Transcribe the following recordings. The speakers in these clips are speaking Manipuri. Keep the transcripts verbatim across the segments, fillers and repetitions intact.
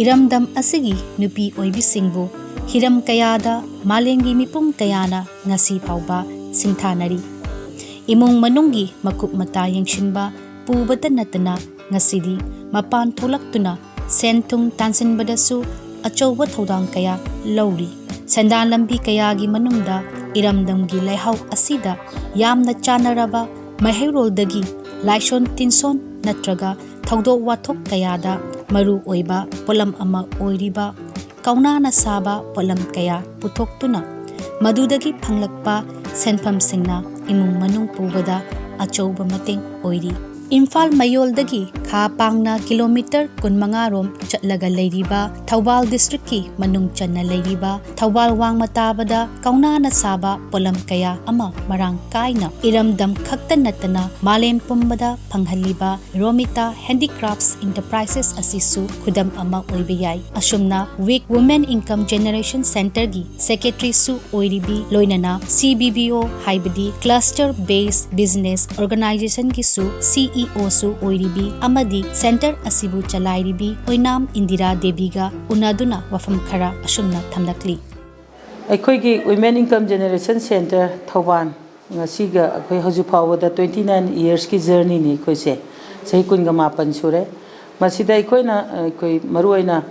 ꯏꯔꯝꯗꯝ ꯑꯁꯤꯒꯤ ꯅꯨꯄꯤ ꯑꯣꯏꯕꯤꯁꯤꯡꯕꯨ ꯍꯤꯔꯝ ꯀꯌꯥꯗ ꯃꯥꯂꯦꯝꯒꯤ ꯃꯤꯄꯨꯝ ꯀꯌꯥꯅ ꯉꯁꯤ ꯐꯥꯎꯕ ꯁꯤꯡꯊꯥꯅꯔꯤ꯫ ꯏꯃꯨꯡ ꯃꯅꯨꯡꯒꯤ ꯃꯀꯨꯞ ꯃꯇꯥ ꯌꯦꯡꯁꯤꯟꯕ ꯄꯨꯕꯇ ꯅꯠꯇꯅ ꯉꯁꯤꯗꯤ ꯃꯄꯥꯟ ꯊꯣꯛꯂꯛꯇꯨꯅ ꯁꯦꯟ ꯊꯨꯝ ꯇꯥꯟꯁꯤꯟꯕꯗꯁꯨ ꯑꯆꯧꯕ ꯊꯧꯗꯥꯡ ꯀꯌꯥ ꯂꯧꯔꯤ꯫ ꯁꯦꯟꯗꯥꯟ ꯂꯝꯕꯤ ꯀꯌꯥꯒꯤ ꯃꯅꯨꯡꯗ ꯏꯔꯝꯗꯝꯒꯤ ꯂꯩꯍꯥꯎ ꯑꯁꯤꯗ ꯌꯥꯝꯅ ꯆꯥꯟꯅꯔꯕ ꯃꯍꯩꯔꯣꯜꯗꯒꯤ ꯂꯥꯏꯁꯣꯟ ꯇꯤꯟꯁꯣꯟ ꯅꯠꯇ꯭ꯔꯒ ꯊꯧꯗꯣꯛ ꯋꯥꯊꯣꯛ ꯀꯌꯥꯗ ꯃꯔꯨ ꯑꯣꯏꯕ ꯄꯣꯠꯂꯝ ꯑꯃ ꯑꯣꯏꯔꯤꯕ ꯀꯧꯅꯥꯅ ꯁꯥꯕ ꯄꯣꯠꯂꯝ ꯀꯌꯥ ꯄꯨꯊꯣꯛꯇꯨꯅ ꯃꯗꯨꯗꯒꯤ ꯐꯪꯂꯛꯄ ꯁꯦꯟꯐꯝꯁꯤꯡꯅ ꯏꯃꯨꯡ ꯃꯅꯨꯡ ꯄꯨꯕꯗ ꯑꯆꯧꯕ ꯃꯇꯦꯡ ꯑꯣꯏꯔꯤ꯫ ꯏꯝꯐꯥꯜ ꯃꯌꯣꯜꯗꯒꯤ ꯈꯥ ꯄꯥꯡꯅ ꯀꯤꯂꯣꯃꯤꯇꯔ ꯀꯨꯟꯃꯉꯥ ꯔꯣꯝ ꯆꯠꯂꯒ ꯂꯩꯔꯤꯕ ꯊꯧꯕꯥꯜ ꯗꯤꯁꯇ꯭ꯔꯤꯛꯀꯤ ꯃꯅꯨꯡ ꯆꯟꯅ ꯂꯩꯔꯤꯕ ꯊꯧꯕꯥꯜ ꯋꯥꯡꯃ ꯇꯥꯕꯗ ꯀꯧꯅꯥꯅ ꯁꯥꯕ ꯄꯣꯠꯂꯝ ꯀꯌꯥ ꯑꯃ ꯃꯔꯥꯡ ꯀꯥꯏꯅ ꯏꯔꯝꯗꯝ ꯈꯛꯇ ꯅꯠꯇꯅ ꯃꯥꯂꯦꯝ ꯄꯨꯝꯕꯗ ꯐꯪꯍꯜꯂꯤꯕ ꯔꯣꯃꯤꯇꯥ ꯍꯦꯟꯗꯤꯀ꯭ꯔꯥꯐꯠꯁ ꯏꯟꯇꯔꯄ꯭ꯔꯥꯏꯁꯦꯁ ꯑꯁꯤꯁꯨ ꯈꯨꯗꯝ ꯑꯃ ꯑꯣꯏꯕ ꯌꯥꯏ꯫ ꯑꯁꯨꯝꯅ ꯋꯤꯛ ꯋꯨꯃꯦꯟ ꯏꯟꯀꯝ ꯖꯦꯅꯦꯔꯦꯁꯟ ꯁꯦꯟꯇꯔꯒꯤ ꯁꯦꯀ꯭ꯔꯦꯇꯔꯤꯁꯨ ꯑꯣꯏꯔꯤꯕꯤ, ꯂꯣꯏꯅꯅ ꯁꯤ ꯕꯤ ꯕꯤ ꯑꯣ ꯍꯥꯏꯕꯗꯤ ꯀ꯭ꯂꯁꯇꯔ ꯕꯦꯁ ꯕꯤꯖꯤꯅꯦꯁ ꯑꯣꯔꯒꯅꯥꯏꯖꯦꯁꯟꯒꯤꯁꯨ ꯁꯤ ꯏ ꯑꯣꯁꯨ ꯑꯣꯏꯔꯤꯕꯤ ꯑꯃꯗꯤ ꯁꯦꯟꯇꯔ ꯑꯁꯤꯕꯨ ꯆꯂꯥꯏꯔꯤꯕꯤ ꯑꯣꯏꯅꯥꯝ ꯏꯟꯗꯤꯔꯥ ꯗꯦꯕꯤꯒ ꯎꯅꯗꯨꯅ ꯋꯥꯐꯝ ꯈꯔ ꯑꯁꯨꯝꯅ ꯊꯝꯂꯛꯂꯤ꯫ ꯑꯩꯈꯣꯏꯒꯤ women income generation centre Thoubal ꯉꯁꯤꯒ ꯑꯩꯈꯣꯏ ꯍꯧꯖꯤꯛ ꯐꯥꯎꯕꯗ twenty nine yearsꯀꯤ journeyꯅꯤ꯫ ꯑꯩꯈꯣꯏꯁꯦ ꯆꯍꯤ ꯀꯨꯟꯒ ꯃꯥꯄꯟ ꯁꯨꯔꯦ꯫ ꯃꯁꯤꯗ ꯑꯩꯈꯣꯏꯅ, ꯑꯩꯈꯣꯏ ꯃꯔꯨꯑꯣꯏꯅ,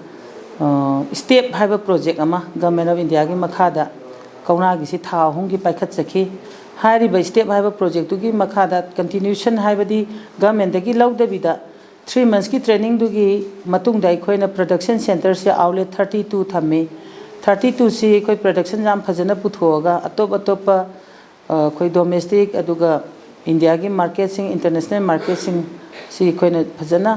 ꯑ, ꯁ꯭ꯇꯦꯞ ꯍꯥꯏꯕ ꯄ꯭ꯔꯣꯖꯦꯛ ꯑꯃ Government of Indiaꯒꯤ ꯃꯈꯥꯗ ꯀꯧꯅꯥꯒꯤꯁꯤ ꯊꯥ ꯑꯍꯨꯝꯒꯤ ꯄꯥꯏꯈꯠꯆꯈꯤ꯫ ꯍꯥꯏꯔꯤꯕ ꯁ꯭ꯇꯦꯞ ꯍꯥꯏꯕ ꯄ꯭ꯔꯣꯖꯦꯛꯇꯨꯒꯤ ꯃꯈꯥꯗ continuation ꯍꯥꯏꯕꯗꯤ governmentꯗꯒꯤ ꯂꯧꯗꯕꯤꯗ three monthsꯀꯤ trainingꯗꯨꯒꯤ ꯃꯇꯨꯡꯗ ꯑꯩꯈꯣꯏꯅ production centreꯁꯦ outlet thirty two ꯊꯝꯃꯤ꯫ Thirty twoꯁꯤ ꯑꯩꯈꯣꯏ production ꯌꯥꯝ ꯐꯖꯅ ꯄꯨꯊꯣꯛꯑꯒ ꯑꯇꯣꯞ ꯑꯇꯣꯞꯄ, ꯑ, ꯑꯩꯈꯣꯏ domestic ꯑꯗꯨꯒ Indiaꯒꯤ marketꯁꯤꯡ, international marketꯁꯤꯡ ꯁꯤ ꯑꯩꯈꯣꯏꯅ ꯐꯖꯅ,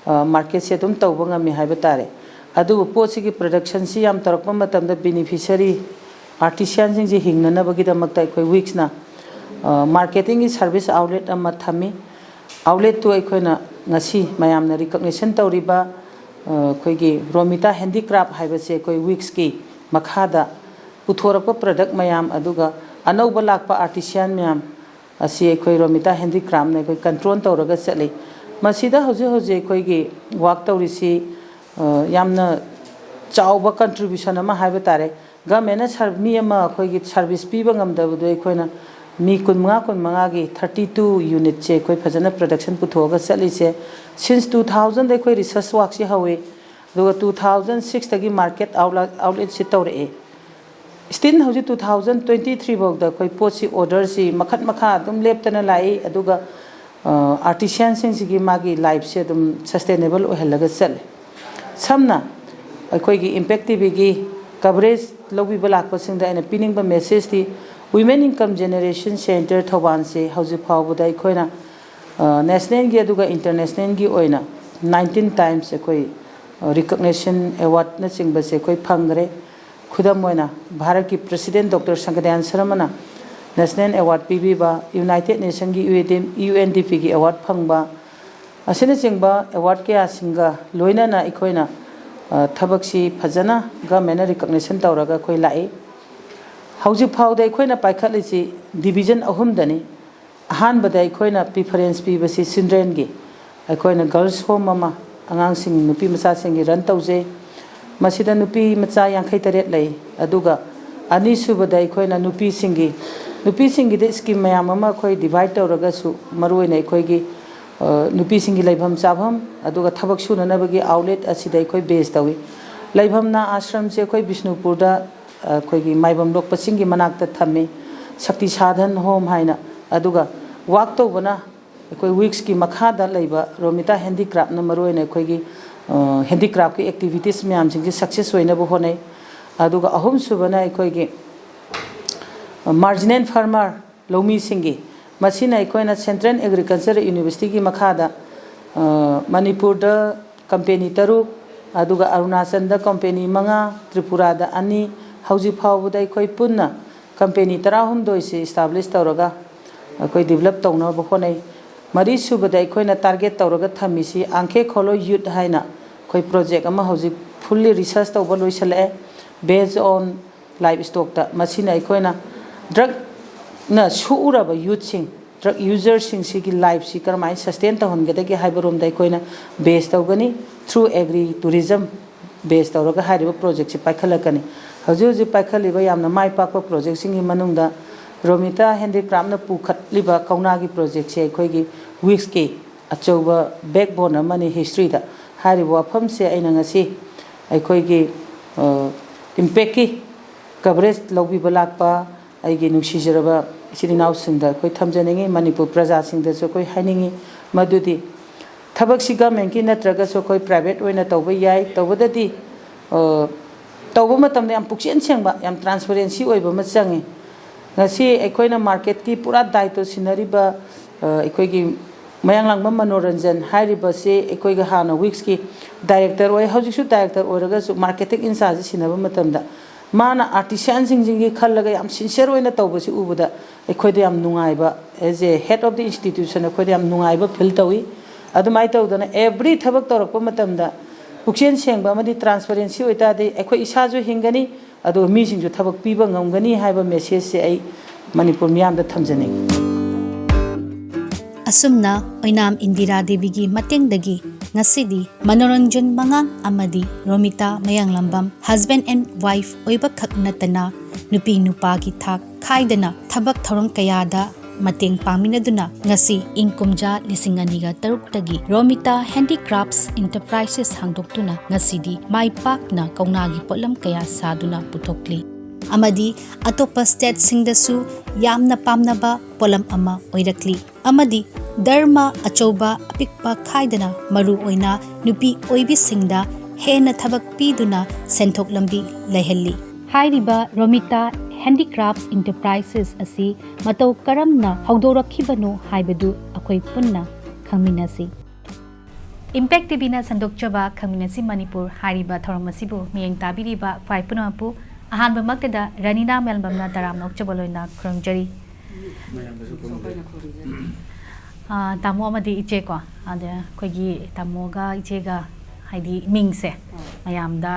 ꯑ, marketꯁꯦ ꯑꯗꯨꯝ ꯇꯧꯕ ꯉꯝꯃꯤ ꯍꯥꯏꯕ ꯇꯥꯔꯦ꯫ ꯑꯗꯨꯕꯨ ꯄꯣꯠꯁꯤꯒꯤ productionꯁꯤ ꯌꯥꯝ ꯇꯧꯔꯛꯄ ꯃꯇꯝꯗ beneficiary artisanꯁꯤꯡꯁꯤ ꯍꯤꯡꯅꯅꯕꯒꯤꯗꯃꯛꯇ ꯑꯩꯈꯣꯏ ꯋꯤꯛꯁꯅ, ꯑ, marketingꯒꯤ service outlet ꯑꯃ ꯊꯝꯃꯤ꯫ Outletꯇꯨ ꯑꯩꯈꯣꯏꯅ ꯉꯁꯤ ꯃꯌꯥꯝꯅ recognition ꯇꯧꯔꯤꯕ, ꯑ, ꯑꯩꯈꯣꯏꯒꯤ ꯔꯣꯃꯤꯇꯥ ꯍꯦꯟꯗꯤꯀ꯭ꯔꯥꯐ ꯍꯥꯏꯕꯁꯦ ꯑꯩꯈꯣꯏ ꯋꯤꯛꯁꯀꯤ ꯃꯈꯥꯗ ꯄꯨꯊꯣꯔꯛꯄ product ꯃꯌꯥꯝ ꯑꯗꯨꯒ ꯑꯅꯧꯕ ꯂꯥꯛꯄ artisan ꯃꯌꯥꯝ ꯑꯁꯤ ꯑꯩꯈꯣꯏ ꯔꯣꯃꯤꯇꯥ ꯍꯦꯟꯗꯤꯀ꯭ꯔꯥꯐꯅ ꯑꯩꯈꯣꯏ control ꯇꯧꯔꯒ ꯆꯠꯂꯤ꯫ ꯃꯁꯤꯗ ꯍꯧꯖꯤꯛ ꯍꯧꯖꯤꯛ ꯑꯩꯈꯣꯏꯒꯤ work ꯇꯧꯔꯤꯁꯤ ꯌꯥꯝꯅ ꯆꯥꯎꯕ ꯀꯟꯇ꯭ꯔꯤꯕ꯭ꯌꯨꯁꯟ ꯑꯃ ꯍꯥꯏꯕ ꯇꯥꯔꯦ꯫ ꯒꯃꯦꯟꯅ ꯁꯔ ꯃꯤ ꯑꯃ ꯑꯩꯈꯣꯏꯒꯤ ꯁꯥꯔꯚꯤꯁ ꯄꯤꯕ ꯉꯝꯗꯕꯗꯣ ꯑꯩꯈꯣꯏꯅ ꯃꯤ ꯀꯨꯟꯃꯉꯥ ꯀꯨꯟꯃꯉꯥꯒꯤ ꯊꯥꯔꯇꯤ ꯇꯨ ꯌꯨꯅꯤꯠꯁꯦ ꯑꯩꯈꯣꯏ ꯐꯖꯅ ꯄ꯭ꯔꯗꯛꯁꯟ ꯄꯨꯊꯣꯛꯑꯒ ꯆꯠꯂꯤꯁꯦ꯫ ꯁꯤꯟꯁ ꯇꯨ ꯊꯥꯎꯖꯟꯗ ꯑꯩꯈꯣꯏ ꯔꯤꯁꯔꯁ ꯋꯥꯛꯁꯤ ꯍꯧꯋꯤ, ꯑꯗꯨꯒ ꯇꯨ ꯊꯥꯎꯖꯟ ꯁꯤꯛꯁꯇꯒꯤ ꯃꯥꯔꯀꯦꯠ ꯑꯥꯎꯠꯂꯦꯠꯁꯤ ꯇꯧꯔꯛꯑꯦ꯫ ꯁ꯭ꯇꯤꯜ ꯍꯧꯖꯤꯛ ꯇꯨ ꯊꯥꯎꯖꯟ ꯇ꯭ꯋꯦꯟꯇꯤ ꯊ꯭ꯔꯤ ꯐꯥꯎꯗ ꯑꯩꯈꯣꯏ ꯄꯣꯠꯁꯤ ꯑꯣꯔꯗꯔꯁꯤ ꯃꯈꯟ ꯃꯈꯥ ꯑꯗꯨꯝ ꯂꯦꯞꯇꯅ ꯂꯥꯛꯏ꯫ ꯑꯗꯨꯒ ꯑꯥꯔꯇꯤꯁꯤꯌꯥꯟꯁꯤꯡꯁꯤꯒꯤ ꯃꯥꯒꯤ ꯂꯥꯏꯐꯁꯦ ꯑꯗꯨꯝ ꯁꯁꯇꯦꯅꯦꯕꯜ ꯑꯣꯏꯍꯜꯂꯒ ꯆꯠꯂꯤ꯫ ꯁꯝꯅ ꯑꯩꯈꯣꯏꯒꯤ ꯏꯝꯄꯦꯛ ꯇꯤ ꯚꯤꯒꯤ ꯀꯚꯔꯦꯖ ꯂꯧꯕꯤꯕ ꯂꯥꯛꯄꯁꯤꯡꯗ ꯑꯩꯅ ꯄꯤꯅꯤꯡꯕ ꯃꯦꯁꯦꯖꯇꯤ, Women Income Generation Center ꯊꯧꯕꯥꯜꯁꯦ ꯍꯧꯖꯤꯛ ꯐꯥꯎꯕꯗ ꯑꯩꯈꯣꯏꯅ ꯅꯦꯁꯅꯦꯜꯒꯤ ꯑꯗꯨꯒ ꯏꯟꯇꯔꯅꯦꯁꯅꯦꯜꯒꯤ ꯑꯣꯏꯅ ꯅꯥꯏꯟꯇꯤꯟ ꯇꯥꯏꯝꯁ ꯑꯩꯈꯣꯏ ꯔꯤꯀꯛꯅꯦꯁꯟ ꯑꯦꯋꯥꯔꯗꯅꯆꯤꯡꯕꯁꯦ ꯑꯩꯈꯣꯏ ꯐꯪꯈ꯭ꯔꯦ꯫ ꯈꯨꯗꯝ ꯑꯣꯏꯅ ꯚꯥꯔꯠꯀꯤ ꯄ꯭ꯔꯁꯤꯗꯦꯟ ꯗꯣꯛꯇꯔ ꯁꯪꯀꯗꯌꯥꯟ ꯁꯔꯃꯅ ꯅꯦꯁꯅꯦꯜ ꯑꯦꯋꯥꯔꯗ ꯄꯤꯕꯤꯕ, ꯌꯨꯅꯥꯏꯇꯦꯗ ꯅꯦꯁꯟꯒꯤ ꯌꯨ ꯑꯦꯟ ꯗꯤ ꯄꯤꯒꯤ ꯑꯦꯋꯥꯔꯗ ꯐꯪꯕ, ꯑꯁꯤꯅꯆꯤꯡꯕ ꯑꯦꯋꯥꯔꯗ ꯀꯌꯥꯁꯤꯡꯒ ꯂꯣꯏꯅꯅ ꯑꯩꯈꯣꯏꯅ ꯊꯕꯛꯁꯤ ꯐꯖꯅ ꯒꯃꯦꯟꯅ ꯔꯤꯀꯛꯅꯦꯁꯟ ꯇꯧꯔꯒ ꯑꯩꯈꯣꯏ ꯂꯥꯛꯏ꯫ ꯍꯧꯖꯤꯛ ꯐꯥꯎꯗ ꯑꯩꯈꯣꯏꯅ ꯄꯥꯏꯈꯠꯂꯤꯁꯤ ꯗꯤꯕꯤꯖꯟ ꯑꯍꯨꯝꯗꯅꯤ꯫ ꯑꯍꯥꯟꯕꯗ ꯑꯩꯈꯣꯏꯅ ꯄ꯭ꯔꯤꯐꯔꯦꯟꯁ ꯄꯤꯕꯁꯤ ꯆꯤꯜꯗ꯭ꯔꯦꯟꯒꯤ, ꯑꯩꯈꯣꯏꯅ ꯒꯔꯜꯁ ꯍꯣꯝ ꯑꯃ ꯑꯉꯥꯡꯁꯤꯡ, ꯅꯨꯄꯤ ꯃꯆꯥꯁꯤꯡꯒꯤ ꯔꯟ ꯇꯧꯖꯩ꯫ ꯃꯁꯤꯗ ꯅꯨꯄꯤ ꯃꯆꯥ ꯌꯥꯡꯈꯩ ꯇꯔꯦꯠ ꯂꯩ꯫ ꯑꯗꯨꯒ ꯑꯅꯤꯁꯨꯕꯗ ꯑꯩꯈꯣꯏꯅ ꯅꯨꯄꯤꯁꯤꯡꯒꯤ, ꯅꯨꯄꯤꯁꯤꯡꯒꯤꯗꯤ ꯁ꯭ꯀꯤꯝ ꯃꯌꯥꯝ ꯑꯃ ꯑꯩꯈꯣꯏ ꯗꯤꯚꯥꯏꯠ ꯇꯧꯔꯒꯁꯨ, ꯃꯔꯨꯑꯣꯏꯅ ꯑꯩꯈꯣꯏꯒꯤ ꯅꯨꯄꯤꯁꯤꯡꯒꯤ ꯂꯩꯐꯝ ꯆꯥꯐꯝ ꯑꯗꯨꯒ ꯊꯕꯛ ꯁꯨꯅꯅꯕꯒꯤ ꯑꯥꯎꯠꯂꯦꯠ ꯑꯁꯤꯗ ꯑꯩꯈꯣꯏ ꯕꯦꯁ ꯇꯧꯏ꯫ ꯂꯩꯐꯝꯅ ꯑꯥꯁ꯭ꯔꯝꯁꯦ ꯑꯩꯈꯣꯏ ꯕꯤꯁꯅꯨꯄꯨꯔꯗ ꯑꯩꯈꯣꯏꯒꯤ ꯃꯥꯏꯕꯝ ꯂꯣꯛꯄ ꯆꯤꯡꯒꯤ ꯃꯅꯥꯛꯇ ꯊꯝꯃꯤ, ꯁꯛꯇꯤ ꯁꯥꯙꯟ ꯍꯣꯝ ꯍꯥꯏꯅ꯫ ꯑꯗꯨꯒ ꯋꯥꯛ ꯇꯧꯕꯅ ꯑꯩꯈꯣꯏ ꯋꯤꯛꯁꯀꯤ ꯃꯈꯥꯗ ꯂꯩꯕ ꯔꯣꯃꯤꯇꯥ ꯍꯦꯟꯗꯤꯀ꯭ꯔꯥꯐꯅ ꯃꯔꯨꯑꯣꯏꯅ ꯑꯩꯈꯣꯏꯒꯤ ꯍꯦꯟꯗꯤꯀ꯭ꯔꯥꯐꯀꯤ ꯑꯦꯛꯇꯤꯚꯤꯇꯤꯁ ꯃꯌꯥꯝꯁꯤꯡꯁꯦ ꯁꯛꯁꯦꯁ ꯑꯣꯏꯅꯕ ꯍꯣꯠꯅꯩ꯫ ꯑꯗꯨꯒ ꯑꯍꯨꯝꯁꯨꯕꯅ ꯑꯩꯈꯣꯏꯒꯤ ꯃꯥꯔꯖꯤꯅꯦꯜ ꯐꯥꯔꯃꯔ, ꯂꯧꯃꯤꯁꯤꯡꯒꯤ, ꯃꯁꯤꯅ ꯑꯩꯈꯣꯏꯅ ꯁꯦꯟꯇ꯭ꯔꯦꯜ ꯑꯦꯒ꯭ꯔꯤꯀꯜꯆꯔ ꯌꯨꯅꯤꯚꯔꯁꯤꯇꯤꯒꯤ ꯃꯈꯥꯗ ꯃꯅꯤꯄꯨꯔꯗ ꯀꯝꯄꯦꯅꯤ ꯇꯔꯨꯛ, ꯑꯗꯨꯒ ꯑꯔꯨꯅꯥꯆꯜꯗ ꯀꯝꯄꯦꯅꯤ ꯃꯉꯥ, ꯇ꯭ꯔꯤꯄꯨꯔꯥꯗ ꯑꯅꯤ, ꯍꯧꯖꯤꯛ ꯐꯥꯎꯕꯗ ꯑꯩꯈꯣꯏ ꯄꯨꯟꯅ ꯀꯝꯄꯦꯅꯤ ꯇꯔꯥꯍꯨꯝꯗꯣꯏꯁꯤ ꯏꯁꯇꯥꯕ꯭ꯂꯤꯁ ꯇꯧꯔꯒ ꯑꯩꯈꯣꯏ ꯗꯤꯕꯂꯞ ꯇꯧꯅꯕ ꯍꯣꯠꯅꯩ꯫ ꯃꯔꯤꯁꯨꯕꯗ ꯑꯩꯈꯣꯏꯅ ꯇꯥꯔꯒꯦꯠ ꯇꯧꯔꯒ ꯊꯝꯃꯤꯁꯤ ꯑꯪꯈꯦ ꯈꯣꯂꯣ ꯌꯨꯠ ꯍꯥꯏꯅ ꯑꯩꯈꯣꯏ ꯄ꯭ꯔꯣꯖꯦꯛ ꯑꯃ ꯍꯧꯖꯤꯛ ꯐꯨꯜꯂꯤ ꯔꯤꯁꯔꯁ ꯇꯧꯕ ꯂꯣꯏꯁꯤꯜꯂꯛꯑꯦ, ꯕꯦꯖ ꯑꯣꯟ ꯂꯥꯏꯐ ꯁ꯭ꯇꯣꯛꯇ꯫ ꯃꯁꯤꯅ ꯑꯩꯈꯣꯏꯅ ꯗ꯭ꯔꯛꯅ ꯁꯣꯛꯎꯔꯕ ꯌꯨꯠꯁꯤꯡ, ꯗ꯭ꯔꯒ ꯌꯨꯖꯔꯁꯤꯡꯁꯤꯒꯤ ꯂꯥꯏꯐꯁꯤ ꯀꯔꯝꯍꯥꯏꯅ ꯁꯁꯇꯦꯟ ꯇꯧꯍꯟꯒꯗꯒꯦ ꯍꯥꯏꯕꯔꯣꯝꯗ ꯑꯩꯈꯣꯏꯅ ꯕꯦꯁ ꯇꯧꯒꯅꯤ꯫ ꯊ꯭ꯔꯨ ꯑꯦꯒ꯭ꯔꯤ ꯇꯨꯔꯤꯖꯝ ꯕꯦꯁ ꯇꯧꯔꯒ ꯍꯥꯏꯔꯤꯕ ꯄ꯭ꯔꯣꯖꯦꯛꯁꯤ ꯄꯥꯏꯈꯠꯂꯛꯀꯅꯤ꯫ ꯍꯧꯖꯤꯛ ꯍꯧꯖꯤꯛ ꯄꯥꯏꯈꯠꯂꯤꯕ ꯌꯥꯝꯅ ꯃꯥꯏ ꯄꯥꯛꯄ ꯄ꯭ꯔꯣꯖꯦꯛꯁꯤꯡꯒꯤ ꯃꯅꯨꯡꯗ ꯔꯣꯃꯤꯇꯥ ꯍꯦꯟꯗꯤꯀ꯭ꯔꯥꯐꯅ ꯄꯨꯈꯠꯂꯤꯕ ꯀꯧꯅꯥꯒꯤ ꯄ꯭ꯔꯣꯖꯦꯛꯁꯤ ꯑꯩꯈꯣꯏꯒꯤ ꯋꯤꯛꯁꯀꯤ ꯑꯆꯧꯕ ꯕꯦꯛꯕꯣꯟ ꯑꯃꯅꯤ ꯍꯤꯁꯇ꯭ꯔꯤꯗ꯫ ꯍꯥꯏꯔꯤꯕ ꯋꯥꯐꯝꯁꯦ ꯑꯩꯅ ꯉꯁꯤ ꯑꯩꯈꯣꯏꯒꯤ ꯏꯝꯄꯦꯛꯀꯤ ꯀꯕꯔꯦꯖ ꯂꯧꯕꯤꯕ ꯂꯥꯛꯄ ꯑꯩꯒꯤ ꯅꯨꯡꯁꯤꯖꯔꯕ ꯏꯆꯤꯜ ꯏꯅꯥꯎꯁꯤꯡꯗ ꯑꯩꯈꯣꯏ ꯊꯝꯖꯅꯤꯡꯉꯤ꯫ ꯃꯅꯤꯄꯨꯔ ꯄ꯭ꯔꯖꯥꯁꯤꯡꯗꯁꯨ ꯑꯩꯈꯣꯏ ꯍꯥꯏꯅꯤꯡꯉꯤ ꯃꯗꯨꯗꯤ ꯊꯕꯛꯁꯤ ꯒꯃꯦꯟꯒꯤ ꯅꯠꯇ꯭ꯔꯒꯁꯨ ꯑꯩꯈꯣꯏ ꯄ꯭ꯔꯥꯏꯚꯦꯠ ꯑꯣꯏꯅ ꯇꯧꯕ ꯌꯥꯏ꯫ ꯇꯧꯕꯗꯗꯤ ꯇꯧꯕ ꯃꯇꯝꯗ ꯌꯥꯝ ꯄꯨꯛꯆꯦꯜ ꯁꯦꯡꯕ, ꯌꯥꯝ ꯇ꯭ꯔꯥꯟꯁꯄꯔꯦꯟꯁꯤ ꯑꯣꯏꯕ ꯑꯃ ꯆꯪꯉꯤ꯫ ꯉꯁꯤ ꯑꯩꯈꯣꯏꯅ ꯃꯥꯔꯀꯦꯠꯀꯤ ꯄꯨꯔꯥ ꯗꯥꯏꯇꯣ ꯁꯤꯟꯅꯔꯤꯕ ꯑꯩꯈꯣꯏꯒꯤ ꯃꯌꯥꯡꯂꯥꯡꯕꯝ ꯃꯅꯣꯔꯟꯖꯟ ꯍꯥꯏꯔꯤꯕꯁꯤ ꯑꯩꯈꯣꯏꯒ ꯍꯥꯟꯅ ꯋꯤꯛꯁꯀꯤ ꯗꯥꯏꯔꯦꯛꯇꯔ ꯑꯣꯏ, ꯍꯧꯖꯤꯛꯁꯨ ꯗꯥꯏꯔꯦꯛꯇꯔ ꯑꯣꯏꯔꯒꯁꯨ ꯃꯥꯔꯀꯦꯇꯤꯡ ꯏꯟꯆꯥꯔꯖ ꯁꯤꯟꯅꯕ ꯃꯇꯝꯗ ꯃꯥꯅ ꯑꯥꯔꯇꯤꯁꯥꯟꯁꯤꯡꯁꯤꯒꯤ ꯈꯜꯂꯒ ꯌꯥꯝ ꯁꯤꯟꯁꯤꯌꯔ ꯑꯣꯏꯅ ꯇꯧꯕꯁꯤ ꯎꯕꯗ ꯑꯩꯈꯣꯏꯗ ꯌꯥꯝ ꯅꯨꯡꯉꯥꯏꯕ, as a head of the institution ꯑꯩꯈꯣꯏꯗ ꯌꯥꯝ ꯅꯨꯡꯉꯥꯏꯕ ꯐꯤꯜ ꯇꯧꯏ꯫ ꯑꯗꯨꯃꯥꯏꯅ ꯇꯧꯗꯅ ꯑꯦꯕ꯭ꯔꯤ ꯊꯕꯛ ꯇꯧꯔꯛꯄ ꯃꯇꯝꯗ ꯄꯨꯛꯆꯦꯜ ꯁꯦꯡꯕ ꯑꯃꯗꯤ ꯇ꯭ꯔꯥꯟꯁꯄꯔꯦꯟꯁꯤ ꯑꯣꯏꯇꯥꯔꯗꯤ ꯑꯩꯈꯣꯏ ꯏꯁꯥꯁꯨ ꯍꯤꯡꯒꯅꯤ, ꯑꯗꯨꯒ ꯃꯤꯁꯤꯡꯁꯨ ꯊꯕꯛ ꯄꯤꯕ ꯉꯝꯒꯅꯤ ꯍꯥꯏꯕ ꯃꯦꯁꯦꯖꯁꯦ ꯑꯩ ꯃꯅꯤꯄꯨꯔ ꯃꯤꯌꯥꯝꯗ ꯊꯝꯖꯅꯤꯡꯏ꯫ ꯑꯁꯨꯝꯅ ꯑꯣꯏꯅꯥꯝ ꯏꯟꯗꯤꯔꯥ ꯗꯦꯕꯤꯒꯤ ꯃꯇꯦꯡꯗꯒꯤ ꯉꯁꯤꯗꯤ ꯃꯅꯣꯔꯟꯖꯟ ꯃꯉꯥꯡ ꯑꯃꯗꯤ ꯔꯣꯃꯤꯇꯥ ꯃꯌꯥꯡꯂꯝꯕꯝ husband and wife ꯑꯣꯏꯕꯈꯛ ꯅꯠꯇꯅ ꯅꯨꯄꯤ ꯅꯨꯄꯥꯒꯤ ꯊꯥꯛ ꯈꯥꯏꯗꯅ ꯊꯕꯛ ꯊꯧꯔꯝ ꯀꯌꯥꯗ ꯃꯇꯦꯡ ꯄꯥꯡꯃꯤꯟꯅꯗꯨꯅ ꯉꯁꯤ ꯏꯪ ꯀꯨꯝꯖꯥ ꯂꯤꯁꯤꯡ ꯑꯅꯤꯒ ꯇꯔꯨꯛꯇꯒꯤ ꯔꯣꯃꯤꯇꯥ ꯍꯦꯟꯗꯤꯀ꯭ꯔꯥꯐꯠꯁ ꯏꯟꯇꯔꯄ꯭ꯔꯥꯏꯁꯦꯁ ꯍꯥꯡꯗꯣꯛꯇꯨꯅ ꯉꯁꯤꯗꯤ ꯃꯥꯏ ꯄꯥꯛꯅ ꯀꯧꯅꯥꯒꯤ ꯄꯣꯠꯂꯝ ꯀꯌꯥ ꯁꯥꯗꯨꯅ ꯄꯨꯊꯣꯛꯂꯤ ꯑꯃꯗꯤ ꯑꯇꯣꯞꯄ ꯁ꯭ꯇꯦꯠꯁꯤꯡꯗꯁꯨ ꯌꯥꯝꯅ ꯄꯥꯝꯅꯕ ꯄꯣꯠꯂꯝ ꯑꯃ ꯑꯣꯏꯔꯛꯂꯤ꯫ ꯑꯃꯗꯤ ꯙꯔꯃ ꯑꯆꯧꯕ ꯑꯄꯤꯛꯄ ꯈꯥꯏꯗꯅ ꯃꯔꯨ ꯑꯣꯏꯅ ꯅꯨꯄꯤ ꯑꯣꯏꯕꯤꯁꯤꯡꯗ ꯍꯦꯟꯅ ꯊꯕꯛ ꯄꯤꯗꯨꯅ ꯁꯦꯟꯊꯣꯛ ꯂꯝꯕꯤ ꯂꯩꯍꯜꯂꯤ꯫ ꯍꯥꯏꯔꯤꯕ ꯔꯣꯃꯤꯇꯥ ꯍꯦꯟꯗꯤꯀ꯭ꯔꯥꯐꯠꯁ ꯏꯟꯇꯔꯄ꯭ꯔꯥꯏꯁꯦꯁ ꯑꯁꯤ ꯃꯇꯧ ꯀꯔꯝꯅ ꯍꯧꯗꯣꯔꯛꯈꯤꯕꯅꯣ ꯍꯥꯏꯕꯗꯨ ꯑꯩꯈꯣꯏ ꯄꯨꯟꯅ ꯈꯪꯃꯤꯟꯅꯁꯤ꯫ ꯏꯝꯄꯦꯛ ꯇꯤꯚꯤꯅ ꯁꯟꯗꯣꯛꯆꯕ ꯈꯪꯃꯤꯟꯅꯁꯤ ꯃꯅꯤꯄꯨꯔ ꯍꯥꯏꯔꯤꯕ ꯊꯧꯔꯝ ꯑꯁꯤꯕꯨ ꯃꯤꯠꯌꯦꯡ ꯇꯥꯕꯤꯔꯤꯕ ꯈ꯭ꯋꯥꯏ ꯄꯨꯝꯅꯃꯛꯄꯨ ꯑꯍꯥꯟꯕꯃꯛꯇꯗ ꯔꯅꯤꯅꯥ ꯃꯦꯜꯕꯝꯅ ꯇꯔꯥꯝꯅ ꯑꯣꯛꯆꯕ ꯂꯣꯏꯅ ꯈꯨꯔꯨꯝꯖꯔꯤ꯫ ꯑꯥ, ꯇꯥꯃꯣ ꯑꯃꯗꯤ ꯏꯆꯦꯀꯣ, ꯑꯗ ꯑꯩꯈꯣꯏꯒꯤ ꯇꯥꯃꯣꯒ ꯏꯆꯦꯒ ꯍꯥꯏꯗꯤ ꯃꯤꯡꯁꯦ ꯃꯌꯥꯝꯗ,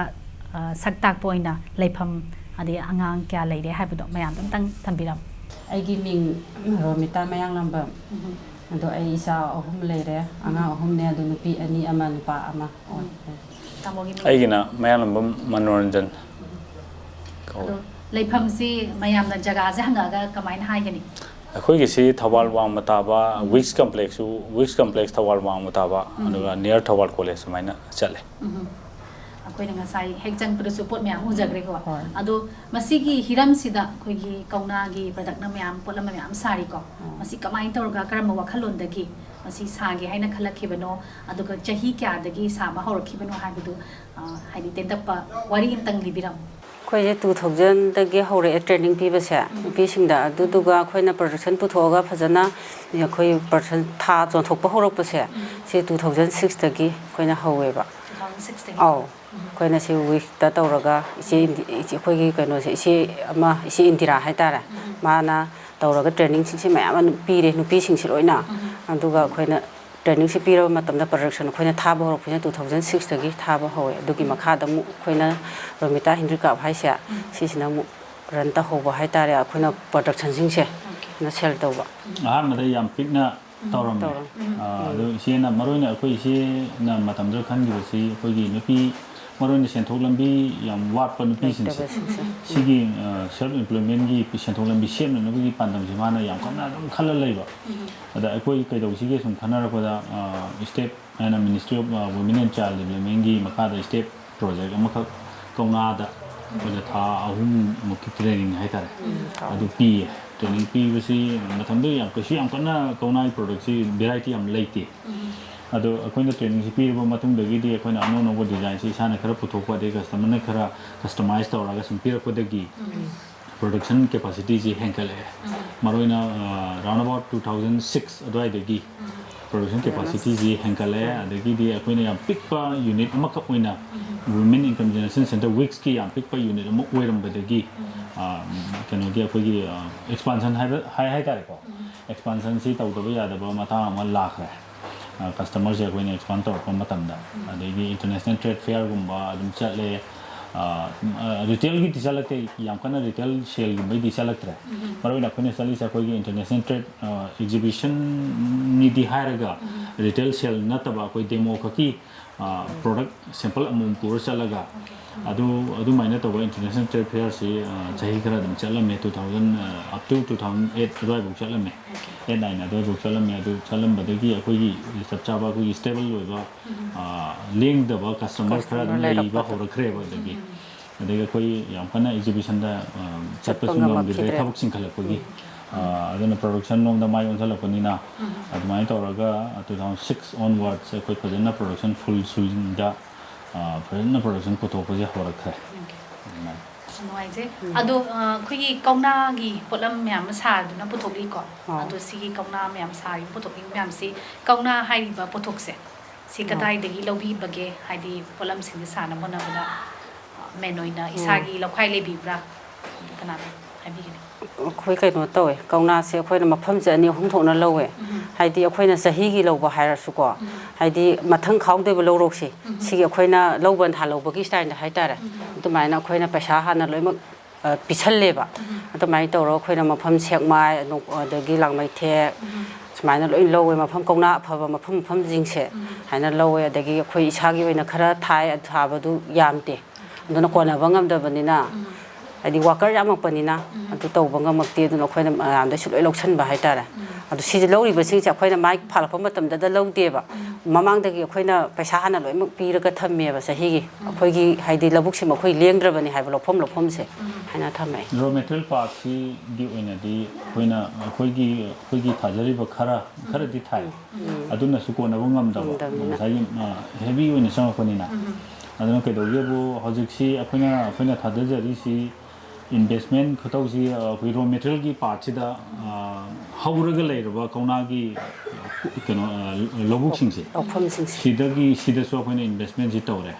ꯑꯥ, ꯁꯛ ꯇꯥꯛꯄ ꯑꯣꯏꯅ ꯂꯩꯐꯝ ꯑꯗꯩ ꯑꯉꯥꯡ ꯀꯌꯥ ꯂꯩꯔꯦ ꯍꯥꯏꯕꯗꯣ ꯃꯌꯥꯝꯗ ꯑꯝꯇꯪ ꯊꯝꯕꯤꯔꯝꯃꯨ꯫ ꯑꯩꯒꯤ ꯃꯤꯡ ꯔꯣꯃꯤꯇꯥ ꯃꯌꯥꯡꯂꯥꯝꯕꯝ꯫ ꯑꯗꯣ ꯑꯩ ꯏꯆꯥ ꯑꯍꯨꯝ ꯂꯩꯔꯦ, ꯑꯉꯥꯡ ꯑꯍꯨꯝꯅꯦ, ꯑꯗꯣ ꯅꯨꯄꯤ ꯑꯅꯤ ꯑꯃ ꯅꯨꯄꯥ ꯑꯃ ꯑꯣꯏ꯫ ꯇꯥꯃꯣꯒꯤ ꯃꯤꯡ? ꯑꯩꯒꯤꯅ ꯃꯌꯥꯡꯂꯝꯕꯝ ꯃꯅꯣꯔꯟꯖꯟ ꯀꯧꯏ꯫ ꯑꯗꯣ ꯂꯩꯐꯝꯁꯤ ꯃꯌꯥꯝꯅ ꯖꯒꯥꯁꯦ ꯍꯪꯉꯛꯑꯒ ꯀꯃꯥꯏꯅ ꯍꯥꯏꯒꯅꯤ? ꯑꯩꯈꯣꯏꯒꯤꯁꯤ ꯊꯧꯕꯥꯜ ꯋꯥꯡꯃ ꯇꯥꯕ ꯋꯤꯛꯁ ꯀꯝꯄ꯭ꯂꯦꯛꯁꯁꯨ, ꯋꯤꯛꯁ ꯀꯝꯄ꯭ꯂꯦꯛꯁ ꯊꯧꯕꯥꯜ ꯋꯥꯡꯃ ꯇꯥꯕ, ꯑꯗꯨꯒ ꯅꯤꯌꯔ ꯊꯧꯕꯥꯜ ꯀꯣꯂꯦꯖ ꯁꯨꯃꯥꯏꯅ ꯆꯠꯂꯦ꯫ ꯑꯩꯈꯣꯏꯅ ꯉꯁꯥꯏ ꯍꯦꯛ ꯆꯪꯕꯗꯁꯨ ꯄꯣꯠ ꯃꯌꯥꯝ ꯎꯖꯈ꯭ꯔꯦꯀꯣ꯫ ꯍꯣꯏ꯫ ꯑꯗꯣ ꯃꯁꯤꯒꯤ ꯍꯤꯔꯝꯁꯤꯗ ꯑꯩꯈꯣꯏꯒꯤ ꯀꯧꯅꯥꯒꯤ ꯄ꯭ꯔꯗꯛꯅ ꯃꯌꯥꯝ ꯄꯣꯠꯂꯝ ꯃꯌꯥꯝ ꯁꯥꯔꯤꯀꯣ꯫ ꯃꯁꯤ ꯀꯃꯥꯏꯅ ꯇꯧꯔꯒ ꯀꯔꯝꯕ ꯋꯥꯈꯜꯂꯣꯟꯗꯒꯤ ꯃꯁꯤ ꯁꯥꯒꯦ ꯍꯥꯏꯅ ꯈꯜꯂꯛꯈꯤꯕꯅꯣ? ꯑꯗꯨꯒ ꯆꯍꯤ ꯀꯌꯥꯗꯒꯤ ꯁꯥꯕ ꯍꯧꯔꯛꯈꯤꯕꯅꯣ ꯍꯥꯏꯕꯗꯨ, ꯑ, ꯍꯥꯏꯗꯤ ꯇꯦꯟꯇꯛꯄ ꯋꯥꯔꯤ ꯑꯃꯇꯪ ꯂꯤꯕꯤꯔꯝꯃꯨ꯫ ꯑꯩꯈꯣꯏꯁꯦ ꯇꯨ ꯊꯥꯎꯖꯟꯗꯒꯤ ꯍꯧꯔꯛꯑꯦ ꯇ꯭ꯔꯦꯅꯤꯡ ꯄꯤꯕꯁꯦ ꯅꯨꯄꯤꯁꯤꯡꯗ꯫ ꯑꯗꯨꯗꯨꯒ ꯑꯩꯈꯣꯏꯅ ꯄ꯭ꯔꯗꯛꯁꯟ ꯄꯨꯊꯣꯛꯑꯒ ꯐꯖꯅ ꯑꯩꯈꯣꯏ ꯄ꯭ꯔꯗꯛꯁꯟ ꯊꯥ ꯆꯣꯟꯊꯣꯛꯄ ꯍꯧꯔꯛꯄꯁꯦ ꯁꯤ ꯇꯨ ꯊꯥꯎꯖꯟ ꯁꯤꯛꯁꯇꯒꯤ ꯑꯩꯈꯣꯏꯅ ꯍꯧꯋꯦꯕ꯫ Two thousand ꯁꯤꯛꯁꯇꯒꯤ? ꯑꯧ꯫ ꯑꯩꯈꯣꯏꯅ ꯁꯤ ꯋꯤꯛꯇ ꯇꯧꯔꯒ ꯏꯆꯦ ꯏꯟꯗꯤ-, ꯏꯆꯦ ꯑꯩꯈꯣꯏꯒꯤ ꯀꯩꯅꯣꯁꯦ, ꯏꯆꯦ ꯑꯃ, ꯏꯆꯦ ꯏꯟꯗꯤꯔꯥ ꯍꯥꯏꯇꯥꯔꯦ, ꯃꯥꯅ ꯇꯧꯔꯒ ꯇ꯭ꯔꯦꯅꯤꯡꯁꯤꯡꯁꯦ ꯃꯌꯥꯝ ꯑꯃ ꯄꯤꯔꯦ ꯅꯨꯄꯤꯁꯤꯡꯁꯦ ꯂꯣꯏꯅ꯫ ꯑꯗꯨꯒ ꯑꯩꯈꯣꯏꯅ ꯇ꯭ꯔꯦꯅꯤꯡꯁꯦ ꯄꯤꯔꯕ ꯃꯇꯝꯗ ꯄ꯭ꯔꯗꯛꯁꯟ ꯑꯩꯈꯣꯏꯅ ꯊꯥꯕ ꯍꯧꯔꯛꯄꯁꯤꯅ ꯇꯨ ꯊꯥꯎꯖꯟ ꯁꯤꯛꯁꯇꯒꯤ ꯊꯥꯕ ꯍꯧꯋꯦ꯫ ꯑꯗꯨꯒꯤ ꯃꯈꯥꯗ ꯑꯃꯨꯛ ꯑꯩꯈꯣꯏꯅ ꯔꯣꯃꯤꯇꯥ ꯍꯦꯟꯗꯤꯀ꯭ꯔꯥꯐ ꯍꯥꯏꯁꯦ, ꯁꯤꯁꯤꯅ ꯑꯃꯨꯛ ꯔꯟ ꯇꯧꯍꯧꯕ ꯍꯥꯏꯇꯥꯔꯦ, ꯑꯩꯈꯣꯏꯅ ꯄ꯭ꯔꯗꯛꯁꯟꯁꯤꯡꯁꯦ, ꯑꯩꯈꯣꯏꯅ ꯁꯦꯜ ꯇꯧꯕ꯫ ꯑꯍꯥꯟꯕꯗ ꯌꯥꯝ ꯄꯤꯛꯅ ꯇꯧꯔꯝꯃꯦ꯫ ꯇꯧꯔꯝꯃꯦ꯫ ꯑꯥ, ꯑꯗꯣ ꯏꯆꯦꯅ, ꯃꯔꯨꯑꯣꯏꯅ ꯑꯩꯈꯣꯏ ꯏꯆꯦꯅ ꯃꯇꯝꯗꯨꯗ ꯈꯟꯈꯤꯕꯁꯤ ꯑꯩꯈꯣꯏꯒꯤ ꯅꯨꯄꯤ, ꯃꯔꯨꯑꯣꯏꯅ ꯁꯦꯟꯊꯣꯛ ꯂꯝꯕꯤ ꯌꯥꯝ ꯋꯥꯠꯄ ꯅꯨꯄꯤꯁꯤꯡꯁꯦ, ꯂꯩꯇꯕꯁꯤꯡꯁꯦ꯫ ꯁꯤꯒꯤ, ꯑ, ꯁꯦꯜꯐ ꯑꯦꯝꯄ꯭ꯂꯣꯏꯃꯦꯟꯒꯤ ꯁꯦꯟꯊꯣꯛ ꯂꯝꯕꯤ ꯁꯦꯝꯅꯅꯕꯒꯤ ꯄꯥꯟꯗꯝꯁꯦ ꯃꯥꯅ ꯌꯥꯝ ꯀꯟꯅ ꯑꯗꯨꯝ ꯈꯜꯂ ꯂꯩꯕ꯫ ꯑꯗ ꯑꯩꯈꯣꯏ ꯀꯩꯗꯧꯁꯤꯒꯦ ꯁꯨꯝ ꯈꯟꯅꯔꯛꯄꯗ, ꯑ, ꯏꯁꯇꯦꯠ ꯍꯥꯏꯅ ꯃꯤꯅꯤꯁꯇ꯭ꯔꯤ ꯑꯣꯐ, ꯑ, ꯋꯨꯃꯦꯟ ꯑꯦꯟ ꯆꯥꯏꯜ ꯗꯤꯕ꯭ꯂꯞꯃꯦꯟꯒꯤ ꯃꯈꯥꯗ ꯏꯁꯇꯦꯠ ꯄ꯭ꯔꯣꯖꯦꯛ ꯑꯃꯈꯛ ꯀꯧꯅꯥꯗ ꯑꯩꯈꯣꯏꯅ ꯊꯥ ꯑꯍꯨꯝꯃꯨꯛꯀꯤ ꯇ꯭ꯔꯦꯅꯤꯡ ꯍꯥꯏꯇꯥꯔꯦ, ꯑꯗꯨ ꯄꯤꯌꯦ꯫ ꯇ꯭ꯔꯦꯅꯤꯡ ꯄꯤꯕꯁꯤ ꯃꯇꯝꯗꯨꯗ ꯌꯥꯝ, ꯀꯩꯁꯨ ꯌꯥꯝ ꯀꯟꯅ ꯀꯧꯅꯥꯒꯤ ꯄ꯭ꯔꯗꯛꯁꯤ ꯚꯦꯔꯥꯏꯇꯤ ꯌꯥꯝ ꯂꯩꯇꯦ꯫ ꯑꯗꯣ ꯑꯩꯈꯣꯏꯅ ꯇ꯭ꯔꯦꯅꯤꯡꯁꯤ ꯄꯤꯔꯕ ꯃꯇꯨꯡꯗꯒꯤꯗꯤ ꯑꯩꯈꯣꯏꯅ ꯑꯅꯧ ꯑꯅꯧꯕ ꯗꯤꯖꯥꯏꯟꯁꯤ ꯏꯁꯥꯅ ꯈꯔ ꯄꯨꯊꯣꯛꯄ, ꯑꯗꯩ ꯀꯁꯇꯃꯔꯅ ꯈꯔ ꯀꯁꯇꯃꯥꯏꯁ ꯇꯧꯔꯒ ꯁꯨꯝ ꯄꯤꯔꯛꯄꯗꯒꯤ ꯄ꯭ꯔꯗꯛꯁꯟ ꯀꯦꯄꯥꯁꯤꯇꯤꯁꯤ ꯍꯦꯟꯒꯠꯂꯛꯑꯦ꯫ ꯃꯔꯨꯑꯣꯏꯅ, ꯑ, round about two thousand six ꯑꯗꯨꯋꯥꯏꯗꯒꯤ ꯄ꯭ꯔꯗꯛꯁꯟ ꯀꯦꯄꯥꯁꯤꯇꯤꯁꯤ ꯍꯦꯟꯒꯠꯂꯛꯑꯦ꯫ ꯑꯗꯒꯤꯗꯤ ꯑꯩꯈꯣꯏꯅ ꯌꯥꯝ ꯄꯤꯛꯄ ꯌꯨꯅꯤꯠ ꯑꯃꯈꯛ ꯑꯣꯏꯅ Women Income Generation Center ꯋꯤꯛꯁꯀꯤ ꯌꯥꯝ ꯄꯤꯛꯄ ꯌꯨꯅꯤꯠ ꯑꯃ ꯑꯣꯏꯔꯝꯕꯗꯒꯤ, ꯑ, ꯀꯩꯅꯣꯒꯤ ꯑꯩꯈꯣꯏꯒꯤ, ꯑ, ꯑꯦꯛꯁꯄꯥꯟꯁꯟ ꯍꯥꯏꯕ, ꯍꯥꯏ, ꯍꯥꯏꯇꯥꯔꯦꯀꯣ꯫ ꯑꯦꯛꯁꯄꯥꯟꯁꯟꯁꯤ ꯇꯧꯗꯕ ꯌꯥꯗꯕ ꯃꯇꯥꯡ ꯑꯃ ꯂꯥꯛꯈ꯭ꯔꯦ꯫ ꯑ, ꯀꯁꯇꯃꯔꯁꯦ ꯑꯩꯈꯣꯏꯅ ꯑꯦꯛꯁꯄꯥꯟ ꯇꯧꯔꯛꯄ ꯃꯇꯝꯗ, ꯑꯗꯒꯤ ꯏꯟꯇꯔꯅꯦꯁꯅꯦꯜ ꯇ꯭ꯔꯦꯗ ꯐꯤꯌꯔꯒꯨꯝꯕ ꯑꯗꯨꯝ ꯆꯠꯂꯦ꯫ ꯔꯤꯇꯦꯜꯒꯤꯗꯤ ꯆꯠꯂꯛꯇꯦ, ꯌꯥꯝ ꯀꯟꯅ ꯔꯤꯇꯦꯜ ꯁꯦꯜꯒꯨꯝꯕꯩꯗꯤ ꯆꯠꯂꯛꯇ꯭ꯔꯦ꯫ ꯃꯔꯨ ꯑꯣꯏꯅ ꯑꯩꯈꯣꯏꯅ ꯆꯠꯂꯤꯁꯦ ꯑꯩꯈꯣꯏꯒꯤ ꯏꯟꯇꯔꯅꯦꯁꯅꯦꯜ ꯇ꯭ꯔꯦꯗ ꯑꯦꯛꯖꯤꯕꯤꯁꯟꯅꯤꯗꯤ ꯍꯥꯏꯔꯒ ꯔꯤꯇꯦꯜ ꯁꯦꯜ ꯅꯠꯇꯕ ꯑꯩꯈꯣꯏ ꯗꯦꯃꯣ ꯈꯛꯀꯤ ꯄ꯭ꯔꯣꯗꯛ ꯁꯦꯝꯄꯜ ꯑꯃꯃꯝ ꯄꯨꯔ ꯆꯠꯂꯒ ꯑꯗꯨ ꯑꯗꯨꯃꯥꯏꯅ ꯇꯧꯕ ꯏꯟꯇꯔꯅꯦꯁꯅꯦꯜ ꯇ꯭ꯔꯦꯗ ꯐꯤꯌꯔꯁꯤ ꯆꯍꯤ ꯈꯔ ꯑꯗꯨꯝ ꯆꯠꯂꯝꯃꯦ꯫ Two thousand up to two thousand eight ꯑꯗꯨꯋꯥꯏꯐꯥꯎ ꯆꯠꯂꯝꯃꯦ꯫ Eight nine ꯑꯗꯨꯋꯥꯏꯐꯥꯎ ꯆꯠꯂꯝꯃꯦ꯫ ꯑꯗꯨ ꯆꯠꯂꯝꯕꯗꯒꯤ ꯑꯩꯈꯣꯏꯒꯤ ꯆꯞ ꯆꯥꯕ ꯑꯩꯈꯣꯏꯒꯤ ꯁ꯭ꯇꯦꯕꯜ ꯑꯣꯏꯕ ꯂꯦꯡꯗꯕ ꯀꯁꯇꯃꯔ ꯈꯔ ꯑꯗꯨꯝ ꯂꯩꯕ ꯍꯧꯔꯛꯈ꯭ꯔꯦꯕ꯫ ꯑꯗꯒꯤ ꯑꯗꯒꯤ ꯑꯩꯈꯣꯏ ꯌꯥꯝ ꯀꯟꯅ ꯑꯦꯛꯖꯤꯕꯤꯁꯟꯗ ꯆꯠꯄꯁꯨ ꯉꯝꯈꯤꯗ꯭ꯔꯦ, ꯊꯕꯛ ꯆꯤꯟꯈꯠꯂꯛꯄꯒꯤ꯫ ꯑꯗꯨꯅ ꯄ꯭ꯔꯗꯛꯁꯟ ꯂꯣꯝꯗ ꯃꯥꯏ ꯑꯣꯟꯁꯤꯜꯂꯛꯄꯅꯤꯅ ꯑꯗꯨꯃꯥꯏꯅ ꯇꯧꯔꯒ two thousand six onwards ꯑꯩꯈꯣꯏ ꯐꯖꯅ ꯄ꯭ꯔꯗꯛꯁꯟ ꯐꯨꯜ ꯁ꯭ꯋꯤꯡꯗ ꯐꯖꯅ ꯄ꯭ꯔꯗꯛꯁꯟ ꯄꯨꯊꯣꯛꯄꯁꯦ ꯍꯧꯔꯛꯈ꯭ꯔꯦ꯫ ꯑꯗꯨꯃꯥꯏꯅ꯫ ꯌꯥꯝ ꯅꯨꯡꯉꯥꯏꯖꯩ꯫ ꯑꯗꯣ ꯑꯩꯈꯣꯏꯒꯤ ꯀꯧꯅꯥꯒꯤ ꯄꯣꯠꯂꯝ ꯃꯌꯥꯝ ꯑꯃ ꯁꯥꯗꯨꯅ ꯄꯨꯊꯣꯛꯂꯤꯀꯣ꯫ ꯑꯗꯣ ꯁꯤꯒꯤ ꯀꯧꯅꯥ ꯃꯌꯥꯝ ꯁꯥꯔꯤꯕ, ꯄꯨꯊꯣꯛꯂꯤꯕ ꯃꯌꯥꯝꯁꯤ, ꯀꯧꯅꯥ ꯍꯥꯏꯔꯤꯕ ꯄꯣꯠꯊꯣꯛꯁꯦ ꯁꯤ ꯀꯗꯥꯏꯗꯒꯤ ꯂꯧꯕꯤꯕꯒꯦ? ꯍꯥꯏꯗꯤ ꯄꯣꯠꯂꯝꯁꯤꯡꯁꯦ ꯁꯥꯅꯕ ꯍꯣꯠꯅꯕꯗ ꯃꯦꯟ ꯑꯣꯏꯅ ꯏꯁꯥꯒꯤ ꯂꯧꯈꯥꯏ ꯂꯩꯕꯤꯕ꯭ꯔꯥ? ꯑꯗꯨ ꯀꯅꯥꯅ ꯍꯥꯏꯕꯤꯒꯅꯤ? ꯑꯩꯈꯣꯏ ꯀꯩꯅꯣ ꯇꯧꯋꯦ, ꯀꯧꯅꯥꯁꯦ ꯑꯩꯈꯣꯏꯅ ꯃꯐꯝꯁꯦ ꯑꯅꯤ ꯑꯍꯨꯝ ꯊꯣꯛꯅ ꯂꯧꯋꯦ꯫ ꯍꯥꯏꯗꯤ ꯑꯩꯈꯣꯏꯅ ꯆꯍꯤꯒꯤ ꯂꯧꯕ ꯍꯥꯏꯔꯁꯨꯀꯣ, ꯍꯥꯏꯗꯤ ꯃꯊꯪ ꯈꯥꯎꯗꯣꯏꯕ ꯂꯧꯔꯣꯛꯁꯦ, ꯁꯤꯒꯤ ꯑꯩꯈꯣꯏꯅ ꯂꯧ ꯕꯟꯙꯥ ꯂꯧꯕꯒꯤ ꯁ꯭ꯇꯥꯏꯜꯗ ꯍꯥꯏꯇꯥꯔꯦ꯫ ꯑꯗꯨꯃꯥꯏꯅ ꯑꯩꯈꯣꯏꯅ ꯄꯩꯁꯥ ꯍꯥꯟꯅ ꯂꯣꯏꯅꯃꯛ ꯄꯤꯁꯜꯂꯦꯕ꯫ ꯑꯗꯨꯃꯥꯏꯅ ꯇꯧꯔꯒ ꯑꯩꯈꯣꯏꯅ ꯃꯐꯝ ꯁꯦꯛꯃꯥꯏ, ꯑꯗꯒꯤ ꯂꯥꯡꯃꯩꯊꯦꯛ, ꯁꯨꯃꯥꯏꯅ ꯂꯣꯏ ꯂꯧꯋꯦ꯫ ꯃꯐꯝ ꯀꯧꯅꯥ ꯑꯐꯕ ꯃꯐꯝ ꯃꯐꯝꯁꯤꯡꯁꯦ ꯍꯥꯏꯅ ꯂꯧꯋꯦ꯫ ꯑꯗꯒꯤ ꯑꯩꯈꯣꯏ ꯏꯁꯥꯒꯤ ꯑꯣꯏꯅ ꯈꯔ ꯊꯥꯏ, ꯊꯥꯕꯗꯨ ꯌꯥꯝꯗꯦ꯫ ꯑꯗꯨꯅ ꯀꯣꯟꯅꯕ ꯉꯝꯗꯕꯅꯤꯅ, ꯍꯥꯏꯗꯤ ꯋꯥꯀꯔ ꯌꯥꯝꯃꯛꯄꯅꯤꯅ ꯑꯗꯨ ꯇꯧꯕ ꯉꯝꯃꯛꯇꯦ꯫ ꯑꯗꯨꯅ ꯑꯩꯈꯣꯏꯅ ꯃꯌꯥꯝꯗꯩꯁꯨ ꯂꯣꯏ ꯂꯧꯁꯟꯕ ꯍꯥꯏꯇꯥꯔꯦ꯫ ꯑꯗꯨ ꯁꯤꯁꯦ ꯂꯧꯔꯤꯕꯁꯤꯡꯁꯦ ꯑꯩꯈꯣꯏꯅ ꯃꯥꯏ ꯐꯥꯜꯂꯛꯄ ꯃꯇꯝꯗꯗ ꯂꯧꯗꯦꯕ꯫ ꯃꯃꯥꯡꯗꯒꯤ ꯑꯩꯈꯣꯏꯅ ꯄꯩꯁꯥ ꯍꯥꯟꯅ ꯂꯣꯏꯅꯃꯛ ꯄꯤꯔꯒ ꯊꯝꯃꯦꯕ ꯆꯍꯤꯒꯤ꯫ ꯑꯩꯈꯣꯏꯒꯤ ꯍꯥꯏꯗꯤ ꯂꯧꯕꯨꯛꯁꯤꯃ ꯑꯩꯈꯣꯏ ꯂꯦꯡꯗ꯭ꯔꯕꯅꯤ ꯍꯥꯏꯕ ꯂꯧꯐꯝ ꯂꯧꯐꯝꯁꯦ ꯍꯥꯏꯅ ꯊꯝꯃꯦ꯫ ꯔꯣ ꯃꯦꯇꯔꯤꯌꯦꯜ ꯄꯥꯔꯠꯁꯤꯒꯤ ꯑꯣꯏꯅꯗꯤ ꯑꯩꯈꯣꯏꯅ, ꯑꯩꯈꯣꯏꯒꯤ, ꯑꯩꯈꯣꯏꯒꯤ ꯊꯥꯖꯔꯤꯕ ꯈꯔ, ꯈꯔꯗꯤ ꯊꯥꯏ꯫ ꯑꯗꯨꯅꯁꯨ ꯀꯣꯟꯅꯕ ꯉꯝꯗꯕ, ꯉꯝꯗꯕꯅꯤꯅ꯫ ꯉꯁꯥꯏꯒꯤ ꯍꯦꯚꯤ ꯑꯣꯏꯅ ꯆꯪꯉꯛꯄꯅꯤꯅ꯫ ꯑꯗꯨꯅ ꯀꯩꯗꯧꯒꯦꯕꯨ, ꯍꯧꯖꯤꯛꯁꯤ ꯑꯩꯈꯣꯏꯅ, ꯑꯩꯈꯣꯏꯅ ꯊꯥꯗꯖꯔꯤꯁꯤ ꯏꯟꯚꯦꯁꯃꯦꯟ ꯈꯨꯇꯧꯁꯤ, ꯑ, ꯑꯩꯈꯣꯏ ꯔꯣ ꯃꯦꯇꯔꯤꯌꯦꯜꯒꯤ ꯄꯥꯔꯠꯁꯤꯗ, ꯑ, ꯍꯧꯔꯒ ꯂꯩꯔꯕ ꯀꯧꯅꯥꯒꯤ, ꯑ, ꯀꯩꯅꯣ, ꯑ, ꯂꯧꯕꯨꯛꯁꯤꯡꯁꯦ, ꯂꯧꯐꯝꯁꯤꯡꯁꯦ꯫ ꯁꯤꯗꯒꯤ, ꯁꯤꯗꯁꯨ ꯑꯩꯈꯣꯏꯅ ꯏꯟꯚꯦꯁꯃꯦꯟꯁꯤ ꯇꯧꯔꯦ꯫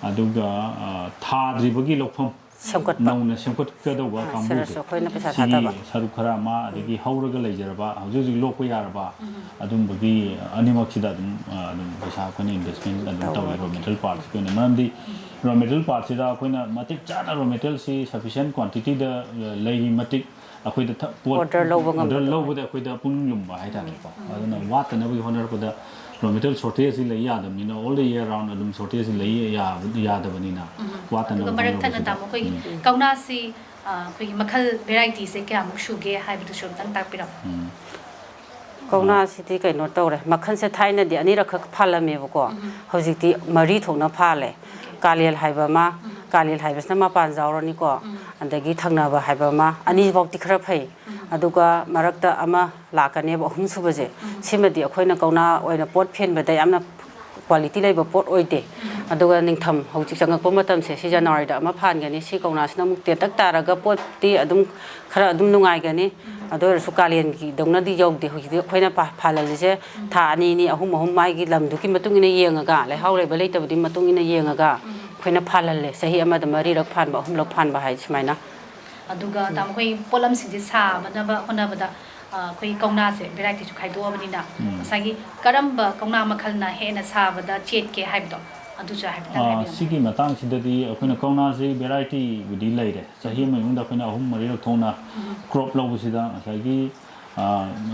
ꯑꯗꯨꯒ, ꯑ, ꯊꯥꯗ꯭ꯔꯤꯕꯒꯤ ꯂꯧꯐꯝ, ꯁꯦꯝꯒꯠꯄ꯫ ꯅꯧꯅ ꯁꯦꯝꯒꯠꯀꯗꯧꯕ ꯑꯥ, ꯀꯥꯡꯕꯨꯁꯦ ꯁꯤꯗꯁꯨ ꯑꯩꯈꯣꯏꯅ ꯄꯩꯁꯥ ꯁꯤꯒꯤ ꯊꯥꯗꯕ꯫ ꯁꯔꯨꯛ ꯈꯔ ꯑꯃ, ꯑꯗꯒꯤ ꯍꯧꯔꯒ ꯂꯩꯖꯔꯕ, ꯍꯧꯖꯤꯛ ꯍꯧꯖꯤꯛ ꯂꯣꯛꯄ ꯌꯥꯔꯕ, ꯑꯗꯨꯝꯕꯒꯤ ꯑꯅꯤꯃꯛꯁꯤꯗ ꯑꯗꯨꯝ ꯑ, ꯑꯗꯨꯝ ꯄꯩꯁꯥ ꯑꯩꯈꯣꯏꯅ ꯏꯟꯚꯦꯁꯃꯦꯟ ꯑꯗꯨꯝ ꯇꯧꯋꯦ꯫ ꯔꯣ ꯃꯦꯇꯦꯔꯤꯌꯦꯜ ꯄꯥꯔꯠꯁꯤꯒꯤ ꯑꯣꯏꯅ, ꯃꯔꯝꯗꯤ ꯔꯣ ꯃꯦꯇꯦꯔꯤꯌꯦꯜ ꯄꯥꯔꯠꯁꯤꯗ ꯑꯩꯈꯣꯏꯅ ꯃꯇꯤꯛ ꯆꯥꯅ ꯔꯣ ꯃꯦꯇꯦꯔꯤꯌꯦꯜꯁꯤ ꯁꯐꯤꯁꯤꯌꯦꯟ ꯀ꯭ꯋꯥꯟꯇꯤꯇꯤꯗ ꯂꯩꯔꯤ ꯃꯇꯤꯛ ꯑꯩꯈꯣꯏꯗ ꯊ- ꯄꯣꯠ Order ꯂꯧꯕ ꯑꯣꯔꯗꯔ ꯉꯝꯗꯕꯗꯣ꯫ ꯂꯧꯕꯗ ꯑꯩꯈꯣꯏꯗ ꯄꯨꯡ ꯂꯨꯝꯕ ꯍꯥꯏꯇꯥꯔꯦꯀꯣ꯫ ꯑꯗꯨꯅ ꯋꯥꯠꯇꯅꯕꯒꯤ ꯍꯣꯠꯅꯔꯛꯄꯗ ꯔꯣ ꯃꯦꯇꯦꯔꯤꯌꯦꯜ ꯁꯣꯔꯇꯦꯖꯁꯤ ꯂꯩ ꯌꯥꯗꯕꯅꯤꯅ, ꯑꯣꯜ ꯗ ꯏꯌꯔ ꯔꯥꯎꯟ ꯑꯗꯨꯝ ꯁꯣꯔꯇꯦꯖꯁꯤ ꯂꯩ ꯌꯥꯕ- ꯌꯥꯗꯕꯅꯤꯅ, ꯋꯥꯠꯇꯅꯕ ꯑꯗꯨꯒ ꯃꯔꯛ ꯊꯠꯅ ꯍꯣꯠꯅꯕꯁꯤꯗ꯫ ꯇꯥꯃꯣ, ꯑꯩꯈꯣꯏꯒꯤ ꯎꯝ꯫ ꯀꯧꯅꯥꯁꯤ ꯑꯩꯈꯣꯏꯒꯤ ꯃꯈꯜ ꯚꯦꯔꯥꯏꯇꯤꯁꯦ ꯀꯌꯥꯃꯨꯛ ꯁꯨꯒꯦ ꯍꯥꯏꯕꯗꯨꯁꯨ ꯑꯝꯇꯪ ꯇꯥꯛꯄꯤꯔꯝꯃꯣ꯫ ꯎꯝ꯫ ꯀꯧꯅꯥꯁꯤꯗꯤ ꯀꯩꯅꯣ ꯇꯧꯔꯦ, ꯃꯈꯜꯁꯦ ꯊꯥꯏꯅꯗꯤ ꯑꯅꯤꯔꯛꯈꯛ ꯐꯥꯜꯂꯝꯃꯦꯕꯀꯣ꯫ ꯍꯧꯖꯤꯛꯇꯤ ꯃꯔꯤ ꯊꯣꯛꯅ ꯐꯥꯜꯂꯦ꯫ ꯀꯥꯂꯦꯜ ꯍꯥꯏꯕ ꯑꯃ, ꯀꯥꯂꯦꯜ ꯍꯥꯏꯕꯁꯤꯅ ꯃꯄꯥꯟ ꯖꯥꯎꯔꯅꯤꯀꯣ꯫ ꯑꯗꯒꯤ ꯊꯪꯅꯕ ꯍꯥꯏꯕ ꯑꯃ, ꯑꯅꯤꯐꯥꯎꯗꯤ ꯈꯔ ꯐꯩ꯫ ꯑꯗꯨꯒ ꯃꯔꯛꯇ ꯑꯃ ꯂꯥꯛꯀꯅꯦꯕ, ꯑꯍꯨꯝ ꯁꯨꯕꯁꯦ꯫ ꯁꯤꯃꯗꯤ ꯑꯩꯈꯣꯏꯅ ꯀꯧꯅꯥ ꯑꯣꯏꯅ ꯄꯣꯠ ꯐꯦꯟꯕꯗ ꯌꯥꯝꯅ ꯀ꯭ꯋꯥꯂꯤꯇꯤ ꯂꯩꯕ ꯄꯣꯠ ꯑꯣꯏꯗꯦ꯫ ꯑꯗꯨꯒ ꯅꯤꯡꯊꯝ ꯍꯧꯖꯤꯛ ꯆꯪꯉꯛꯄ ꯃꯇꯝꯁꯦ, ꯁꯤ ꯖꯅꯋꯥꯔꯤꯗ ꯑꯃ ꯐꯥꯟꯒꯅꯤ꯫ ꯁꯤ ꯀꯧꯅꯥꯁꯤꯅ ꯑꯃꯨꯛ ꯇꯦꯟꯇꯛ ꯇꯥꯔꯒ ꯄꯣꯠꯇꯤ ꯑꯗꯨꯝ ꯈꯔ ꯑꯗꯨꯝ ꯅꯨꯡꯉꯥꯏꯒꯅꯤ꯫ ꯑꯗꯨ ꯑꯣꯏꯔꯁꯨ ꯀꯥꯂꯦꯟꯒꯤꯗꯧꯅꯗꯤ ꯌꯧꯗꯦ꯫ ꯍꯧꯖꯤꯛꯇꯤ ꯑꯩꯈꯣꯏꯅ ꯐꯥ- ꯐꯥꯜꯍꯜꯂꯤꯁꯦ ꯊꯥ ꯑꯅꯤ ꯑꯅꯤ, ꯑꯍꯨꯝ ꯑꯍꯨꯝ, ꯃꯥꯒꯤ ꯂꯝꯗꯨꯒꯤ ꯃꯇꯨꯡ ꯏꯟꯅ ꯌꯦꯡꯉꯒ, ꯂꯩꯍꯥꯎ ꯂꯩꯕ ꯂꯩꯇꯕꯗꯨꯒꯤ ꯃꯇꯨꯡ ꯏꯟꯅ ꯌꯦꯡꯉꯒ ꯑꯩꯈꯣꯏꯅ ꯐꯥꯜꯍꯜꯂꯦ꯫ ꯆꯍꯤ ꯑꯃꯗ ꯃꯔꯤꯔꯛ ꯐꯥꯟꯕ, ꯑꯍꯨꯝꯂꯛ ꯐꯥꯟꯕ ꯍꯥꯏ ꯁꯨꯃꯥꯏꯅ꯫ ꯑꯗꯨꯒ ꯇꯥꯃꯣ, ꯑꯩꯈꯣꯏ ꯄꯣꯠꯂꯝꯁꯤꯡꯁꯦ ꯁꯥꯕꯅꯕ ꯍꯣꯠꯅꯕꯗ ꯑ, ꯑꯩꯈꯣꯏ ꯀꯧꯅꯥꯁꯦ ꯚꯦꯔꯥꯏꯇꯤꯁꯨ ꯈꯥꯏꯗꯣꯛꯑꯕꯅꯤꯅ, ꯉꯁꯥꯏꯒꯤ ꯀꯔꯝꯕ ꯀꯧꯅꯥ ꯃꯈꯜꯅ ꯍꯦꯟꯅ ꯁꯥꯕꯗ ꯆꯦꯠꯀꯦ ꯍꯥꯏꯕꯗꯣ, ꯑꯗꯨꯁꯨ ꯍꯥꯏꯐꯦꯠꯇꯪ ꯑ, ꯍꯥꯏꯕꯤꯌꯨ꯫ ꯁꯤꯒꯤ ꯃꯇꯥꯡꯁꯤꯗꯗꯤ ꯑꯩꯈꯣꯏꯅ ꯀꯧꯅꯥꯁꯤ ꯚꯦꯔꯥꯏꯇꯤꯕꯨꯗꯤ ꯂꯩꯔꯦ꯫ ꯆꯍꯤ ꯑꯃꯒꯤ ꯃꯅꯨꯡꯗ ꯑꯩꯈꯣꯏꯅ ꯑꯍꯨꯝ ꯃꯔꯤꯔꯛ ꯊꯣꯛꯅ ꯀ꯭ꯔꯣꯞ ꯂꯧꯕꯁꯤꯗ ꯉꯁꯥꯏꯒꯤ, ꯑ,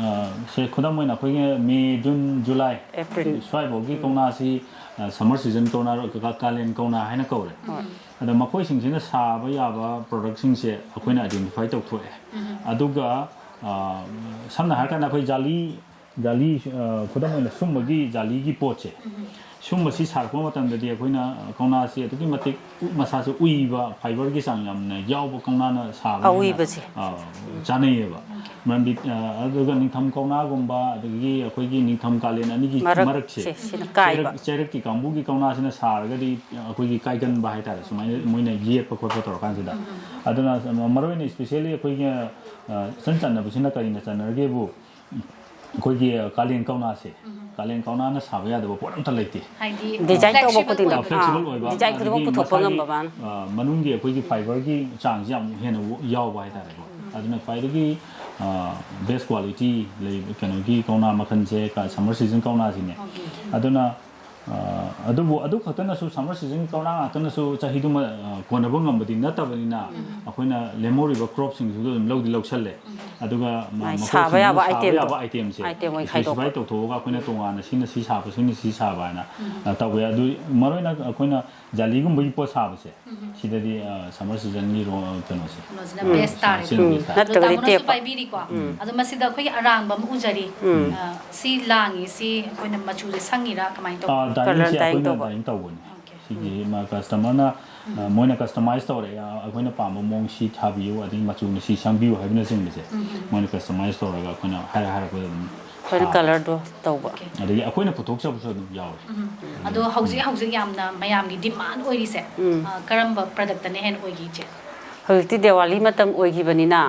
ꯑ, ꯁꯦ, ꯈꯨꯗꯝ ꯑꯣꯏꯅ ꯑꯩꯈꯣꯏꯒꯤ ꯃꯦ, ꯖꯨꯟ, ꯖꯨꯂꯥꯏ ꯑꯦꯄ꯭ꯔꯤꯜ꯫ ꯁ꯭ꯋꯥꯏꯐꯥꯎꯒꯤ ꯀꯧꯅꯥꯁꯤ, ꯑ, ꯁꯝꯃꯔ ꯁꯤꯖꯟ ꯀꯧꯅꯥ, ꯀ- ꯀꯥꯂꯦꯟ ꯀꯧꯅꯥ ꯍꯥꯏꯅ ꯀꯧꯔꯦ꯫ ꯑꯗ ꯃꯈꯣꯏꯁꯤꯡꯁꯤꯅ ꯁꯥꯕ ꯌꯥꯕ ꯄ꯭ꯔꯗꯛꯁꯤꯡꯁꯦ ꯑꯩꯈꯣꯏꯅ ꯑꯥꯏꯗꯦꯟꯇꯤꯐꯥꯏ ꯇꯧꯊꯣꯛꯑꯦ꯫ ꯑꯗꯨꯒ, ꯑ, ꯁꯝꯅ ꯍꯥꯏꯔꯀꯥꯟꯗ ꯑꯩꯈꯣꯏ ꯖꯥꯂꯤ, ꯖꯥꯂꯤ, ꯑ, ꯈꯨꯗꯝ ꯑꯣꯏꯅ ꯁꯨꯝꯕꯒꯤ ꯖꯥꯂꯤꯒꯤ ꯄꯣꯠꯁꯦ, ꯁꯨꯝꯕꯁꯤ ꯁꯥꯔꯛꯄ ꯃꯇꯝꯗꯗꯤ ꯑꯩꯈꯣꯏꯅ, ꯑ, ꯀꯧꯅꯥꯁꯤ ꯑꯗꯨꯛꯀꯤ ꯃꯇꯤꯛ ꯎ- ꯃꯁꯥꯁꯦ ꯎꯏꯕ, ꯐꯥꯏꯕꯔꯒꯤ ꯆꯥꯡ ꯌꯥꯝꯅ ꯌꯥꯎꯕ ꯀꯧꯅꯥꯅ ꯁꯥꯕꯅ ꯍꯦꯟꯅ, ꯑꯎꯏꯕꯁꯦ꯫ ꯑ, ꯆꯥꯅꯩꯌꯦꯕ꯫ ꯃꯔꯝꯗꯤ, ꯑ, ꯑꯗꯨꯒ ꯅꯤꯡꯊꯝ ꯀꯧꯅꯥꯒꯨꯝꯕ, ꯑꯗꯒꯤ ꯑꯩꯈꯣꯏꯒꯤ ꯅꯤꯡꯊꯝ ꯀꯥꯂꯦꯟ ꯑꯅꯤꯒꯤ ꯃꯔꯛꯁꯦ, ꯃꯔꯛꯁꯦ ꯁꯤꯅ ꯀꯥꯏꯕ꯫ ꯆꯩꯔꯛ- ꯆꯩꯔꯛꯀꯤ ꯀꯥꯡꯕꯨꯒꯤ ꯀꯧꯅꯥꯁꯤꯅ ꯁꯥꯔꯒꯗꯤ ꯑꯩꯈꯣꯏꯒꯤ ꯀꯥꯏꯒꯟꯕ ꯍꯥꯏꯇꯥꯔꯦ, ꯁꯨꯃꯥꯏꯅ ꯃꯣꯏꯅ ꯌꯦꯠꯄ ꯈꯣꯠꯄ ꯇꯧꯔꯀꯥꯟꯁꯤꯗ꯫ ꯑꯗꯨꯅ ꯃꯔꯨꯑꯣꯏꯅ especially ꯑꯩꯈꯣꯏꯒꯤ, ꯑ, ꯏꯆꯟ ꯆꯟꯅꯕꯁꯤꯅ ꯀꯔꯤꯅ ꯆꯟꯅꯔꯒꯦꯕꯨ, ꯑꯩꯈꯣꯏꯒꯤ ꯀꯥꯂꯦꯟ ꯀꯧꯅꯥꯁꯦ, ꯀꯥꯂꯦꯟ ꯀꯧꯅꯥꯅ ꯁꯥꯕ ꯌꯥꯗꯕ ꯄꯣꯠ ꯑꯝꯇ ꯂꯩꯇꯦ꯫ ꯍꯥꯏꯗꯤ Design ꯇꯧꯕ flexible ꯈꯨꯗꯤꯡꯃꯛ꯫ ꯑꯣꯏꯕ꯫ Flexible ꯑꯥ, ꯑꯣꯏꯕ, design ꯈꯨꯗꯤꯡꯃꯛ ꯑꯗꯒꯤ ꯄꯨꯊꯣꯛꯄ ꯃꯁꯥꯒꯤ, ꯉꯝꯕ ꯃꯥꯅ꯫ ꯑ, ꯃꯅꯨꯡꯒꯤ ꯑꯩꯈꯣꯏꯒꯤ fiberꯒꯤ ꯆꯥꯡꯁꯤ ꯌꯥꯝ ꯍꯦꯟꯅ ꯌꯥꯎꯕ ꯍꯥꯏꯇꯥꯔꯦꯀꯣ꯫ ꯑꯗꯨꯅ ꯈ꯭ꯋꯥꯏꯗꯒꯤ, ꯑ, best quality ꯂꯩ, ꯀꯩꯅꯣꯒꯤ ꯀꯧꯅꯥ ꯃꯈꯜꯁꯦ ꯀ-, summer season ꯀꯧꯅꯥꯁꯤꯅꯦ꯫ ꯑꯗꯨꯅ, ꯑ, ꯑꯗꯨꯕꯨ ꯑꯗꯨ ꯈꯛꯇꯅꯁꯨ, summer season ꯀꯧꯅꯥ ꯉꯥꯛꯇꯅꯁꯨ ꯆꯍꯤꯗꯨꯃ, ꯑ, ꯀꯣꯟꯅꯕ ꯉꯝꯕꯗꯤ ꯅꯠꯇꯕꯅꯤꯅ, ꯑꯩꯈꯣꯏꯅ ꯂꯦꯝꯍꯧꯔꯤꯕ cropꯁꯤꯡꯁꯨ ꯑꯗꯨꯝ ꯂꯧꯗꯤ ꯂꯧꯁꯜꯂꯦ꯫ ꯑꯗꯨꯒ ꯃ-, ꯃꯥꯏ ꯃꯈꯣꯏꯁꯤꯡꯗꯨ ꯁꯥꯕ ꯌꯥꯕ ꯁꯥꯕ itemꯗꯣ꯫ ꯌꯥꯕ itemꯁꯦ Item ꯑꯣꯏꯅ specify ꯈꯥꯏꯗꯣꯛꯄ꯫ ꯇꯧꯊꯣꯛꯑꯒ ꯑꯩꯈꯣꯏꯅ ꯇꯣꯉꯥꯟꯅ ꯁꯤꯅ ꯁꯤ ꯁꯥꯕ, ꯁꯤꯅ ꯁꯤ ꯁꯥꯕ ꯍꯥꯏꯅ, ꯑ, ꯇꯧꯋꯦ꯫ ꯑꯗꯨ ꯃꯔꯨꯑꯣꯏꯅ ꯑꯩꯈꯣꯏꯅ ꯖꯥꯂꯤꯒꯨꯝꯕꯒꯤ ꯄꯣꯠ ꯁꯥꯕꯁꯦ, ꯁꯤꯗꯗꯤ, ꯑ, summer seasonꯒꯤ ꯔꯣ-, ꯀꯩꯅꯣꯁꯦ꯫ ꯀꯩꯅꯣꯁꯤꯅ best ꯇꯥꯔꯦ꯫ ꯁꯤꯅ ꯎꯝ, best ꯇꯥꯔꯦ꯫ ꯑꯗꯣ ꯎꯝ, ꯇꯥꯃꯣꯅꯁꯨ ꯅꯠꯇ꯭ꯔꯒꯗꯤ tape꯫ ꯄꯥꯏꯕꯤꯔꯤꯀꯣ꯫ ꯑꯗꯣ ꯃꯁꯤꯗ ꯑꯩꯈꯣꯏꯒꯤ ꯑꯔꯥꯡꯕ ꯑꯃ ꯎꯖꯔꯤ꯫ ꯑ, ꯁꯤ ꯂꯥꯡꯉꯤ, ꯁꯤ ꯑꯩꯈꯣꯏꯅ ꯃꯆꯨꯁꯦ ꯁꯪꯉꯤꯔꯥ ꯀꯃꯥꯏꯅ ꯇꯧꯕ? ꯑ, dyeingꯁꯦ Colour dyeing ꯑꯩꯈꯣꯏꯅ ꯇꯧꯕ꯫ dyeing ꯇꯧꯕꯅꯤ꯫ Okay. ꯁꯤꯒꯤ ꯃ-, customerꯅ, ꯑ, ꯃꯣꯏꯅ customize ꯇꯧꯔꯛꯑꯦ, ꯑ, ꯑꯩꯈꯣꯏꯅ ꯄꯥꯝꯕ ꯃꯑꯣꯡ ꯁꯤ ꯊꯥꯕꯤꯌꯨ, ꯑꯗꯒꯤ ꯃꯆꯨꯅ ꯁꯤ ꯁꯪꯕꯤꯌꯨ ꯍꯥꯏꯕꯅꯆꯤꯡꯕꯁꯦ ꯃꯣꯏꯅ customize ꯇꯧꯔꯒ ꯑꯩꯈꯣꯏꯅ ꯍꯥꯏꯔ ꯍꯥꯏꯔꯛꯄꯗ ꯑꯗꯨꯝ ꯑꯩꯈꯣꯏꯅ ꯁꯥꯕ꯫ Colourꯗꯣ ꯇꯧꯕ꯫ ꯑꯗꯒꯤ ꯑꯩꯈꯣꯏꯅ ꯄꯨꯊꯣꯛꯆꯕꯁꯨ ꯑꯗꯨꯝ ꯌꯥꯎꯔꯦ꯫ ꯑꯗꯣ ꯍꯧꯖꯤꯛ ꯍꯧꯖꯤꯛ ꯌꯥꯝꯅ ꯃꯌꯥꯝꯒꯤ demand ꯑꯣꯏꯔꯤꯁꯦ, ꯑ, ꯀꯔꯝꯕ productꯅ ꯍꯦꯟꯅ ꯑꯣꯏꯒꯦ, ꯏꯆꯦ? ꯍꯧꯖꯤꯛꯇꯤ ꯗꯤꯋꯥꯂꯤ ꯃꯇꯝ ꯑꯣꯏꯈꯤꯕꯅꯤꯅ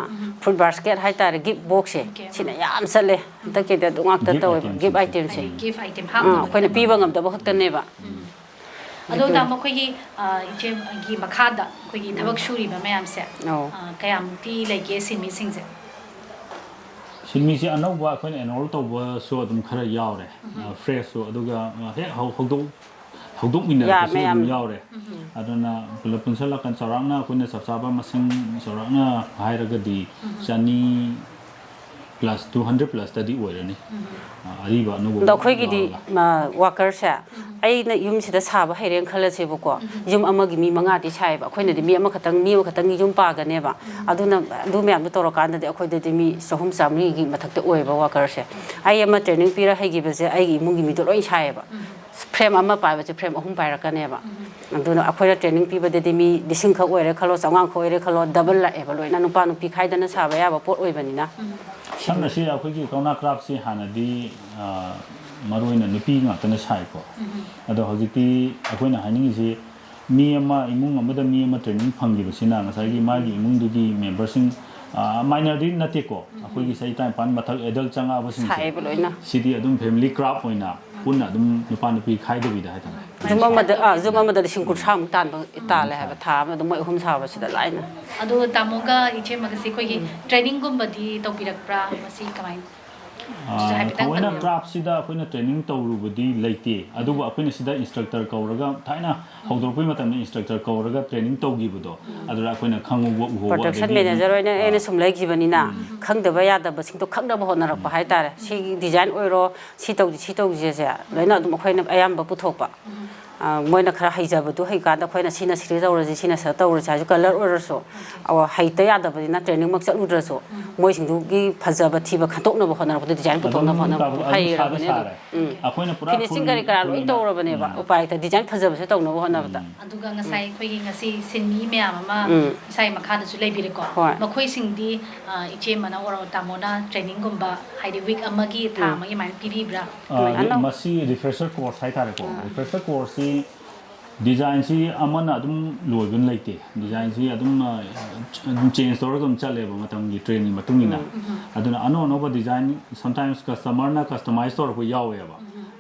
fruit basket ꯍꯥꯏꯇꯥꯔꯦ, gift boxꯁꯦ, Okay. ꯁꯤꯅ ꯌꯥꯝ ꯆꯠꯂꯦ꯫ ꯍꯟꯗꯛꯀꯤꯗꯤ ꯑꯗꯨ ꯉꯥꯛꯇ Gift ꯇꯧꯋꯦꯕ, itemꯁꯦ꯫ Gift itemꯁꯦ꯫ ꯍꯥꯏꯗꯤ gift item ꯑꯥ, ꯑꯩꯈꯣꯏꯅ ꯍꯥꯞꯅꯕ꯫ ꯄꯤꯕ ꯉꯝꯗꯕ ꯈꯛꯇꯅꯦꯕ꯫ ꯑꯗꯣ ꯇꯥꯃꯣ, ꯑꯩꯈꯣꯏꯒꯤ, ꯑ, ꯏꯆꯦꯒꯤ ꯃꯈꯥꯗ ꯑꯩꯈꯣꯏꯒꯤ ꯊꯕꯛ ꯁꯨꯔꯤꯕ ꯃꯌꯥꯝꯁꯦ, ꯑꯧ꯫ ꯑ, ꯀꯌꯥꯃꯨꯛꯇꯤ ꯂꯩꯒꯦ ꯁꯤꯟꯃꯤꯁꯤꯡꯁꯦ? ꯁꯤꯟꯃꯤꯁꯦ ꯑꯅꯧꯕ ꯑꯩꯈꯣꯏꯅ enroll ꯇꯧꯕꯁꯨ ꯑꯗꯨꯝ ꯈꯔ ꯌꯥꯎꯔꯦ꯫ ꯑ, freshꯁꯨ, ꯑꯗꯨꯒ, ꯑ, ꯍꯦꯛ ꯍꯧ-, ꯍꯧꯗꯣꯛ-, ꯍꯧꯗꯣꯛꯃꯤꯟꯅꯔꯛꯄꯁꯨ ꯌꯥꯝꯃꯦ, ꯑꯗꯨꯝ ꯌꯥꯝꯃꯦ꯫ ꯌꯥꯎꯔꯦ꯫ ꯑꯗꯨꯅ ꯄꯨꯂꯞ ꯄꯨꯟꯁꯤꯜꯂꯛꯀꯥꯟ ꯆꯥꯎꯔꯥꯛꯅ ꯑꯩꯈꯣꯏꯅ ꯆꯞ ꯆꯥꯕ ꯃꯁꯤꯡ ꯆꯥꯎꯔꯥꯛꯅ ꯍꯥꯏꯔꯒꯗꯤ ꯆꯅꯤ plus, two hundred plusꯇꯗꯤ ꯑꯣꯏꯔꯅꯤ꯫ ꯑ, ꯑꯔꯤꯕ ꯑꯅꯧꯕ ꯑꯗꯣ ꯑꯩꯈꯣꯏꯒꯤꯗꯤ ꯌꯥꯎꯔꯒ꯫ ꯃ, workerꯁꯦ ꯑꯩꯅ ꯌꯨꯝꯁꯤꯗ ꯁꯥꯕ ꯍꯩꯔꯦꯅ ꯈꯜꯂꯁꯦꯕꯀꯣ, ꯌꯨꯝ ꯑꯃꯒꯤ ꯃꯤ ꯃꯉꯥꯗꯤ ꯁꯥꯏꯌꯦꯕ, ꯑꯩꯈꯣꯏꯅꯗꯤ ꯃꯤ ꯑꯃꯈꯛꯇꯪ, ꯃꯤ ꯑꯃꯈꯛꯇꯪꯒꯤ ꯌꯨꯝ ꯄꯥꯒꯅꯦꯕ꯫ ꯑꯗꯨꯅ ꯑꯗꯨ ꯃꯌꯥꯝꯗꯣ ꯇꯧꯔꯀꯥꯟꯗꯗꯤ ꯑꯩꯈꯣꯏꯗꯗꯤ ꯃꯤ ꯆꯍꯨꯝ ꯆꯥꯃꯔꯤꯒꯤ ꯃꯊꯛꯇ ꯑꯣꯏꯌꯦꯕ workerꯁꯦ꯫ ꯑꯩ ꯑꯃ training ꯄꯤꯔ ꯍꯩꯈꯤꯕꯁꯦ ꯑꯩꯒꯤ ꯏꯃꯨꯡꯒꯤ ꯃꯤꯗꯣ ꯂꯣꯏ ꯁꯥꯏꯌꯦꯕ꯫ Frame ꯑꯃ ꯄꯥꯏꯕꯁꯦ frame ꯑꯍꯨꯝ ꯄꯥꯏꯔꯛꯀꯅꯦꯕ꯫ ꯑꯗꯨꯅ ꯑꯩꯈꯣꯏꯅ training ꯄꯤꯕꯗꯗꯤ ꯃꯤ ꯂꯤꯁꯤꯡ ꯈꯛ ꯑꯣꯏꯔꯦ ꯈꯜꯂꯣ, ꯆꯥꯝꯃꯉꯥ ꯈꯛ ꯑꯣꯏꯔꯦ ꯈꯜꯂꯣ, double ꯂꯥꯛꯑꯦꯕ ꯂꯣꯏꯅ, ꯅꯨꯄꯥ ꯅꯨꯄꯤ ꯈꯥꯏꯗꯅ ꯁꯥꯕ ꯌꯥꯕ ꯄꯣꯠ ꯑꯣꯏꯕꯅꯤꯅ꯫ ꯁꯝꯅ ꯁꯤ ꯑꯩꯈꯣꯏꯒꯤ ꯀꯧꯅꯥ craftꯁꯤ ꯍꯥꯟꯅꯗꯤ, ꯑ, ꯃꯔꯨꯑꯣꯏꯅ ꯅꯨꯄꯤ ꯉꯥꯛꯇꯅ ꯁꯥꯏꯀꯣ꯫ ꯑꯗꯣ ꯍꯧꯖꯤꯛꯇꯤ ꯑꯩꯈꯣꯏꯅ ꯍꯥꯏꯅꯤꯡꯉꯤꯁꯤ ꯃꯤ ꯑꯃ, ꯏꯃꯨꯡ ꯑꯃꯗ ꯃꯤ ꯑꯃ training ꯐꯪꯈꯤꯕꯁꯤꯅ ꯉꯁꯥꯏꯒꯤ ꯃꯥꯒꯤ ꯏꯃꯨꯡꯗꯨꯒꯤ memberꯁꯤꯡ ꯃꯥꯏꯅꯔꯗꯤ ꯅꯠꯇꯦꯀꯣ, ꯑꯩꯈꯣꯏꯒꯤ ꯆꯍꯤ ꯇꯔꯥꯅꯤꯄꯥꯟ ꯃꯊꯛ ꯑꯦꯗꯜ ꯆꯪꯉꯛꯑꯕꯁꯤꯡꯁꯦ ꯁꯥꯏꯌꯦꯕ ꯂꯣꯏꯅ꯫ ꯁꯤꯗꯤ ꯑꯗꯨꯝ ꯐꯦꯃꯤꯂꯤ ꯀ꯭ꯔꯥꯐ ꯑꯣꯏꯅ ꯄꯨꯟꯅ ꯑꯗꯨꯝ ꯅꯨꯄꯥ ꯅꯨꯄꯤ ꯈꯥꯏꯗꯕꯤꯗ ꯍꯥꯏꯇꯥꯔꯦ꯫ ꯖꯨꯝ ꯑꯃꯗ ꯑꯥ ꯖꯨꯝ ꯑꯃꯗ ꯂꯤꯁꯤꯡ ꯀꯨꯟꯊ꯭ꯔꯥꯃꯨꯛ ꯇꯥꯟꯕ ꯇꯥꯜꯂꯦ ꯍꯥꯏꯕ, ꯊꯥ ꯑꯃꯗ ꯃꯣꯏ ꯑꯍꯨꯝ ꯁꯥꯕꯁꯤꯗ ꯂꯥꯏꯅ꯫ ꯑꯗꯣ ꯇꯥꯃꯣꯒ ꯏꯆꯦꯃꯒꯁꯦ ꯑꯩꯈꯣꯏꯒꯤ ꯇ꯭ꯔꯦꯅꯤꯡꯒꯨꯝꯕꯗꯤ ꯇꯧꯕꯤꯔꯛꯄ꯭ꯔꯥ? ꯃꯁꯤ ꯀꯃꯥꯏꯅ? ꯁꯤꯁꯨ ꯍꯥꯏꯐꯦꯠꯇꯪ ꯊꯑꯣꯏꯅ ꯄꯟꯕꯤꯌꯨ꯫ ꯀ꯭ꯔꯥꯐꯁꯤꯗ ꯑꯩꯈꯣꯏꯅ ꯇ꯭ꯔꯦꯅꯤꯡ ꯇꯧꯔꯨꯕꯗꯤ ꯂꯩꯇꯦ, ꯑꯗꯨꯕꯨ ꯑꯩꯈꯣꯏꯅ ꯁꯤꯗ ꯏꯟꯁꯇ꯭ꯔꯛꯇꯔ ꯀꯧꯔꯒ, ꯊꯥꯏꯅ ꯍꯧꯗꯣꯔꯛꯄꯩ ꯃꯇꯝꯗ ꯏꯟꯁꯇ꯭ꯔꯛꯇꯔ ꯀꯧꯔꯒ ꯇ꯭ꯔꯦꯅꯤꯡ ꯇꯧꯈꯤꯕꯗꯣ, ꯑꯗꯨꯗ ꯑꯩꯈꯣꯏꯅ ꯈꯪꯍꯧꯕ ꯎꯍꯧꯕ꯫ ꯄ꯭ꯔꯗꯛꯁꯟ ꯑꯗꯒꯤ ꯃꯦꯅꯦꯖꯔ ꯑꯣꯏꯅ ꯑꯩꯅ ꯁꯨꯝ ꯂꯩꯈꯤꯕꯅꯤꯅ, ꯈꯪꯗꯕ ꯌꯥꯗꯕꯁꯤꯡꯗꯣ ꯈꯪꯅꯕ ꯍꯣꯠꯅꯔꯛꯄ ꯍꯥꯏꯇꯥꯔꯦ꯫ ꯁꯤꯒꯤ ꯗꯤꯖꯥꯏꯟ ꯑꯣꯏꯔꯣ, ꯁꯤ ꯇꯧꯁꯤ ꯁꯤ ꯇꯧꯁꯤꯁꯦ ꯂꯣꯏꯅ ꯑꯗꯨꯝ ꯑꯩꯈꯣꯏꯅ ꯑꯌꯥꯝꯕ ꯄꯨꯊꯣꯛꯄ꯫ ꯑ, ꯃꯣꯏꯅ ꯈꯔ ꯍꯩꯖꯕꯗꯨ ꯍꯩꯀꯥꯟꯗ ꯑꯩꯈꯣꯏꯅ ꯁꯤꯅ ꯁꯤꯗ ꯇꯧꯔꯁꯤ, ꯁꯤꯅ ꯁꯤꯗ ꯇꯧꯔꯁꯤ ꯍꯥꯏꯔꯁꯨ, ꯀꯂꯔ ꯑꯣꯏꯔꯁꯨ, ꯑ, ꯍꯩꯇ ꯌꯥꯗꯕꯅꯤꯅ ꯇ꯭ꯔꯦꯅꯤꯡꯃꯛ ꯆꯠꯂꯨꯗ꯭ꯔꯁꯨ ꯃꯣꯏꯁꯤꯡꯗꯨꯒꯤ ꯐꯖꯕ ꯊꯤꯕ ꯈꯟꯇꯣꯛꯅꯕ ꯍꯣꯠꯅꯔꯛꯄꯗ, ꯗꯤꯖꯥꯏꯟ ꯄꯨꯊꯣꯛꯅꯕ ꯑꯗꯨꯝ ꯍꯣꯠꯅꯔꯛꯄꯗ ꯑꯗꯨꯝ ꯁꯥꯗꯤ ꯍꯩꯔꯕꯅꯦ ꯑꯗꯨꯝ꯫ ꯁꯥꯔꯦ꯫ ꯑꯩꯈꯣꯏꯅ ꯄꯨꯔꯥ ꯐꯤꯅꯤꯁꯤꯡ ꯀꯔꯤ ꯀꯔꯥ ꯂꯣꯏ ꯇꯧꯔꯕꯅꯦꯕ, ꯎꯄꯥꯏ ꯂꯩꯇꯦ꯫ ꯗꯤꯖꯥꯏꯟ ꯐꯖꯕꯁꯦ ꯇꯧꯅꯕ ꯍꯣꯠꯅꯕꯗ꯫ ꯑꯗꯨꯒ ꯉꯁꯥꯏ ꯑꯩꯈꯣꯏꯒꯤ ꯉꯁꯤ ꯁꯤꯟꯃꯤ ꯃꯌꯥꯝ ꯑꯃ ꯎꯝ꯫ ꯏꯁꯥꯒꯤ ꯃꯈꯥꯗꯁꯨ ꯂꯩꯕꯤꯔꯦꯀꯣ꯫ ꯍꯣꯏ꯫ ꯃꯈꯣꯏꯁꯤꯡꯗꯤ ꯑ, ꯏꯆꯦ ꯑꯃꯅ ꯑꯣꯔ ꯇꯥꯃꯣꯅ ꯇ꯭ꯔꯦꯅꯤꯡꯒꯨꯝꯕ ꯍꯥꯏꯗꯤ ꯋꯤꯛ ꯑꯃꯒꯤ ꯊꯥ ꯑꯃꯒꯤ ꯑꯗꯨꯃꯥꯏꯅ ꯄꯤꯕꯤꯕ꯭ꯔꯥ? ꯑ, ꯑꯅꯧ- ꯃꯁꯤ ꯔꯤꯐ꯭ꯔꯦꯁꯔ ꯀꯣꯔꯁ ꯍꯥꯏꯇꯥꯔꯦꯀꯣ꯫ ꯔꯤꯐ꯭ꯔꯦꯁꯔ ꯀꯣꯔꯁꯁꯤ ꯗꯤꯖꯥꯏꯟꯁꯤ ꯑꯃꯅ ꯑꯗꯨꯝ ꯂꯣꯏꯕ ꯂꯩꯇꯦ꯫ ꯗꯤꯖꯥꯏꯟꯁꯤ ꯑꯗꯨꯝ, ꯑ, ꯑꯗꯨꯝ ꯆꯦꯟꯖ ꯇꯧꯔꯒ ꯑꯗꯨꯝ ꯆꯠꯂꯦꯕ ꯃꯇꯝꯒꯤ ꯇ꯭ꯔꯦꯟꯒꯤ ꯃꯇꯨꯡ ꯏꯟꯅ꯫ ꯑꯗꯨꯅ ꯑꯅꯧ ꯑꯅꯧꯕ ꯗꯤꯖꯥꯏꯟ, ꯁꯝꯇꯥꯏꯝꯁ ꯀꯁꯇꯃꯔꯅ ꯀꯁꯇꯃꯥꯏꯁ ꯇꯧꯔꯛꯄ ꯌꯥꯎꯋꯦꯕ꯫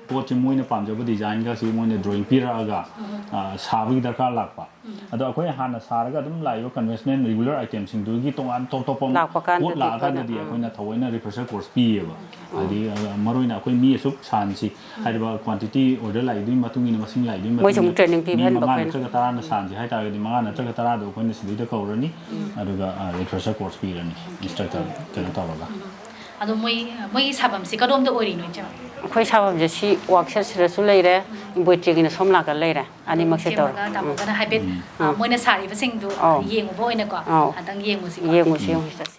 ꯄꯣꯠꯁꯤ ꯃꯣꯏꯅ ꯄꯥꯝꯖꯕ ꯗꯤꯖꯥꯏꯟꯒꯁꯤ ꯃꯣꯏꯅ ꯗ꯭ꯔꯣꯌꯤꯡ ꯄꯤꯔꯛꯑꯒ, ꯑ, ꯁꯥꯕꯒꯤ ꯗꯔꯀꯥꯔ ꯂꯥꯛꯄ꯫ ꯑꯗꯣ ꯑꯩꯈꯣꯏ ꯍꯥꯟꯅ ꯁꯥꯔꯒ ꯑꯗꯨꯝ ꯂꯥꯛꯏꯕ ꯀꯟꯚꯦꯟꯁꯅꯦꯜ ꯔꯤꯒꯨꯂꯔ ꯑꯥꯏꯇꯦꯝꯁꯤꯡꯗꯨꯒꯤ ꯇꯣꯉꯥꯟ ꯇꯣꯞ ꯇꯣꯞꯄ ꯂꯥꯛꯄ ꯀꯥꯟꯗꯗꯤ ꯄꯣꯠ ꯂꯥꯛꯑꯀꯥꯟꯗꯗꯤ ꯑꯩꯈꯣꯏꯅ, ꯑꯩꯈꯣꯏꯅ ꯊꯑꯣꯏꯅ ꯔꯤꯐ꯭ꯔꯦꯁꯔ ꯀꯣꯔꯁ ꯄꯤꯌꯦꯕ꯫ ꯍꯥꯏꯗꯤ, ꯑ, ꯃꯔꯨꯑꯣꯏꯅ ꯑꯩꯈꯣꯏ ꯃꯤ ꯑꯁꯨꯛ ꯁꯥꯍꯟꯁꯤ ꯍꯥꯏꯔꯤꯕ ꯀ꯭ꯋꯥꯟꯇꯤꯇꯤ ꯑꯣꯔꯗꯔ ꯂꯥꯛꯏꯗꯨꯒꯤ ꯃꯇꯨꯡ ꯏꯟꯅ, ꯃꯁꯤꯡ ꯂꯥꯛꯏꯗꯨꯒꯤ ꯃꯇꯨꯡ ꯃꯣꯏꯁꯨ ꯏꯟꯅ ꯑꯃꯨꯛ ꯇ꯭ꯔꯦꯅꯤꯡ ꯃꯤ ꯄꯤꯍꯟꯕ ꯃꯉꯥ ꯑꯩꯈꯣꯏꯅ꯫ ꯅꯠꯇ꯭ꯔꯒ ꯇꯔꯥꯅ ꯁꯥꯍꯟꯁꯤ ꯍꯥꯏꯇꯥꯔꯒꯗꯤ, ꯃꯉꯥ ꯅꯠꯇ꯭ꯔꯒ ꯇꯔꯥꯗꯣ ꯑꯩꯈꯣꯏꯅ ꯁꯤꯗꯩꯗ ꯀꯧꯔꯅꯤ, ꯑꯗꯨꯒ, ꯑ, ꯔꯤꯐ꯭ꯔꯦꯁꯔ ꯀꯣꯔꯁ ꯄꯤꯔꯅꯤ, ꯏꯟꯁꯇ꯭ꯔꯛꯇꯔ ꯀꯩꯅꯣ ꯇꯧꯔꯒ꯫ ꯑꯗꯣ ꯃꯣꯏ ꯃꯣꯏꯒꯤ ꯁꯥꯐꯝꯁꯦ ꯀꯗꯣꯝꯗ ꯑꯣꯏꯔꯤꯅꯣ, ꯏꯆꯦ? ꯑꯩꯈꯣꯏ ꯁꯥꯐꯝꯁꯦ ꯁꯤ ꯋꯥꯛꯁꯦꯠꯁꯤꯗꯁꯨ ꯂꯩꯔꯦ, ꯏꯝꯕ꯭ꯔꯣꯏꯗ꯭ꯔꯤꯒꯤꯅ ꯁꯣꯝ ꯅꯥꯀꯟ ꯂꯩꯔꯦ, ꯑꯅꯤꯃꯛꯁꯦ ꯇꯧꯔꯦ꯫ ꯏꯆꯦꯃꯒ ꯇꯥꯃꯣꯒꯅ ꯍꯥꯏꯐꯦꯠ, ꯑ, ꯃꯣꯏꯅ ꯁꯥꯔꯤꯕꯁꯤꯡꯗꯨ ꯑꯧ꯫ ꯌꯦꯡꯉꯨꯕ ꯑꯣꯏꯅꯀꯣ ꯑꯧ꯫ ꯉꯥꯛꯇꯪ ꯌꯦꯡꯉꯨꯁꯤꯀꯣ꯫ ꯌꯦꯡꯉꯨꯁꯤ, ꯌꯦꯡꯉꯨꯁꯤ, ꯆꯠꯁꯤ꯫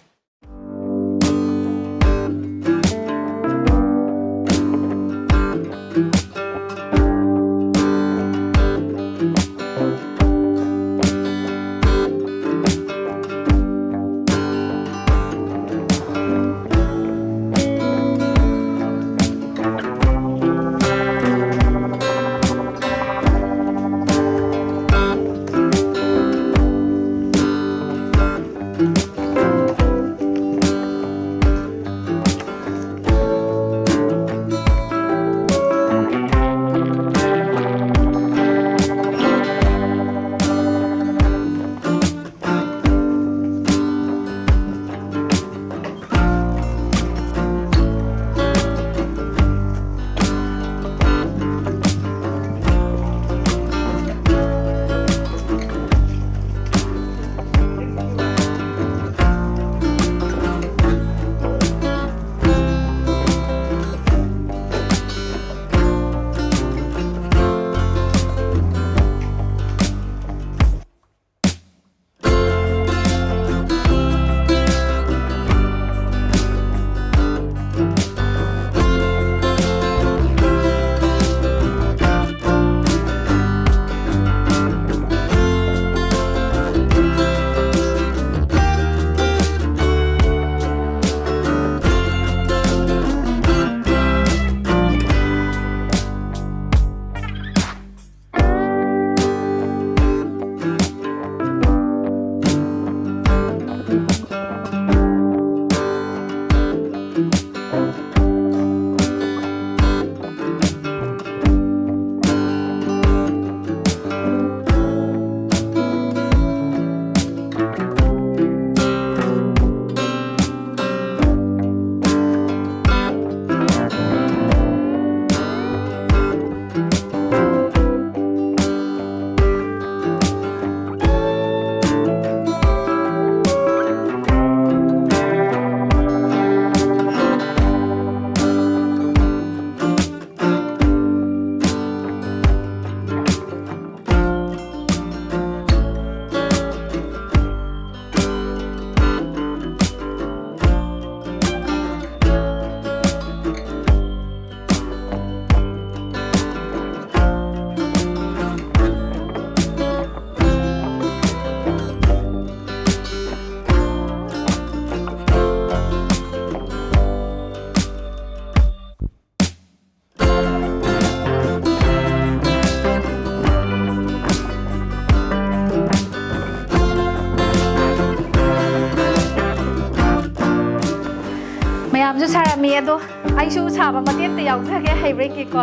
ꯑꯩꯁꯨ ꯁꯥꯕ ꯃꯇꯦꯛꯇ ꯌꯥꯎꯖꯒꯦ, ꯍꯩꯕ꯭ꯔꯥ ꯌꯦꯡꯒꯦꯀꯣ꯫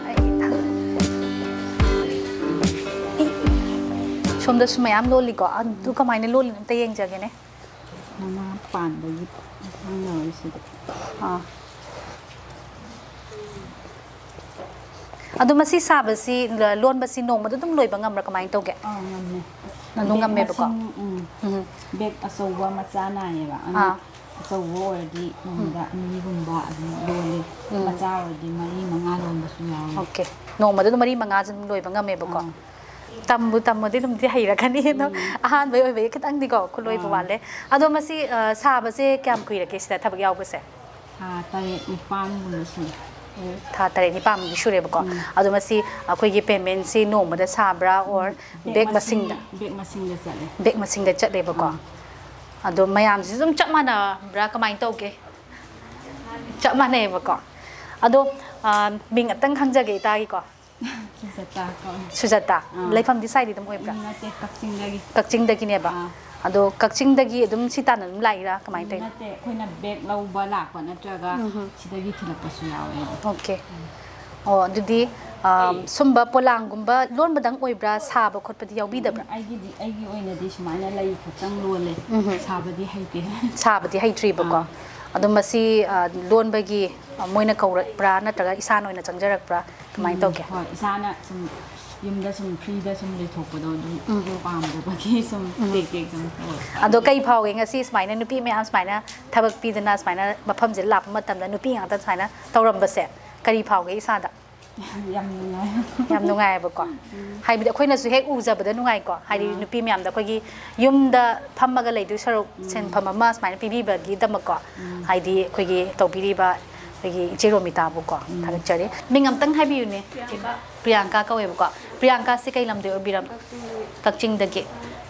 ꯑꯩ ꯊꯥꯡ-, ꯁꯣꯝꯗꯁꯨ ꯃꯌꯥꯝ ꯂꯣꯜꯂꯤꯀꯣ, ꯑꯗꯨ ꯀꯃꯥꯏꯅ ꯂꯣꯜꯂꯤꯅꯣ ꯑꯝꯇ ꯌꯦꯡꯖꯒꯦꯅꯦ꯫ ꯃꯅꯥ ꯄꯥꯟꯕꯒꯤ ꯃꯇꯥꯡ ꯌꯧꯔꯤꯁꯤꯗꯤ꯫ ꯑꯥ꯫ ꯑꯗꯣ ꯃꯁꯤ ꯁꯥꯕꯁꯤ, ꯂ-, ꯂꯣꯟꯕꯁꯤ ꯅꯣꯡꯃꯗ ꯑꯗꯨꯝ ꯂꯣꯏꯕ ꯉꯝꯕ꯭ꯔꯥ, ꯀꯃꯥꯏꯅ ꯇꯧꯒꯦ? ꯑꯥ, ꯉꯝꯃꯦ꯫ ꯑꯗꯨꯝ ꯕꯦꯛ ꯉꯝꯃꯦꯕꯀꯣ? ꯃꯁꯤꯡ, ꯎꯝ, ꯎꯝ꯫ ꯕꯦꯛ ꯑꯆꯧꯕ ꯃꯆꯥ ꯅꯥꯏꯌꯦꯕ꯫ ꯑꯗꯨꯅ ꯑꯥ꯫ ꯑꯆꯧꯕ ꯑꯣꯏꯔꯗꯤ ꯎꯝ꯫ ꯅꯣꯡꯃꯗ ꯑꯅꯤꯒꯨꯝꯕ ꯑꯗꯨꯝ ꯂꯣꯜꯂꯤ꯫ ꯎꯝ꯫ ꯃꯆꯥ ꯑꯣꯏꯔꯗꯤ ꯃꯔꯤ ꯃꯉꯥ ꯂꯣꯟꯕꯁꯨ ꯌꯥꯎꯋꯤ꯫ ꯑꯣꯀꯦ꯫ ꯅꯣꯡꯃꯗ ꯑꯗꯨꯝ ꯃꯔꯤ ꯃꯉꯥꯁꯨ ꯑꯗꯨꯝ ꯂꯣꯏꯕ ꯉꯝꯃꯦꯕꯀꯣ? ꯑꯥ꯫ ꯇꯝꯕꯨ ꯇꯝꯃꯗꯤ ꯑꯗꯨꯝꯗꯤ ꯍꯩꯔꯛꯀꯅꯤ ꯑꯗꯣ꯫ ꯎꯝ꯫ ꯑꯍꯥꯟꯕꯩ ꯑꯣꯏꯕꯒꯤ ꯈꯤꯇꯪꯗꯤꯀꯣ ꯈꯨꯠꯂꯣꯏꯕ ꯑꯥ꯫ ꯋꯥꯠꯂꯦ꯫ ꯑꯗꯣ ꯃꯁꯤ, ꯑ, ꯁꯥꯕꯁꯦ ꯀꯌꯥꯝ ꯀꯨꯏꯔꯒꯦ ꯁꯤꯗ ꯊꯕꯛ ꯌꯥꯎꯕꯁꯦ? ꯊꯥ ꯇꯔꯦꯠ ꯅꯤꯄꯥꯟꯒꯨꯝꯕ ꯁꯨꯔꯦ꯫ ꯎꯝ, ꯊꯥ ꯇꯔꯦꯠ ꯅꯤꯄꯥꯟꯃꯨꯛꯇꯤ ꯁꯨꯔꯦꯕꯀꯣ꯫ ꯎꯝ꯫ ꯑꯗꯣ ꯃꯁꯤ ꯑꯩꯈꯣꯏꯒꯤ paymentꯁꯤ ꯅꯣꯡꯃꯗ ꯁꯥꯕ꯭ꯔꯥ, or ꯕꯦꯛ ꯕꯦꯛ ꯃꯁꯤꯡ, ꯃꯁꯤꯡꯗ? ꯕꯦꯛ ꯃꯁꯤꯡꯗ ꯆꯠꯂꯦ꯫ ꯕꯦꯛ ꯃꯁꯤꯡꯗ ꯆꯠꯂꯦꯕꯀꯣ꯫ ꯑꯥ꯫ ꯑꯗꯣ ꯃꯌꯥꯝꯁꯤꯁꯨ ꯑꯗꯨꯝ ꯆꯞ ꯃꯥꯟꯅꯕ꯭ꯔꯥ, ꯀꯃꯥꯏꯅ ꯇꯧꯒꯦ? ꯆꯞ ꯃꯥꯟꯅꯩꯌꯦꯕꯀꯣ꯫ ꯑꯗꯣ, ꯑ, ꯃꯤꯡ ꯑꯝꯇꯪ ꯈꯪꯖꯒꯦ ꯏꯇꯥꯒꯤꯀꯣ꯫ ꯁꯨꯖꯥꯇꯥ ꯀꯧꯋꯦ꯫ ꯁꯨꯖꯥꯇꯥ꯫ ꯑꯥ꯫ ꯂꯩꯐꯝꯗꯤ ꯁ꯭ꯋꯥꯏꯗ ꯑꯗꯨꯝ ꯑꯣꯏꯕ꯭ꯔꯥ? ꯎꯝ, ꯅꯠꯇꯦ, ꯀꯛꯆꯤꯡꯗꯒꯤ꯫ ꯀꯛꯆꯤꯡꯗꯒꯤꯅꯦꯕ? ꯑꯥ꯫ ꯑꯗꯣ ꯀꯛꯆꯤꯡꯗꯒꯤ ꯑꯗꯨꯝ ꯁꯤ ꯇꯥꯟꯅ ꯑꯗꯨꯝ ꯂꯥꯛꯏꯔꯥ? ꯀꯃꯥꯏꯅ ꯎꯝ, ꯇꯧꯔꯤꯅꯣ? ꯅꯠꯇꯦ, ꯑꯩꯈꯣꯏꯅ ꯕꯦꯛ ꯂꯧꯕ ꯂꯥꯛꯄ ꯅꯠꯇ꯭ꯔꯒ ꯎꯝ ꯍꯝ꯫ ꯁꯤꯗꯒꯤ ꯊꯤꯜꯂꯛꯄꯁꯨ ꯌꯥꯎꯋꯦ꯫ ꯑꯣꯀꯦ꯫ ꯑꯣ, ꯑꯗꯨꯗꯤ, ꯑ, ꯁꯨꯝꯕ ꯄꯣꯂꯥꯡꯒꯨꯝꯕ ꯂꯣꯟꯕꯗꯪ ꯑꯣꯏꯕ꯭ꯔꯥ? ꯁꯥꯕ ꯈꯣꯠꯄꯗꯤ ꯌꯥꯎꯕꯤꯗꯕ꯭ꯔꯥ? ꯎꯝ, ꯑꯩꯒꯤꯗꯤ, ꯑꯩꯒꯤ ꯑꯣꯏꯅꯗꯤ ꯁꯨꯃꯥꯏꯅ ꯂꯩ ꯈꯛꯇꯪ ꯂꯣꯜꯂꯦ꯫ ꯎꯝ ꯍꯝ꯫ ꯁꯥꯕꯗꯤ ꯍꯩꯇꯦ꯫ ꯁꯥꯕꯗꯤ ꯍꯩꯇ꯭ꯔꯤꯕꯀꯣ? ꯑꯥ꯫ ꯑꯗꯣ ꯃꯁꯤ, ꯑ, ꯂꯣꯟꯕꯒꯤ, ꯑ, ꯃꯣꯏꯅ ꯀꯧꯔꯛꯄ꯭ꯔꯥ ꯅꯠꯇ꯭ꯔꯒ ꯏꯁꯥꯅ ꯑꯣꯏꯅ ꯆꯪꯖꯔꯛꯄ꯭ꯔꯥ? ꯀꯃꯥꯏꯅ ꯎꯝ, ꯇꯧꯒꯦ? ꯍꯣꯏ, ꯏꯁꯥꯅ ꯁꯨꯝ ꯌꯨꯝꯗ ꯁꯨꯝ freeꯗ ꯁꯨꯝ ꯂꯩꯊꯣꯛꯄꯗꯣ ꯑꯗꯨꯝ ꯎꯝ꯫ ꯄꯥꯝꯗꯕꯒꯤ ꯁꯨꯝ ꯎꯝ꯫ ꯇꯦꯛ ꯇꯦꯛ ꯁꯨꯝ ꯇꯧꯋꯦ꯫ ꯑꯗꯣ ꯀꯩ ꯐꯥꯎꯒꯦ ꯉꯁꯤ ꯁꯨꯃꯥꯏꯅ ꯅꯨꯄꯤ ꯃꯌꯥꯝ ꯁꯨꯃꯥꯏꯅ ꯊꯕꯛ ꯄꯤꯗꯅ ꯁꯨꯃꯥꯏꯅ ꯃꯐꯝꯁꯤꯗ ꯂꯥꯛꯄ ꯃꯇꯝꯗ ꯅꯨꯄꯤ ꯉꯥꯛꯇ ꯁꯨꯃꯥꯏꯅ ꯇꯧꯔꯝꯕꯁꯦ ꯀꯔꯤ ꯐꯥꯎꯒꯦ ꯏꯁꯥꯗ? ꯌꯥꯝ ꯅꯨꯡꯉꯥꯏ꯫ ꯌꯥꯝ ꯅꯨꯡꯉꯥꯏꯌꯦꯕꯀꯣ? ꯎꯝ꯫ ꯍꯥꯏꯕꯗꯤ ꯑꯩꯈꯣꯏꯅꯁꯨ ꯍꯦꯛ ꯎꯖꯕꯗ ꯅꯨꯡꯉꯥꯏꯀꯣ? ꯍꯥꯏꯗꯤ ꯑꯥ꯫ ꯅꯨꯄꯤ ꯃꯌꯥꯝꯗ ꯑꯩꯈꯣꯏꯒꯤ ꯌꯨꯝꯗ ꯐꯝꯃꯒ ꯂꯩꯗꯣꯏ ꯁꯔꯨꯛ ꯎꯝ꯫ ꯁꯤꯟꯐꯝ ꯑꯃ ꯁꯨꯃꯥꯏꯅ ꯄꯤꯕꯤꯕꯒꯤꯗꯃꯛꯀꯣ? ꯎꯝ꯫ ꯍꯥꯏꯗꯤ ꯑꯩꯈꯣꯏꯒꯤ ꯇꯧꯕꯤꯔꯤꯕ ꯑꯩꯈꯣꯏꯒꯤ ꯏꯆꯦ ꯔꯣꯃꯤꯇꯥꯕꯨꯀꯣ ꯎꯝ꯫ ꯊꯥꯒꯠꯆꯔꯤ꯫ ꯃꯤꯡ ꯑꯝꯇꯪ ꯍꯥꯏꯕꯤꯌꯨꯅꯦ꯫ ꯄ꯭ꯔꯤꯌꯥꯡꯀꯥ꯫ ꯄ꯭ꯔꯤꯌꯥꯡꯀꯥ ꯀꯧꯋꯦꯕꯀꯣ꯫ ꯄ꯭ꯔꯤꯌꯥꯡꯀꯥꯁꯦ ꯀꯩ ꯂꯝꯗꯩ ꯑꯣꯏꯕꯤꯔꯕ? ꯀꯛꯆꯤꯡꯗꯒꯤ꯫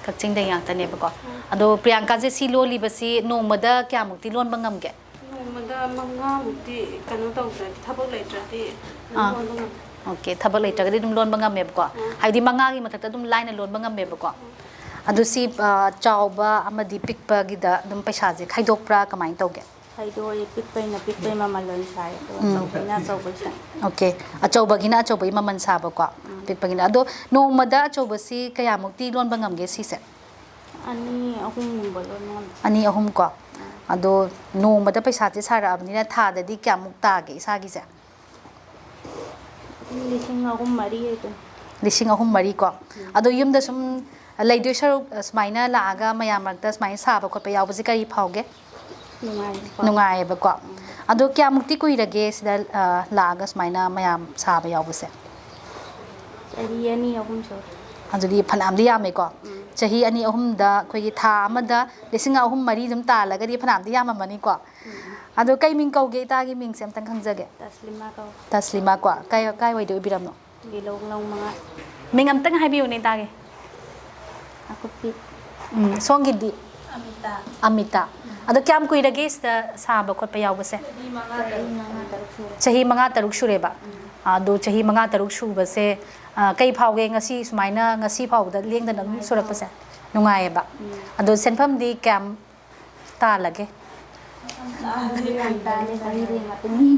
ꯀꯛꯆꯤꯡꯗꯒꯤ ꯉꯥꯛꯇꯅꯦꯕꯀꯣ꯫ ꯎꯝ꯫ ꯑꯗꯣ ꯄ꯭ꯔꯤꯌꯥꯡꯀꯥꯁꯦ ꯁꯤ ꯂꯣꯜꯂꯤꯕꯁꯤ ꯅꯣꯡꯃꯗ ꯀꯌꯥꯃꯨꯛꯇꯤ ꯂꯣꯟꯕ ꯉꯝꯒꯦ? ꯅꯣꯡꯃꯗ ꯃꯉꯥꯃꯨꯛꯇꯤ ꯀꯩꯅꯣ ꯇꯧꯗ꯭ꯔꯗꯤ, ꯊꯕꯛ ꯂꯩꯇ꯭ꯔꯗꯤ ꯑꯗꯨꯝ ꯑꯥ꯫ ꯂꯣꯟꯕ ꯉꯝꯃꯦ꯫ ꯑꯣꯀꯦ, ꯊꯕꯛ ꯂꯩꯇ꯭ꯔꯒꯗꯤ ꯑꯗꯨꯝ ꯂꯣꯟꯕ ꯉꯝꯃꯦꯕꯀꯣ꯫ ꯎꯝ꯫ ꯍꯥꯏꯕꯗꯤ ꯃꯉꯥꯒꯤ ꯃꯊꯛꯇ ꯑꯗꯨꯝ ꯂꯥꯏꯅ ꯂꯣꯟꯕ ꯉꯝꯃꯦꯕꯀꯣ꯫ ꯎꯝ꯫ ꯑꯗꯨ ꯁꯤ, ꯑ, ꯆꯥꯎꯕ ꯑꯃꯗꯤ ꯄꯤꯛꯄꯒꯤꯗ ꯑꯗꯨꯝ ꯄꯩꯁꯥꯁꯦ ꯈꯥꯏꯗꯣꯛꯄ꯭ꯔꯥ, ꯀꯃꯥꯏꯅ ꯇꯧꯒꯦ? ꯈꯥꯏꯗꯣꯛꯑꯦ, ꯄꯤꯛꯄꯩꯅ ꯄꯤꯛꯄꯩ ꯃꯃꯜ ꯑꯣꯏꯅ ꯁꯥꯏ, ꯑꯗꯨꯒ ꯎꯝ꯫ ꯑꯆꯧꯕꯩꯅ ꯑꯆꯧꯕꯩ ꯁꯥꯏ꯫ ꯑꯣꯀꯦ꯫ ꯑꯆꯧꯕꯒꯤꯅ ꯑꯆꯧꯕꯒꯤ ꯃꯃꯜ ꯁꯥꯕꯀꯣ꯫ ꯎꯝ꯫ ꯄꯤꯛꯄꯒꯤꯅ꯫ ꯑꯗꯣ ꯅꯣꯡꯃꯗ ꯑꯆꯧꯕꯁꯤ ꯀꯌꯥꯃꯨꯛꯇꯤ ꯂꯣꯟꯕ ꯉꯝꯒꯦ ꯁꯤꯁꯦ? ꯑꯅꯤ ꯑꯍꯨꯝꯒꯨꯝꯕ ꯂꯣꯟꯕ ꯉꯝꯃꯤ꯫ ꯑꯅꯤ ꯑꯍꯨꯝ ꯀꯣ꯫ ꯑꯗꯣ ꯅꯣꯡꯃꯗ ꯄꯩꯁꯥꯁꯦ ꯁꯥꯔꯛꯑꯕꯅꯤꯅ ꯊꯥꯗꯗꯤ ꯀꯌꯥꯃꯨꯛ ꯇꯥꯒꯦ ꯏꯁꯥꯒꯤꯁꯦ? ꯂꯤꯁꯤꯡ ꯑꯍꯨꯝ ꯃꯔꯤ ꯑꯗꯨꯝ꯫ ꯂꯤꯁꯤꯡ ꯑꯍꯨꯝ ꯃꯔꯤ ꯀꯣ꯫ ꯑꯗꯣ ꯌꯨꯝꯗ ꯁꯨꯝ ꯂꯩꯗꯣꯏ ꯁꯔꯨꯛ ꯁꯨꯃꯥꯏꯅ ꯂꯥꯛꯑꯒ ꯃꯌꯥꯝ ꯃꯔꯛꯇ ꯁꯨꯃꯥꯏꯅ ꯁꯥꯕ ꯈꯣꯠꯄ ꯌꯥꯎꯕꯁꯦ ꯀꯔꯤ ꯐꯥꯎꯒꯦ? ꯅꯨꯡꯉꯥꯏꯀꯣ꯫ ꯅꯨꯡꯉꯥꯏꯌꯦꯕꯀꯣ꯫ ꯎꯝ꯫ ꯑꯗꯣ ꯀꯌꯥꯃꯨꯛꯇꯤ ꯀꯨꯏꯔꯒꯦ ꯁꯤꯗ, ꯑ, ꯂꯥꯛꯑꯒ ꯁꯨꯃꯥꯏꯅ ꯃꯌꯥꯝ ꯁꯥꯕ ꯌꯥꯎꯕꯁꯦ? ꯆꯍꯤ ꯑꯅꯤ ꯑꯍꯨꯝ ꯁꯨꯔꯦ꯫ ꯑꯗꯨꯗꯤ ꯐꯅꯌꯥꯝꯗꯤ ꯌꯥꯝꯃꯦꯀꯣ꯫ ꯎꯝ꯫ ꯆꯍꯤ ꯑꯅꯤ ꯑꯍꯨꯝꯗ ꯑꯩꯈꯣꯏꯒꯤ ꯊꯥ ꯑꯃꯗ ꯂꯤꯁꯤꯡ ꯑꯍꯨꯝ ꯃꯔꯤ ꯑꯗꯨꯝ ꯇꯥꯜꯂꯒꯗꯤ ꯐꯅꯌꯥꯝꯗꯤ ꯌꯥꯝꯃꯝꯃꯅꯤꯀꯣ꯫ ꯎꯝ꯫ ꯑꯗꯣ ꯀꯩ ꯃꯤꯡ ꯀꯧꯒꯦ ꯏꯇꯥꯒꯤ ꯃꯤꯡꯁꯦ ꯑꯝꯇꯪ ꯈꯪꯖꯒꯦ? ꯇꯁꯂꯤꯃꯥ ꯀꯧ꯫ ꯇꯁꯂꯤꯃꯥ ꯀꯣ꯫ ꯀꯥꯏ, ꯀꯥꯏꯋꯥꯏꯗ ꯑꯣꯏꯕꯤꯔꯝꯅꯣ? ꯂꯤꯂꯣꯡ ꯂꯣꯡ ꯃꯉꯥ꯫ ꯃꯤꯡ ꯑꯝꯇꯪ ꯍꯥꯏꯕꯤꯌꯨꯅꯦ ꯏꯇꯥꯒꯤ꯫ ꯑꯀꯨꯞꯄꯤ꯫ ꯎꯝ, ꯁꯣꯝꯒꯤꯗꯤ? ꯑꯃꯤꯇꯥ꯫ ꯑꯃꯤꯇꯥ꯫ ꯑꯗꯣ ꯀꯌꯥꯝ ꯀꯨꯏꯔꯒꯦ ꯁꯤꯗ ꯁꯥꯕ ꯈꯣꯠꯄ ꯌꯥꯎꯕꯁꯦ? ꯆꯍꯤ ꯃꯉꯥ ꯇꯔꯨꯛ ꯁꯨꯔꯦ꯫ ꯆꯍꯤ ꯃꯉꯥ ꯇꯔꯨꯛ ꯁꯨꯔꯦꯕ? ꯑꯗꯣ ꯆꯍꯤ ꯃꯉꯥ ꯇꯔꯨꯛ ꯁꯨꯕꯁꯦ, ꯑ, ꯀꯩ ꯐꯥꯎꯒꯦ ꯉꯁꯤ ꯁꯨꯃꯥꯏꯅ, ꯉꯁꯤ ꯐꯥꯎꯕꯗ ꯂꯦꯡꯗꯅ ꯑꯗꯨꯝ ꯁꯨꯔꯛꯄꯁꯦ? ꯅꯨꯡꯉꯥꯏꯌꯦꯕ? ꯎꯝ꯫ ꯑꯗꯣ ꯁꯦꯟꯐꯝꯗꯤ ꯀꯌꯥꯝ ꯇꯥꯜꯂꯒꯦ? ꯇꯥꯜꯂꯦ, ꯇꯥꯜꯂꯦ, ꯆꯍꯤꯗꯤ ꯉꯥꯛꯇꯅꯤ꯫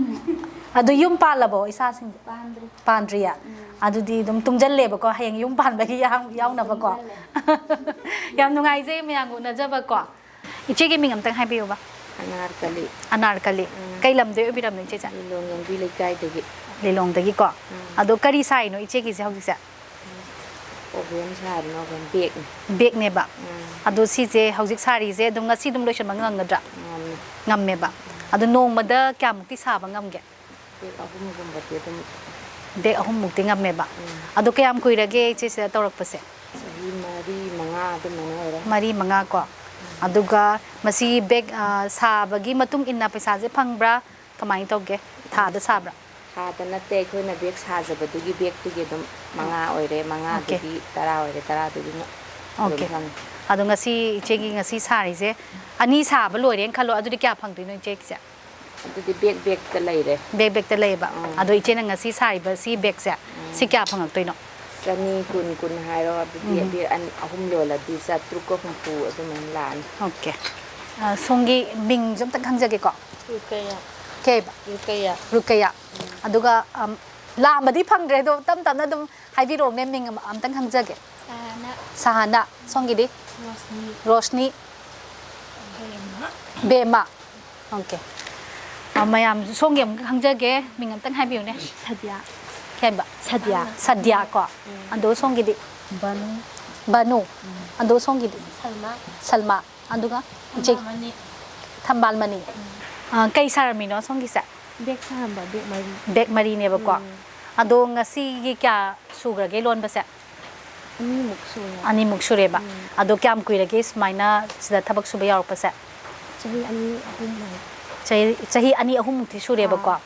ꯑꯗꯣ ꯌꯨꯝ ꯄꯥꯜꯂꯕꯣ ꯏꯆꯥꯁꯤꯡꯗꯤ? ꯄꯥꯟꯗ꯭ꯔꯤ꯫ ꯄꯥꯟꯗ꯭ꯔꯤꯌꯦ? ꯎꯝ꯫ ꯑꯗꯨꯗꯤ ꯑꯗꯨꯝ ꯇꯨꯡꯖꯜꯂꯦꯕꯀꯣ, ꯍꯌꯦꯡ ꯌꯨꯝ ꯄꯥꯟꯕꯒꯤ ꯌꯥꯎ-, ꯌꯥꯎꯅꯕꯀꯣ? ꯇꯨꯡꯖꯜꯂꯦ꯫ ꯌꯥꯝ ꯅꯨꯡꯉꯥꯏꯖꯩ ꯃꯌꯥꯝꯒ ꯎꯅꯖꯕꯀꯣ꯫ ꯏꯆꯦꯒꯤ ꯃꯤꯡ ꯑꯝꯇꯪ ꯍꯥꯏꯕꯤꯌꯨꯕ꯫ ꯑꯅꯥꯔꯀꯂꯤ꯫ ꯑꯅꯥꯔꯀꯂꯤ꯫ ꯎꯝ꯫ ꯀꯩ ꯂꯝꯗꯩ ꯑꯣꯏꯕꯤꯔꯝꯅꯣ ꯏꯆꯦꯁꯦ? ꯂꯤꯂꯣꯡ ꯂꯝꯕꯤ ꯂꯩꯀꯥꯏꯗꯒꯤ꯫ ꯂꯤꯂꯣꯡꯗꯒꯤꯀꯣ꯫ ꯎꯝ꯫ ꯑꯗꯣ ꯀꯔꯤ ꯁꯥꯔꯤꯅꯣ ꯏꯆꯦꯒꯤꯁꯦ ꯍꯧꯖꯤꯛꯁꯦ? ꯑꯣꯚꯦꯟ ꯁꯥꯔꯤꯅꯣ, ꯑꯣꯚꯦꯟ ꯕꯦꯛꯅꯤ꯫ ꯕꯦꯛꯅꯦꯕ꯫ ꯎꯝ꯫ ꯑꯗꯣ ꯁꯤꯁꯦ ꯍꯧꯖꯤꯛ ꯁꯥꯔꯤꯁꯦ ꯑꯗꯨꯝ ꯉꯁꯤ ꯑꯗꯨꯝ ꯂꯣꯏꯁꯤꯟꯕ ꯉꯝꯒꯗ꯭ꯔꯥ? ꯉꯝꯃꯤ꯫ ꯉꯝꯃꯦꯕ꯫ ꯑꯗꯣ ꯅꯣꯡꯃꯗ ꯀꯌꯥꯃꯨꯛꯇꯤ ꯁꯥꯕ ꯉꯝꯒꯦ? ꯕꯦꯛ ꯑꯍꯨꯝꯒꯨꯝꯕꯗꯤ ꯑꯗꯨꯝ꯫ ꯕꯦꯛ ꯑꯍꯨꯝꯃꯨꯛꯇꯤ ꯉꯝꯃꯦꯕ꯫ ꯎꯝ꯫ ꯑꯗꯣ ꯀꯌꯥꯝ ꯀꯨꯏꯔꯒꯦ ꯏꯆꯦ ꯁꯤꯗ ꯇꯧꯔꯛꯄꯁꯦ? ꯆꯍꯤ ꯃꯔꯤ ꯃꯉꯥ ꯑꯗꯨꯃꯥꯏꯅ ꯑꯣꯏꯔꯦ꯫ ꯃꯔꯤ ꯃꯉꯥ ꯀꯣ꯫ ꯑꯗꯨꯒ ꯃꯁꯤ ꯕꯦꯛ, ꯑ, ꯁꯥꯕꯒꯤ ꯃꯇꯨꯡ ꯏꯟꯅ ꯄꯩꯁꯥꯁꯦ ꯐꯪꯕ꯭ꯔꯥ? ꯀꯃꯥꯏꯅ ꯇꯧꯒꯦ? ꯊꯥꯗ ꯁꯥꯕ꯭ꯔꯥ? ꯊꯥꯗ ꯅꯠꯇꯦ, ꯑꯩꯈꯣꯏꯅ ꯕꯦꯛ ꯁꯥꯖꯕꯗꯨꯒꯤ ꯕꯦꯛꯇꯨꯒꯤ ꯑꯗꯨꯝ ꯃꯉꯥ ꯑꯣꯏꯔꯦ, ꯃꯉꯥꯗꯨꯒꯤ ꯇꯔꯥ ꯑꯣꯏꯔꯦ, ꯇꯔꯥꯗꯨꯒꯤ ꯑꯗꯨꯝ ꯑꯣꯀꯦ꯫ ꯐꯪꯉꯦ꯫ ꯑꯗꯣ ꯉꯁꯤ ꯏꯆꯦꯒꯤ ꯉꯁꯤ ꯁꯥꯔꯤꯁꯦ ꯑꯅꯤ ꯁꯥꯕ ꯂꯣꯏꯔꯦꯅ ꯈꯜꯂꯣ, ꯑꯗꯨꯗꯤ ꯀꯌꯥ ꯐꯪꯗꯣꯏꯅꯣ ꯏꯆꯦꯒꯤꯁꯦ? ꯑꯗꯨꯗꯤ ꯕꯦꯛ ꯕꯦꯛꯇ ꯂꯩꯔꯦ꯫ ꯕꯦꯛ ꯕꯦꯛꯇ ꯂꯩꯌꯦꯕ꯫ ꯎꯝ꯫ ꯑꯗꯣ ꯏꯆꯦꯅ ꯉꯁꯤ ꯁꯥꯔꯤꯕ ꯁꯤ ꯕꯦꯛꯁꯦ, ꯁꯤ ꯀꯌꯥ ꯐꯪꯉꯛꯇꯣꯏꯅꯣ? ꯆꯅꯤ ꯀꯨꯟ, ꯀꯨꯟ ꯍꯥꯏꯔꯣ, ꯑꯗꯨꯗꯤ ꯎꯝ꯫ ꯕꯦꯛ ꯑꯅꯤ, ꯑꯍꯨꯝ ꯌꯣꯜꯂꯗꯤ ꯆꯥꯇ꯭ꯔꯨꯛꯀ ꯍꯨꯝꯐꯨ ꯑꯗꯨꯃꯥꯏꯅ ꯂꯥꯛꯑꯅꯤ꯫ ꯑꯣꯀꯦ꯫ ꯑ, ꯁꯣꯝꯒꯤ ꯃꯤꯡꯁꯨ ꯑꯝꯇ ꯈꯪꯖꯒꯦꯀꯣ? ꯔꯨꯀꯌꯥ꯫ ꯀꯩꯕ? ꯔꯨꯀꯌꯥ꯫ ꯔꯨꯀꯌꯥ꯫ ꯑꯗꯨꯒ, ꯑꯝ, ꯂꯥꯝꯕꯗꯤ ꯐꯪꯗ꯭ꯔꯦ, ꯑꯗꯣ ꯇꯞ ꯇꯞꯅ ꯑꯗꯨꯝ ꯍꯥꯏꯕꯤꯔꯛꯑꯣꯅꯦ, ꯃꯤꯡ ꯑꯃ-, ꯑꯝꯇꯪ ꯈꯪꯖꯒꯦ꯫ ꯁꯍꯥꯅꯥ꯫ ꯁꯍꯥꯅꯥ꯫ ꯁꯣꯝꯒꯤꯗꯤ? ꯔꯣꯁꯅꯤ꯫ ꯔꯣꯁꯅꯤ꯫ ꯕꯦꯝꯃ꯫ ꯕꯦꯝꯃ꯫ ꯑꯣꯀꯦ꯫ ꯑ, ꯃꯌꯥꯝ ꯁꯣꯝꯒꯤ ꯑꯃꯨꯛ ꯈꯪꯖꯒꯦ, ꯃꯤꯡ ꯑꯝꯇꯪ ꯍꯥꯏꯕꯤꯌꯨꯅꯦ꯫ ꯁꯗꯤꯌꯥ꯫ ꯀꯩ ꯍꯥꯏꯕ? ꯁꯗꯤꯌꯥ꯫ ꯁꯗꯤꯌꯥ ꯀꯣ꯫ ꯑꯗꯣ ꯁꯣꯝꯒꯤꯗꯤ? ꯕꯅꯨ꯫ ꯕꯅꯨ꯫ ꯑꯗꯣ ꯁꯣꯝꯒꯤꯗꯤ? ꯁꯜꯃꯥ꯫ ꯁꯜꯃꯥ꯫ ꯑꯗꯨꯒ ꯏꯆꯦ? ꯊꯝꯕꯥꯜꯃꯅꯤ꯫ ꯊꯝꯕꯥꯜꯃꯅꯤ꯫ ꯑ, ꯀꯩ ꯁꯥꯔꯝꯃꯤꯅꯣ ꯁꯣꯝꯒꯤꯁꯦ? ꯕꯦꯛ ꯁꯥꯔꯝꯕ, ꯕꯦꯛ ꯃꯔꯤ꯫ ꯕꯦꯛ ꯃꯔꯤꯅꯦꯕꯀꯣ꯫ ꯎꯝ꯫ ꯑꯗꯣ ꯉꯁꯤꯒꯤ ꯀꯌꯥ ꯁꯨꯈ꯭ꯔꯒꯦ ꯂꯣꯟꯕꯁꯦ? ꯑꯅꯤꯃꯨꯛ ꯁꯨꯔꯦ꯫ ꯑꯅꯤꯃꯨꯛ ꯁꯨꯔꯦꯕ꯫ ꯎꯝ꯫ ꯑꯗꯣ ꯀꯌꯥꯝ ꯀꯨꯏꯔꯒꯦ ꯁꯨꯃꯥꯏꯅ ꯁꯤꯗ ꯊꯕꯛ ꯁꯨꯕ ꯌꯥꯎꯔꯛꯄꯁꯦ? ꯆꯍꯤ ꯑꯅꯤ ꯑꯍꯨꯝ ꯍꯥꯏ꯫ ꯆꯍꯤ, ꯆꯍꯤ ꯑꯅꯤ ꯑꯍꯨꯝꯃꯨꯛꯇꯤ ꯁꯨꯔꯦꯕꯀꯣ꯫ ꯑꯥ꯫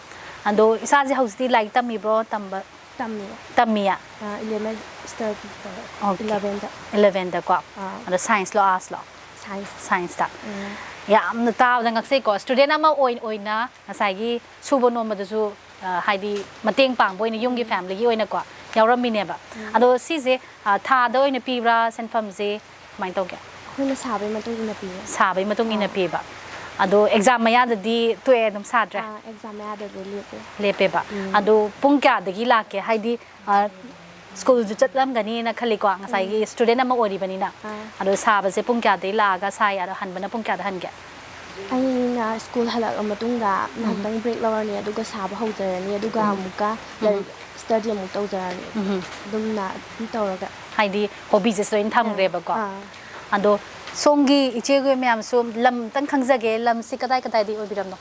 ꯑꯗꯣ ꯏꯆꯥꯁꯦ ꯍꯧꯖꯤꯛꯇꯤ ꯂꯥꯏꯔꯤꯛ ꯇꯝꯃꯤꯕ꯭ꯔꯣ? ꯇꯝꯕ? ꯇꯝꯃꯤ꯫ ꯇꯝꯃꯤꯌꯦ? ꯑꯥ, ꯏꯂꯦꯚꯦꯟ ꯁ꯭ꯇꯦꯟꯗꯔ꯫ ꯑꯣꯀꯦ꯫ ꯏꯂꯦꯚꯦꯟꯗ꯫ ꯏꯂꯦꯚꯦꯟꯗꯀꯣ꯫ ꯑꯥ꯫ ꯑꯗꯣ ꯁꯥꯏꯟꯁꯂꯣ, ꯑꯥꯔꯠꯁꯂꯣ? ꯁꯥꯏꯟꯁ꯫ ꯁꯥꯏꯟꯁꯇ꯫ ꯎꯝ꯫ ꯌꯥꯝꯅ ꯇꯥꯕꯗ ꯉꯛꯆꯩꯀꯣ꯫ ꯁ꯭ꯇꯨꯗꯦꯟ ꯑꯃ ꯑꯣꯏ-, ꯑꯣꯏꯅ ꯉꯁꯥꯏꯒꯤ ꯁꯨꯕ ꯅꯣꯝꯕꯗꯁꯨ, ꯑ, ꯍꯥꯏꯗꯤ ꯃꯇꯦꯡ ꯄꯥꯡꯕ ꯑꯣꯏꯅ ꯌꯨꯝꯒꯤ ꯐꯦꯃꯤꯂꯤꯒꯤ ꯑꯣꯏꯅꯀꯣ ꯌꯥꯎꯔꯝꯃꯤꯅꯦꯕ꯫ ꯎꯝ꯫ ꯑꯗꯣ ꯁꯤꯁꯦ, ꯑ, ꯊꯥꯗ ꯑꯣꯏꯅ ꯄꯤꯕ꯭ꯔꯥ ꯁꯦꯟꯐꯝꯁꯦ? ꯀꯃꯥꯏꯅ ꯇꯧꯒꯦ? ꯑꯩꯈꯣꯏꯅ ꯁꯥꯕꯒꯤ ꯃꯇꯨꯡ ꯏꯟꯅ ꯄꯤꯌꯦ꯫ ꯁꯥꯕꯒꯤ ꯃꯇꯨꯡ ꯏꯟꯅ ꯑꯥ꯫ ꯄꯤꯕ꯫ ꯑꯗꯣ ꯑꯦꯛꯖꯥꯝ ꯃꯌꯥꯗꯗꯤ ꯇꯣꯛꯑꯦ, ꯑꯗꯨꯝ ꯁꯥꯗ꯭ꯔꯦ? ꯑꯥ, ꯑꯦꯛꯖꯥꯝ ꯃꯌꯥꯗꯗꯤ ꯂꯦꯞꯄꯦ꯫ ꯂꯦꯞꯄꯦꯕ꯫ ꯎꯝ꯫ ꯑꯗꯣ ꯄꯨꯡ ꯀꯌꯥꯗꯒꯤ ꯂꯥꯛꯀꯦ? ꯍꯥꯏꯗꯤ, ꯑ, ꯁ꯭ꯀꯨꯜꯁꯨ ꯆꯠꯂꯝꯒꯅꯤꯅ ꯈꯜꯂꯤꯀꯣ, ꯉꯁꯥꯏꯒꯤ ꯎꯝ꯫ ꯁ꯭ꯇꯨꯗꯦꯟ ꯑꯃ ꯑꯣꯏꯔꯤꯕꯅꯤꯅ꯫ ꯑꯥ꯫ ꯑꯗꯣ ꯁꯥꯕꯁꯦ ꯄꯨꯡ ꯀꯌꯥꯗꯒꯤ ꯂꯥꯛꯑꯒ ꯁꯥꯏ, ꯑꯗꯣ ꯍꯟꯕꯅ ꯄꯨꯡ ꯀꯌꯥꯗ ꯍꯟꯒꯦ? ꯑꯩꯅ ꯁ꯭ꯀꯨꯜ ꯍꯜꯂꯛꯑ ꯃꯇꯨꯡꯗ ꯉꯥꯏꯍꯥꯛꯇꯪ ꯕ꯭ꯔꯦꯛ ꯂꯧꯔꯅꯤ, ꯑꯗꯨꯒ ꯁꯥꯕ ꯍꯧꯖꯔꯅꯤ, ꯑꯗꯨꯒ ꯑꯃꯨꯛꯀ ꯂꯥꯏꯔꯤꯛ ꯁ꯭ꯇꯗꯤ ꯑꯃꯨꯛ ꯇꯧꯖꯔꯅꯤ꯫ ꯎꯝ꯫ ꯑꯗꯨꯝꯅ ꯑꯗꯨꯝ ꯇꯧꯔꯒ꯫ ꯍꯥꯏꯗꯤ ꯍꯣꯕꯤꯁꯦ ꯂꯣꯏꯅ ꯊꯝꯈ꯭ꯔꯦꯕꯀꯣ꯫ ꯑꯥ꯫ ꯑꯗꯣ ꯁꯣꯝꯒꯤ ꯏꯆꯦꯒꯤ ꯃꯌꯥꯝꯁꯨ ꯂꯝ ꯑꯝꯇꯪ ꯈꯪꯖꯒꯦ, ꯂꯝꯁꯤ ꯀꯗꯥꯏ ꯀꯗꯥꯏꯗꯒꯤ ꯑꯣꯏꯕꯤꯔꯝꯅꯣ?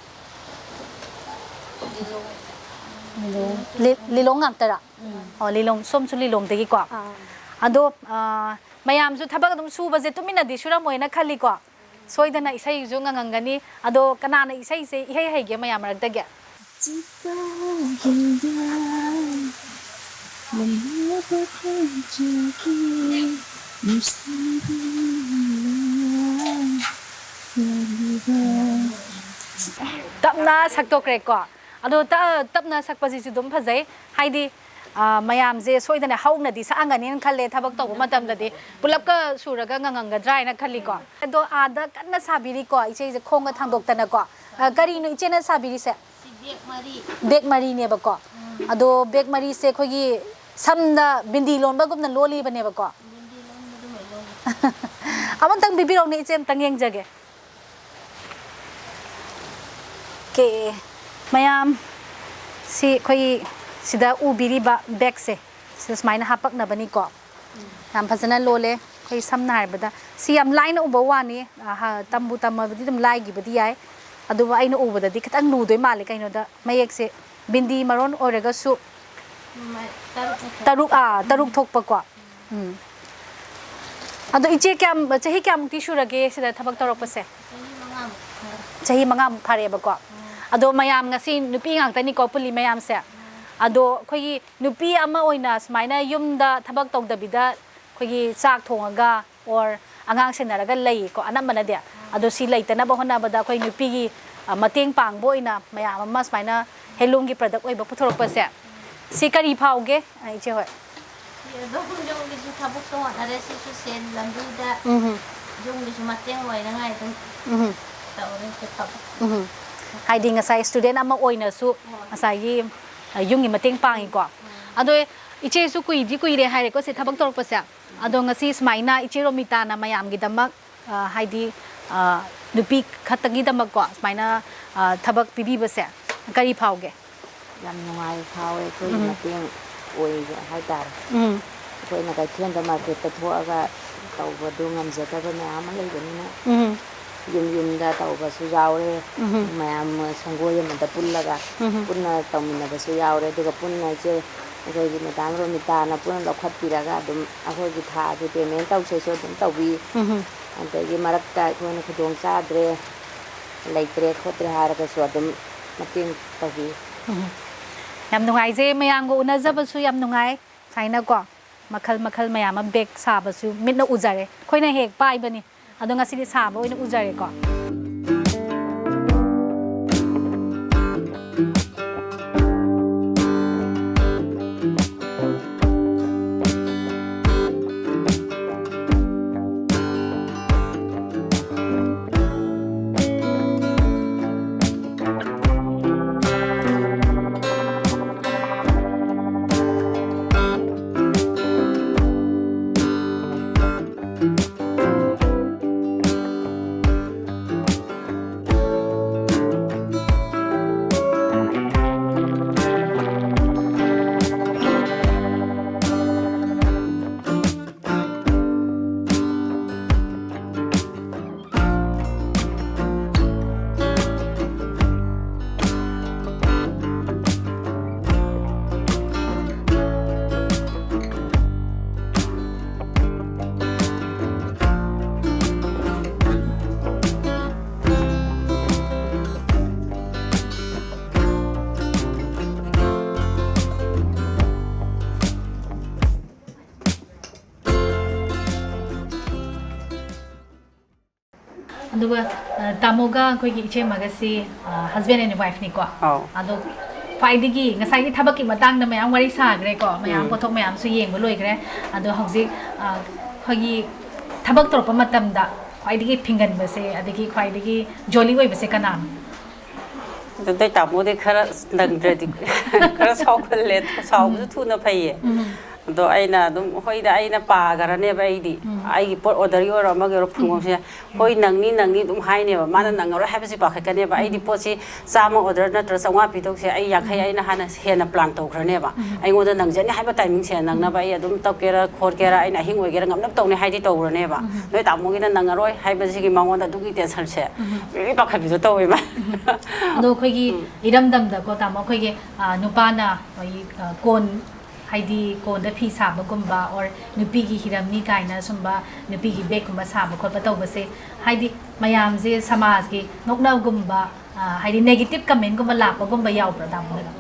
ꯂꯤ-, ꯂꯤꯂꯣꯡ ꯉꯥꯛꯇꯔꯥ? ꯑꯣ, ꯂꯤꯂꯣꯡ, ꯁꯣꯝꯁꯨ ꯂꯤꯂꯣꯡꯗꯒꯤꯀꯣ? ꯑꯥ꯫ ꯑꯗꯣ, ꯑ, ꯃꯌꯥꯝꯁꯨ ꯊꯕꯛ ꯑꯗꯨꯝ ꯁꯨꯕꯁꯦ ꯇꯨꯃꯤꯟꯅꯗꯤ ꯁꯨꯔꯝꯃꯣꯏꯅ ꯈꯜꯂꯤꯀꯣ? ꯁꯣꯏꯗꯅ ꯏꯁꯩꯁꯨ ꯉꯪꯉꯝꯒꯅꯤ꯫ ꯑꯗꯣ ꯀꯅꯥꯅ ꯏꯁꯩꯁꯦ ꯏꯍꯩ ꯍꯩꯒꯦ ꯃꯌꯥꯝ ꯃꯔꯛꯇꯒꯤ? ꯆꯤꯠꯄ ꯌꯦꯡꯗ ꯂꯝꯂꯥꯞꯄ ꯈꯣꯟꯖꯦꯜꯒꯤ ꯅꯨꯡꯁꯤꯕ ꯃꯉꯥꯜ ꯌꯥꯜꯂꯤꯕ꯫ ꯇꯞꯅ ꯁꯛꯇꯣꯛꯈ꯭ꯔꯦꯀꯣ꯫ ꯑꯗꯣ ꯇ-, ꯇꯞꯅ ꯁꯛꯄꯁꯤꯁꯨ ꯑꯗꯨꯝ ꯐꯖꯩ꯫ ꯍꯥꯏꯗꯤ, ꯑꯥ, ꯃꯌꯥꯝꯁꯦ ꯁꯣꯏꯗꯅ ꯍꯧꯅꯗꯤ ꯁꯛꯑꯝꯒꯅꯤꯅ ꯈꯜꯂꯦ, ꯊꯕꯛ ꯇꯧꯕ ꯃꯇꯝꯗꯗꯤ ꯄꯨꯂꯞꯀ ꯁꯨꯔꯒ ꯉꯪꯉꯝꯒꯗ꯭ꯔꯥ ꯍꯥꯏꯅ ꯈꯜꯂꯤꯀꯣ꯫ ꯑꯗꯣ ꯑꯥꯗ ꯀꯟꯅ ꯁꯥꯕꯤꯔꯤꯀꯣ ꯏꯆꯦꯁꯦ, ꯈꯣꯡꯒ ꯊꯥꯡꯗꯣꯛꯇꯅꯀꯣ꯫ ꯑꯥ, ꯀꯔꯤꯅꯣ ꯏꯆꯦꯅ ꯁꯥꯕꯤꯔꯤꯁꯦ? ꯁꯤ ꯕꯦꯛ ꯃꯔꯤ꯫ ꯕꯦꯛ ꯃꯔꯤꯅꯦꯕꯀꯣ꯫ ꯎꯝ꯫ ꯑꯗꯣ ꯕꯦꯛ ꯃꯔꯤꯁꯦ ꯑꯩꯈꯣꯏꯒꯤ ꯁꯝꯅ ꯕꯤꯟꯗꯤ ꯂꯣꯟꯕꯒꯨꯝꯅ ꯂꯣꯜꯂꯤꯕꯅꯦꯕꯀꯣ꯫ ꯕꯤꯟꯗꯤ ꯂꯣꯟꯕꯗꯨꯃ ꯂꯣꯜꯂꯤ꯫ ꯑꯃꯇꯪ ꯄꯤꯕꯤꯔꯛꯎꯅꯦ ꯏꯆꯦ, ꯑꯃꯇꯪ ꯌꯦꯡꯖꯒꯦ꯫ ꯀꯦ, ꯃꯌꯥꯝ, ꯁꯤ ꯑꯩꯈꯣꯏꯒꯤ ꯁꯤꯗ ꯎꯕꯤꯔꯤꯕ ꯕꯦꯛꯁꯦ, ꯁꯤꯗ ꯁꯨꯃꯥꯏꯅ ꯍꯥꯄꯛꯅꯕꯅꯤꯀꯣ꯫ ꯌꯥꯝ ꯐꯖꯅ ꯂꯣꯜꯂꯦ꯫ ꯑꯩꯈꯣꯏ ꯁꯝꯅ ꯍꯥꯏꯔꯕꯗ ꯁꯤ ꯌꯥꯝ ꯂꯥꯏꯅ ꯎꯕ ꯋꯥꯅꯤ꯫ ꯑꯍ, ꯇꯝꯕꯨ ꯇꯝꯃꯕꯗꯤ ꯑꯗꯨꯝ ꯂꯥꯏꯒꯤꯕꯗꯤ ꯌꯥꯏ꯫ ꯑꯗꯨꯕꯨ ꯑꯩꯅ ꯎꯕꯗꯗꯤ ꯈꯤꯇꯪ ꯂꯨꯗꯣꯏ ꯃꯥꯜꯂꯦ꯫ ꯀꯩꯅꯣꯗ ꯃꯌꯦꯛꯁꯦ ꯕꯤꯟꯗꯤ ꯃꯔꯣꯟ ꯑꯣꯏꯔꯒꯁꯨ ꯃ-, ꯇꯔꯨꯛ ꯊꯣꯛꯄ꯫ ꯇꯔꯨꯛ, ꯑꯥ, ꯇꯔꯨꯛ ꯊꯣꯛꯄꯀꯣ꯫ ꯎꯝ꯫ ꯑꯗꯣ ꯏꯆꯦ ꯀꯌꯥꯝ, ꯆꯍꯤ ꯀꯌꯥꯃꯨꯛꯇꯤ ꯁꯨꯔꯒꯦ ꯁꯤꯗ ꯊꯕꯛ ꯇꯧꯔꯛꯄꯁꯦ? ꯆꯍꯤ ꯃꯉꯥꯃꯨꯛ ꯐꯥꯔꯦ꯫ ꯆꯍꯤ ꯃꯉꯥꯃꯨꯛ ꯐꯥꯔꯦꯕꯀꯣ꯫ ꯎꯝ꯫ ꯑꯗꯣ ꯃꯌꯥꯝ ꯉꯁꯤ ꯅꯨꯄꯤ ꯉꯥꯛꯇꯅꯤꯀꯣ ꯄꯨꯜꯂꯤ ꯃꯌꯥꯝꯁꯦ꯫ ꯎꯝ꯫ ꯑꯗꯣ ꯑꯩꯈꯣꯏꯒꯤ ꯅꯨꯄꯤ ꯑꯃ ꯑꯣꯏꯅ ꯁꯨꯃꯥꯏꯅ ꯌꯨꯝꯗ ꯊꯕꯛ ꯇꯧꯗꯕꯤꯗ ꯑꯩꯈꯣꯏꯒꯤ ꯆꯥꯛ ꯊꯣꯡꯉꯒ or ꯑꯉꯥꯡ ꯁꯦꯟꯅꯔꯒ ꯂꯩꯀꯣ ꯑꯅꯝꯕꯅꯗꯤ꯫ ꯑꯗꯣ ꯁꯤ ꯂꯩꯇꯅꯕ ꯍꯣꯠꯅꯕꯗ ꯑꯩꯈꯣꯏ ꯅꯨꯄꯤꯒꯤ, ꯑ, ꯃꯇꯦꯡ ꯄꯥꯡꯕ ꯑꯣꯏꯅ ꯃꯌꯥꯝ ꯑꯃ ꯁꯨꯃꯥꯏꯅ ꯍꯦꯟꯂꯨꯝꯒꯤ product ꯑꯣꯏꯕ ꯄꯨꯊꯣꯔꯛꯄꯁꯦ, ꯁꯤ ꯀꯔꯤ ꯐꯥꯎꯒꯦ, ꯑ, ꯏꯆꯦ ꯍꯣꯏ? ꯁꯤ ꯑꯗꯨꯝ ꯌꯨꯝꯒꯤꯁꯨ ꯊꯕꯛꯇ ꯍꯣꯠꯅꯔꯦ, ꯁꯤꯁꯨ ꯁꯦꯟ ꯂꯝꯕꯤꯗ ꯎꯝ꯫ ꯌꯨꯝꯒꯤꯁꯨ ꯃꯇꯦꯡ ꯑꯣꯏꯅꯉꯥꯏ ꯑꯗꯨꯝ ꯎꯝ꯫ ꯇꯧꯔꯦ, ꯁꯤ ꯐꯕ꯫ ꯎꯝ꯫ ꯍꯥꯏꯗꯤ ꯉꯁꯥꯏ student ꯑꯃ ꯑꯣꯏꯅꯁꯨ ꯍꯣꯏ꯫ ꯉꯁꯥꯏꯒꯤ, ꯑ, ꯌꯨꯝꯒꯤ ꯃꯇꯦꯡ ꯄꯥꯡꯉꯤꯀꯣ꯫ ꯎꯝ꯫ ꯑꯗꯣ ꯏꯆꯦꯁꯨ ꯀꯨꯏꯗꯤ ꯀꯨꯏꯔꯦ ꯍꯥꯏꯔꯦꯀꯣ ꯁꯤ ꯊꯕꯛ ꯇꯧꯔꯛꯄꯁꯦ꯫ ꯑꯗꯣ ꯉꯁꯤ ꯁꯨꯃꯥꯏꯅ ꯏꯆꯦ ꯔꯣꯃꯤꯇꯥꯅ ꯃꯌꯥꯝꯒꯤꯗꯃꯛ, ꯑ, ꯍꯥꯏꯗꯤ, ꯑ, ꯅꯨꯄꯤ ꯈꯛꯇꯒꯤꯗꯃꯛꯀꯣ ꯁꯨꯃꯥꯏꯅ, ꯑ, ꯊꯕꯛ ꯄꯤꯕꯤꯕꯁꯦ ꯀꯔꯤ ꯐꯥꯎꯒꯦ? ꯌꯥꯝ ꯅꯨꯡꯉꯥꯏ ꯐꯥꯎꯋꯦ, ꯑꯩꯈꯣꯏꯒꯤ ꯎꯝ꯫ ꯃꯇꯦꯡ ꯑꯣꯏꯕ ꯍꯥꯏꯇꯥꯔꯦ꯫ ꯎꯝ꯫ ꯑꯩꯈꯣꯏꯅ ꯀꯩꯊꯦꯜꯗ marketꯇ ꯊꯣꯛꯑꯒ ꯇꯧꯕꯗꯨ ꯉꯝꯖꯗꯕ ꯃꯌꯥꯝ ꯑꯃ ꯂꯩꯕꯅꯤꯅ ꯎꯝ꯫ ꯌꯨꯝ ꯌꯨꯝꯗ ꯇꯧꯕꯁꯨ ꯌꯥꯎꯔꯦ꯫ ꯎꯝ꯫ ꯃꯌꯥꯝ ꯁꯪꯒꯣꯏ ꯑꯃꯗ ꯄꯨꯜꯂꯒ ꯎꯝ꯫ ꯄꯨꯟꯅ ꯇꯧꯃꯤꯟꯅꯕꯁꯨ ꯌꯥꯎꯔꯦ꯫ ꯑꯗꯨꯒ ꯄꯨꯟꯅ ꯏꯆꯦ ꯑꯩꯈꯣꯏꯒꯤ ꯃꯦꯗꯥꯝ ꯔꯣꯃꯤꯇꯥꯅ ꯄꯨꯟꯅ ꯂꯧꯈꯠꯄꯤꯔꯒ ꯑꯗꯨꯝ ꯑꯩꯈꯣꯏꯒꯤ ꯊꯥꯒꯤ payment ꯇꯧꯁꯦꯁꯨ ꯑꯗꯨꯝ ꯇꯧꯕꯤ꯫ ꯎꯝ꯫ ꯑꯗꯒꯤ ꯃꯔꯛꯇ ꯑꯩꯈꯣꯏꯅ ꯈꯨꯗꯣꯡ ꯆꯥꯗ꯭ꯔꯦ, ꯂꯩꯇ꯭ꯔꯦ ꯈꯣꯠꯇ꯭ꯔꯦ ꯍꯥꯏꯔꯒꯁꯨ ꯑꯗꯨꯝ ꯃꯇꯦꯡ ꯇꯧꯕꯤ꯫ ꯎꯝ꯫ ꯌꯥꯝ ꯅꯨꯡꯉꯥꯏꯖꯩ, ꯃꯌꯥꯝꯒ ꯎꯅꯖꯕꯁꯨ ꯌꯥꯝ ꯅꯨꯡꯉꯥꯏ꯫ ꯁꯨꯃꯥꯏꯅꯀꯣ ꯃꯈꯜ ꯃꯈꯜ ꯃꯌꯥꯝ ꯑꯃ bag ꯁꯥꯕꯁꯨ ꯃꯤꯠꯅ ꯎꯖꯔꯦ, ꯑꯩꯈꯣꯏꯅ ꯍꯦꯛ ꯄꯥꯏꯕꯅꯤ꯫ ꯑꯗꯣ ꯉꯁꯤꯗꯤ ꯁꯥꯕ ꯑꯣꯏꯅ ꯎꯖꯔꯦꯀꯣ꯫ ꯑꯗꯨꯒ ꯑ, ꯇꯥꯃꯣꯒ ꯑꯩꯈꯣꯏꯒꯤ ꯏꯆꯦꯃꯒꯁꯤ ꯍꯁꯕꯦꯟ ꯑꯦꯟ ꯋꯥꯏꯐꯅꯤꯀꯣ꯫ ꯑꯧ꯫ ꯑꯗꯣ ꯈ꯭ꯋꯥꯏꯗꯒꯤ ꯉꯁꯥꯏꯒꯤ ꯊꯕꯛꯀꯤ ꯃꯇꯥꯡꯗ ꯃꯌꯥꯝ ꯋꯥꯔꯤ ꯁꯥꯈ꯭ꯔꯦꯀꯣ, ꯃꯌꯥꯝ ꯎꯝ꯫ ꯄꯣꯠꯊꯣꯛ ꯃꯌꯥꯝꯁꯨ ꯌꯦꯡꯕ ꯂꯣꯏꯈ꯭ꯔꯦ꯫ ꯑꯗꯣ ꯍꯧꯖꯤꯛ ꯑ, ꯑꯩꯈꯣꯏꯒꯤ ꯊꯕꯛ ꯇꯧꯔꯛꯄ ꯃꯇꯝꯗ ꯈ꯭ꯋꯥꯏꯗꯒꯤ ꯐꯤꯡꯒꯟꯕꯁꯦ ꯑꯗꯒꯤ ꯈ꯭ꯋꯥꯏꯗꯒꯤ ꯖꯣꯂꯤ ꯑꯣꯏꯕꯁꯦ ꯀꯅꯥꯅꯣ? ꯑꯗꯨꯗꯩ ꯇꯥꯃꯣꯗꯤ ꯈꯔ ꯅꯪꯗ꯭ꯔꯗꯤ ꯈꯔ ꯁꯥꯎꯒꯜꯂꯦ꯫ ꯁꯥꯎꯕꯁꯨ ꯊꯨꯅ ꯐꯩꯌꯦ꯫ ꯎꯝ꯫ ꯑꯗꯣ ꯑꯩꯅ ꯑꯗꯨꯝ ꯍꯣꯏꯗ ꯑꯩꯅ ꯄꯥꯈ꯭ꯔꯅꯦꯕ ꯑꯩꯗꯤ꯫ ꯎꯝ꯫ ꯑꯩꯒꯤ ꯄꯣꯠ ꯑꯣꯔꯗꯔꯒꯤ ꯑꯣꯏꯔꯣ ꯑꯃꯒꯤ ꯑꯣꯏꯔꯣ ꯐꯨꯡꯐꯝꯁꯦ ꯍꯣꯏ ꯅꯪꯅꯤ ꯅꯪꯅꯤ ꯑꯗꯨꯝ ꯍꯥꯏꯅꯦꯕ꯫ ꯃꯥꯅ ꯅꯪꯉꯔꯣꯏ ꯍꯥꯏꯕꯁꯤ ꯄꯥꯈꯠꯀꯅꯦꯕ꯫ ꯑꯩꯗꯤ ꯄꯣꯠꯁꯤ ꯆꯥꯝꯃ ꯑꯣꯔꯗꯔ ꯅꯠꯇ꯭ꯔ ꯆꯥꯝꯃꯉꯥ ꯄꯤꯗꯧꯁꯦ ꯑꯩ ꯌꯥꯡꯈꯩ ꯑꯩꯅ ꯍꯥꯟꯅ ꯍꯦꯟꯅ ꯄ꯭ꯂꯥꯟ ꯇꯧꯈ꯭ꯔꯅꯦꯕ꯫ ꯑꯩꯉꯣꯟꯗ ꯅꯪꯖꯅꯤ ꯍꯥꯏꯕ ꯇꯥꯏꯃꯤꯡꯁꯦ ꯅꯪꯅꯕ ꯑꯩ ꯑꯗꯨꯝ ꯇꯞꯀꯦꯔꯥ ꯈꯣꯠꯀꯦꯔꯥ ꯑꯩꯅ ꯑꯍꯤꯡ ꯑꯣꯏꯒꯦꯔꯥ ꯉꯝꯅꯕ ꯇꯧꯅꯤ ꯍꯥꯏꯗꯤ ꯇꯧꯔꯅꯦꯕ꯫ ꯅꯣꯏ ꯇꯥꯃꯣꯒꯤꯅ ꯅꯪꯉꯔꯣꯏ ꯍꯥꯏꯕꯁꯤꯒꯤ ꯃꯉꯣꯟꯗ ꯑꯗꯨꯒꯤ ꯇꯦꯟꯁꯟꯁꯦ ꯂꯣꯏ ꯄꯥꯈꯠꯄꯤꯗꯣ ꯇꯧꯋꯦꯕ꯫ ꯑꯗꯣ ꯑꯩꯈꯣꯏꯒꯤ ꯏꯔꯝꯗꯝꯗꯀꯣ ꯇꯥꯃꯣ, ꯑꯩꯈꯣꯏꯒꯤ ꯑ, ꯅꯨꯄꯥꯅ ꯑꯩꯈꯣꯏꯒꯤ ꯑ, ꯀꯣꯟ ꯍꯥꯏꯗꯤ ꯀꯣꯟꯗ ꯐꯤ ꯁꯥꯕꯒꯨꯝꯕ or ꯅꯨꯄꯤꯒꯤ ꯍꯤꯔꯝꯅꯤ ꯀꯥꯏꯅ ꯁꯨꯝꯕ ꯅꯨꯄꯤꯒꯤ ꯕꯦꯒꯀꯨꯝꯕ ꯁꯥꯕ ꯈꯣꯠꯄ ꯇꯧꯕꯁꯦ, ꯍꯥꯏꯗꯤ ꯃꯌꯥꯝꯁꯦ ꯁꯃꯥꯖꯀꯤ ꯅꯣꯛꯅꯕꯒꯨꯝꯕ ꯑ, ꯍꯥꯏꯗꯤ ꯅꯦꯒꯦꯇꯤꯞ ꯀꯃꯦꯟꯒꯨꯝꯕ ꯂꯥꯛꯄꯒꯨꯝꯕ ꯌꯥꯎꯕ꯭ꯔꯥ ꯇꯥꯃꯣꯗ?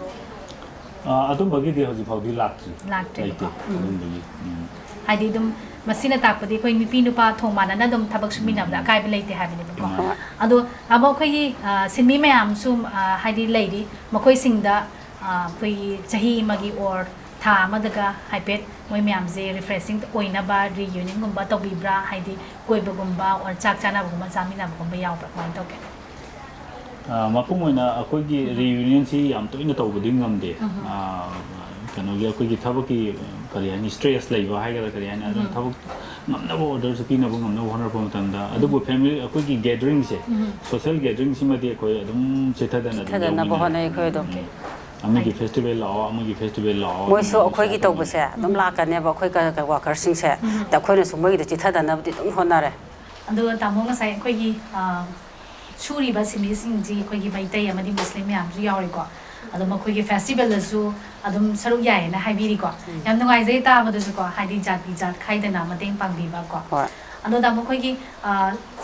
ꯑ, ꯑꯗꯨꯝꯕꯒꯤꯗꯤ ꯍꯧꯖꯤꯛ ꯐꯥꯎꯗꯤ ꯂꯥꯛꯇ꯭ꯔꯤ꯫ ꯂꯥꯛꯇ꯭ꯔꯤꯕꯀꯣ꯫ ꯂꯩꯇꯦ꯫ ꯑꯗꯨꯝꯕꯒꯤ ꯎꯝ꯫ ꯍꯥꯏꯗꯤ ꯑꯗꯨꯝ ꯃꯁꯤꯅ ꯇꯥꯛꯄꯗꯤ ꯑꯩꯈꯣꯏ ꯅꯨꯄꯤ ꯅꯨꯄꯥ ꯊꯣꯡ ꯃꯥꯟꯅꯅ ꯑꯗꯨꯝ ꯊꯕꯛ ꯁꯨꯃꯤꯟꯅꯕꯗ ꯑꯀꯥꯏꯕ ꯂꯩꯇꯦ ꯍꯥꯏꯕꯅꯦꯕꯀꯣ꯫ ꯎꯝ꯫ ꯑꯗꯣ ꯇꯥꯃꯣ ꯑꯩꯈꯣꯏꯒꯤ ꯑ, ꯁꯤꯟꯃꯤ ꯃꯌꯥꯝꯁꯨ ꯑ, ꯍꯥꯏꯗꯤ ꯂꯩꯔꯤ, ꯃꯈꯣꯏꯁꯤꯡꯗ ꯑ, ꯑꯩꯈꯣꯏꯒꯤ ꯆꯍꯤ ꯑꯃꯒꯤ or ꯊꯥ ꯑꯃꯗꯒ ꯍꯥꯏꯐꯦꯠ ꯃꯣꯏ ꯃꯌꯥꯝꯁꯦ ꯔꯤꯐ꯭ꯔꯦꯁꯤꯡ ꯑꯣꯏꯅꯕ ꯔꯤꯌꯨꯅꯤꯌꯟꯒꯨꯝꯕ ꯇꯧꯕꯤꯕ꯭ꯔꯥ? ꯍꯥꯏꯗꯤ ꯀꯣꯏꯕꯒꯨꯝꯕ or ꯆꯥꯛ ꯆꯥꯅꯕꯒꯨꯝꯕ ꯆꯥꯃꯤꯟꯅꯕꯒꯨꯝꯕ ꯌꯥꯎꯕ꯭ꯔꯥ? ꯀꯃꯥꯏꯅ ꯇꯧꯒꯦ? ꯑ, ꯃꯄꯨꯡ ꯑꯣꯏꯅ ꯑꯩꯈꯣꯏꯒꯤ ꯔꯤꯌꯨꯅꯤꯌꯟꯁꯤ ꯌꯥꯝ ꯇꯣꯏꯅ ꯇꯧꯕꯗꯤ ꯉꯝꯗꯦ꯫ ꯑ, ꯀꯩꯅꯣꯒꯤ ꯑꯩꯈꯣꯏꯒꯤ ꯊꯕꯛꯀꯤ ꯀꯔꯤ ꯍꯥꯏꯅꯤ ꯁ꯭ꯇ꯭ꯔꯦꯁ ꯂꯩꯕ ꯍꯥꯏꯒꯗ꯭ꯔꯥ ꯀꯔꯤ ꯍꯥꯏꯅꯤ ꯑꯗꯨꯅ ꯊꯕꯛ ꯉꯝꯅꯕ ꯑꯣꯔꯗꯔꯁꯨ ꯄꯤꯅꯕ ꯉꯝꯅꯕ ꯍꯣꯠꯅꯔꯛꯄ ꯃꯇꯝꯗ ꯑꯗꯨꯕꯨ ꯐꯦꯃꯤꯂꯤ ꯑꯩꯈꯣꯏꯒꯤ ꯒꯦꯗꯔꯤꯡꯁꯦ ꯁꯣꯁꯦꯜ ꯒꯦꯗꯔꯤꯡꯁꯤꯃꯗꯤ ꯑꯩꯈꯣꯏ ꯑꯗꯨꯝ ꯆꯤꯊꯗꯅ ꯑꯗꯨꯝ ꯆꯤꯊꯗꯅꯕ ꯌꯥꯎꯃꯤꯟꯅꯩ꯫ ꯍꯣꯠꯅꯩ ꯑꯩꯈꯣꯏ ꯑꯗꯨꯝ꯫ ꯎꯝ꯫ ꯑꯃꯒꯤ ꯐꯦꯁꯇꯤꯚꯦꯜ ꯂꯥꯛꯑꯣ ꯑꯃꯒꯤ ꯐꯦꯁꯇꯤꯚꯦꯜ ꯂꯥꯛꯑꯣ ꯃꯣꯏꯁꯨ ꯑꯗꯨꯝ ꯑꯩꯈꯣꯏꯒꯤ ꯆꯠꯄ ꯇꯧꯕꯁꯦ ꯑꯗꯨꯝ ꯂꯥꯛꯀꯅꯦꯕ ꯑꯩꯈꯣꯏ ꯀ- ꯀ- ꯋꯥꯀꯔꯁꯤꯡꯁꯦ꯫ ꯑꯗ ꯑꯩꯈꯣꯏꯅꯁꯨ ꯃꯣꯏꯒꯤꯗ ꯆꯤꯊꯗꯅꯕꯗꯤ ꯑꯗꯨꯝ ꯍꯣꯠꯅꯔꯦ꯫ ꯑꯗꯣ ꯇꯥꯃꯣ ꯉꯁꯥꯏ ꯑꯩꯈꯣꯏꯒꯤ ꯑ, ꯁꯨꯔꯤꯕ ꯁꯤꯟꯃꯤꯁꯤꯡꯁꯤ ꯑꯩꯈꯣꯏꯒꯤ ꯃꯩꯇꯩ ꯑꯃꯗꯤ ꯃꯨꯁꯂꯤꯝ ꯃꯌꯥꯝꯁꯨ ꯌꯥꯎꯔꯤꯀꯣ꯫ ꯑꯗꯣ ꯃꯈꯣꯏꯒꯤ ꯐꯦꯁꯇꯤꯚꯦꯜꯗꯁꯨ ꯑꯗꯨꯝ ꯁꯔꯨꯛ ꯌꯥꯏꯌꯦꯅ ꯍꯥꯏꯕꯤꯔꯤꯀꯣ꯫ ꯌꯥꯝ ꯅꯨꯡꯉꯥꯏꯖꯩ ꯇꯥꯕꯗꯁꯨꯀꯣ, ꯍꯥꯏꯗꯤ ꯖꯥꯇꯤ ꯖꯥꯠ ꯈꯥꯏꯗꯅ ꯃꯇꯦꯡ ꯄꯥꯡꯕꯤꯕꯀꯣ꯫ ꯍꯣꯏ꯫ ꯑꯗꯣ ꯇꯥꯃꯣ ꯑꯩꯈꯣꯏꯒꯤ ꯑ,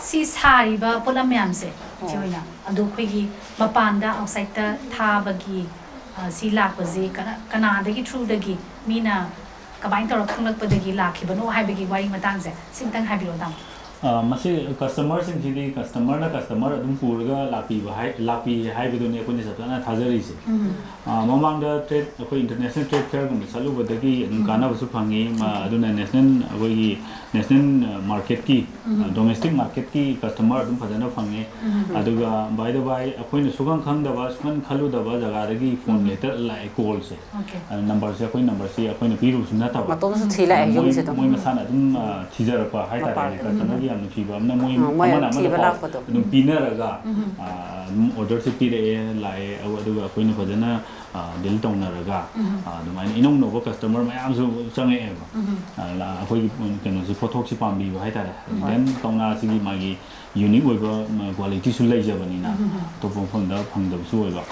ꯁꯤ ꯁꯥꯔꯤꯕ ꯄꯣꯠꯂꯝ ꯃꯌꯥꯝꯁꯦ ꯏꯆꯦ ꯍꯣꯏꯅ ꯑꯗꯣ ꯑꯩꯈꯣꯏꯒꯤ ꯃꯄꯥꯟꯗ ꯑꯥꯎꯠꯁꯥꯏꯠꯇ ꯊꯥꯕꯒꯤ ꯑ, ꯁꯤ ꯂꯥꯛꯄꯁꯤ ꯀꯅꯥ ꯀꯅꯥꯗꯒꯤ ꯊ꯭ꯔꯨꯗꯒꯤ ꯃꯤꯅ ꯀꯃꯥꯏꯅ ꯇꯧꯔ ꯈꯪꯂꯛꯄꯗꯒꯤ ꯂꯥꯛꯈꯤꯕꯅꯣ ꯍꯥꯏꯕꯒꯤ ꯋꯥꯔꯤ ꯃꯇꯥꯡꯁꯦ ꯁꯤꯝꯇꯪ ꯍꯥꯏꯕꯤꯔꯛꯑꯣ ꯇꯥꯃꯣ꯫ ꯑ, ꯃꯁꯤ ꯀꯁꯇꯃꯔꯁꯤꯡꯁꯤꯗꯤ ꯀꯁꯇꯃꯔꯅ ꯀꯁꯇꯃꯔ ꯑꯗꯨꯝ ꯄꯨꯔꯒ ꯂꯥꯛꯄꯤꯕ ꯍꯥꯏ, ꯂꯥꯛꯄꯤ ꯍꯥꯏꯕꯗꯨꯅꯤ ꯑꯩꯈꯣꯏꯅ ꯆꯞ ꯆꯥꯅ ꯊꯥꯖꯔꯤꯁꯦ꯫ ꯑ, ꯃꯃꯥꯡꯗ ꯇ꯭ꯔꯦꯠ, ꯑꯩꯈꯣꯏ ꯏꯟꯇꯔꯅꯦꯁꯅꯦꯜ ꯇ꯭ꯔꯦꯠ ꯐꯤꯌꯔꯒꯨꯝꯕ ꯆꯠꯂꯨꯕꯗꯒꯤ ꯑꯗꯨꯝ ꯀꯥꯟꯅꯕꯁꯨ ꯐꯪꯉꯤ꯫ ꯃ-, ꯑꯗꯨꯅ ꯅꯦꯁꯅꯦꯜ, ꯑꯩꯈꯣꯏꯒꯤ ꯅꯦꯁꯅꯦꯜ, ꯑ, ꯃꯥꯔꯀꯦꯠꯀꯤ, ꯑ, ꯗꯣꯃꯦꯁꯇꯤꯛ ꯃꯥꯔꯀꯦꯠꯀꯤ ꯀꯁꯇꯃꯔ ꯑꯗꯨꯝ ꯐꯖꯅ ꯐꯪꯉꯦ꯫ ꯑꯗꯨꯒ by the by, ꯑꯩꯈꯣꯏꯅ ꯁꯨꯈꯪ ꯈꯪꯗꯕ, ꯁꯨꯈꯟ ꯈꯜꯂꯨꯗꯕ ꯖꯒꯥꯗꯒꯤ ꯐꯣꯟ ꯍꯦꯛꯇ ꯂꯥꯛꯑꯦ, ꯀꯣꯜꯁꯦ꯫ ꯑꯣꯀꯦ꯫ ꯑ, ꯅꯝꯕꯔꯁꯦ ꯑꯩꯈꯣꯏ ꯅꯝꯕꯔꯁꯤ ꯑꯩꯈꯣꯏꯅ ꯄꯤꯔꯨꯕꯁꯨ ꯅꯠꯇꯕ꯫ ꯃꯇꯣꯝꯇꯁꯨ ꯊꯤ ꯂꯥꯛꯑꯦ ꯃꯣꯏ, ꯌꯨꯝꯁꯦ ꯑꯗꯨꯝ꯫ ꯃꯣꯏ ꯃꯁꯥꯅ ꯑꯗꯨꯝ, ꯑ, ꯊꯤꯖꯔꯛꯄ ꯍꯥꯏꯇꯥꯔꯦꯅꯦ꯫ ꯃꯄꯥꯟꯗ꯫ ꯀꯁꯇꯃꯔꯒꯤ ꯌꯥꯝ ꯅꯨꯡꯁꯤꯕ ꯑꯃꯅ ꯃꯣꯏ ꯑ, ꯃꯣꯏ ꯑꯃꯅ ꯑꯃꯅ ꯊꯤꯕ ꯄꯥꯎ ꯂꯥꯛꯄꯗꯣ꯫ ꯑꯗꯨꯝ ꯄꯤꯅꯔꯒ, ꯑ, ꯑꯗꯨꯝ ꯑꯣꯔꯗꯔꯁꯦ ꯄꯤꯔꯛꯑꯦ, ꯂꯥꯛꯑꯦ, ꯑ, ꯑꯗꯨꯒ ꯑꯩꯈꯣꯏꯅ ꯐꯖꯅ, ꯑ, ꯗꯤꯜ ꯇꯧꯅꯔꯒ, ꯑ, ꯑꯗꯨꯃꯥꯏꯅ ꯏꯅꯧ ꯅꯧꯕ ꯀꯁꯇꯃꯔ ꯃꯌꯥꯝꯁꯨ ꯆꯪꯉꯛꯑꯦꯕ꯫ ꯑ, ꯂꯥ-, ꯑꯩꯈꯣꯏꯒꯤ ꯀꯩꯅꯣꯁꯤ, ꯄꯣꯠꯊꯣꯛꯁꯤ ꯄꯥꯝꯕꯤꯕ ꯍꯥꯏꯇꯥꯔꯦ꯫ ꯍꯣꯏ꯫ Then ꯀꯧꯅꯥꯁꯤꯒꯤ ꯃꯥꯒꯤ ꯌꯨꯅꯤꯛ ꯑꯣꯏꯕ, ꯃ-, ꯀ꯭ꯋꯥꯂꯤꯇꯤꯁꯨ ꯂꯩꯖꯕꯅꯤꯅ ꯑꯇꯣꯞꯄ ꯃꯐꯝꯗ ꯐꯪꯗꯕꯁꯨ ꯑꯣꯏꯕ꯫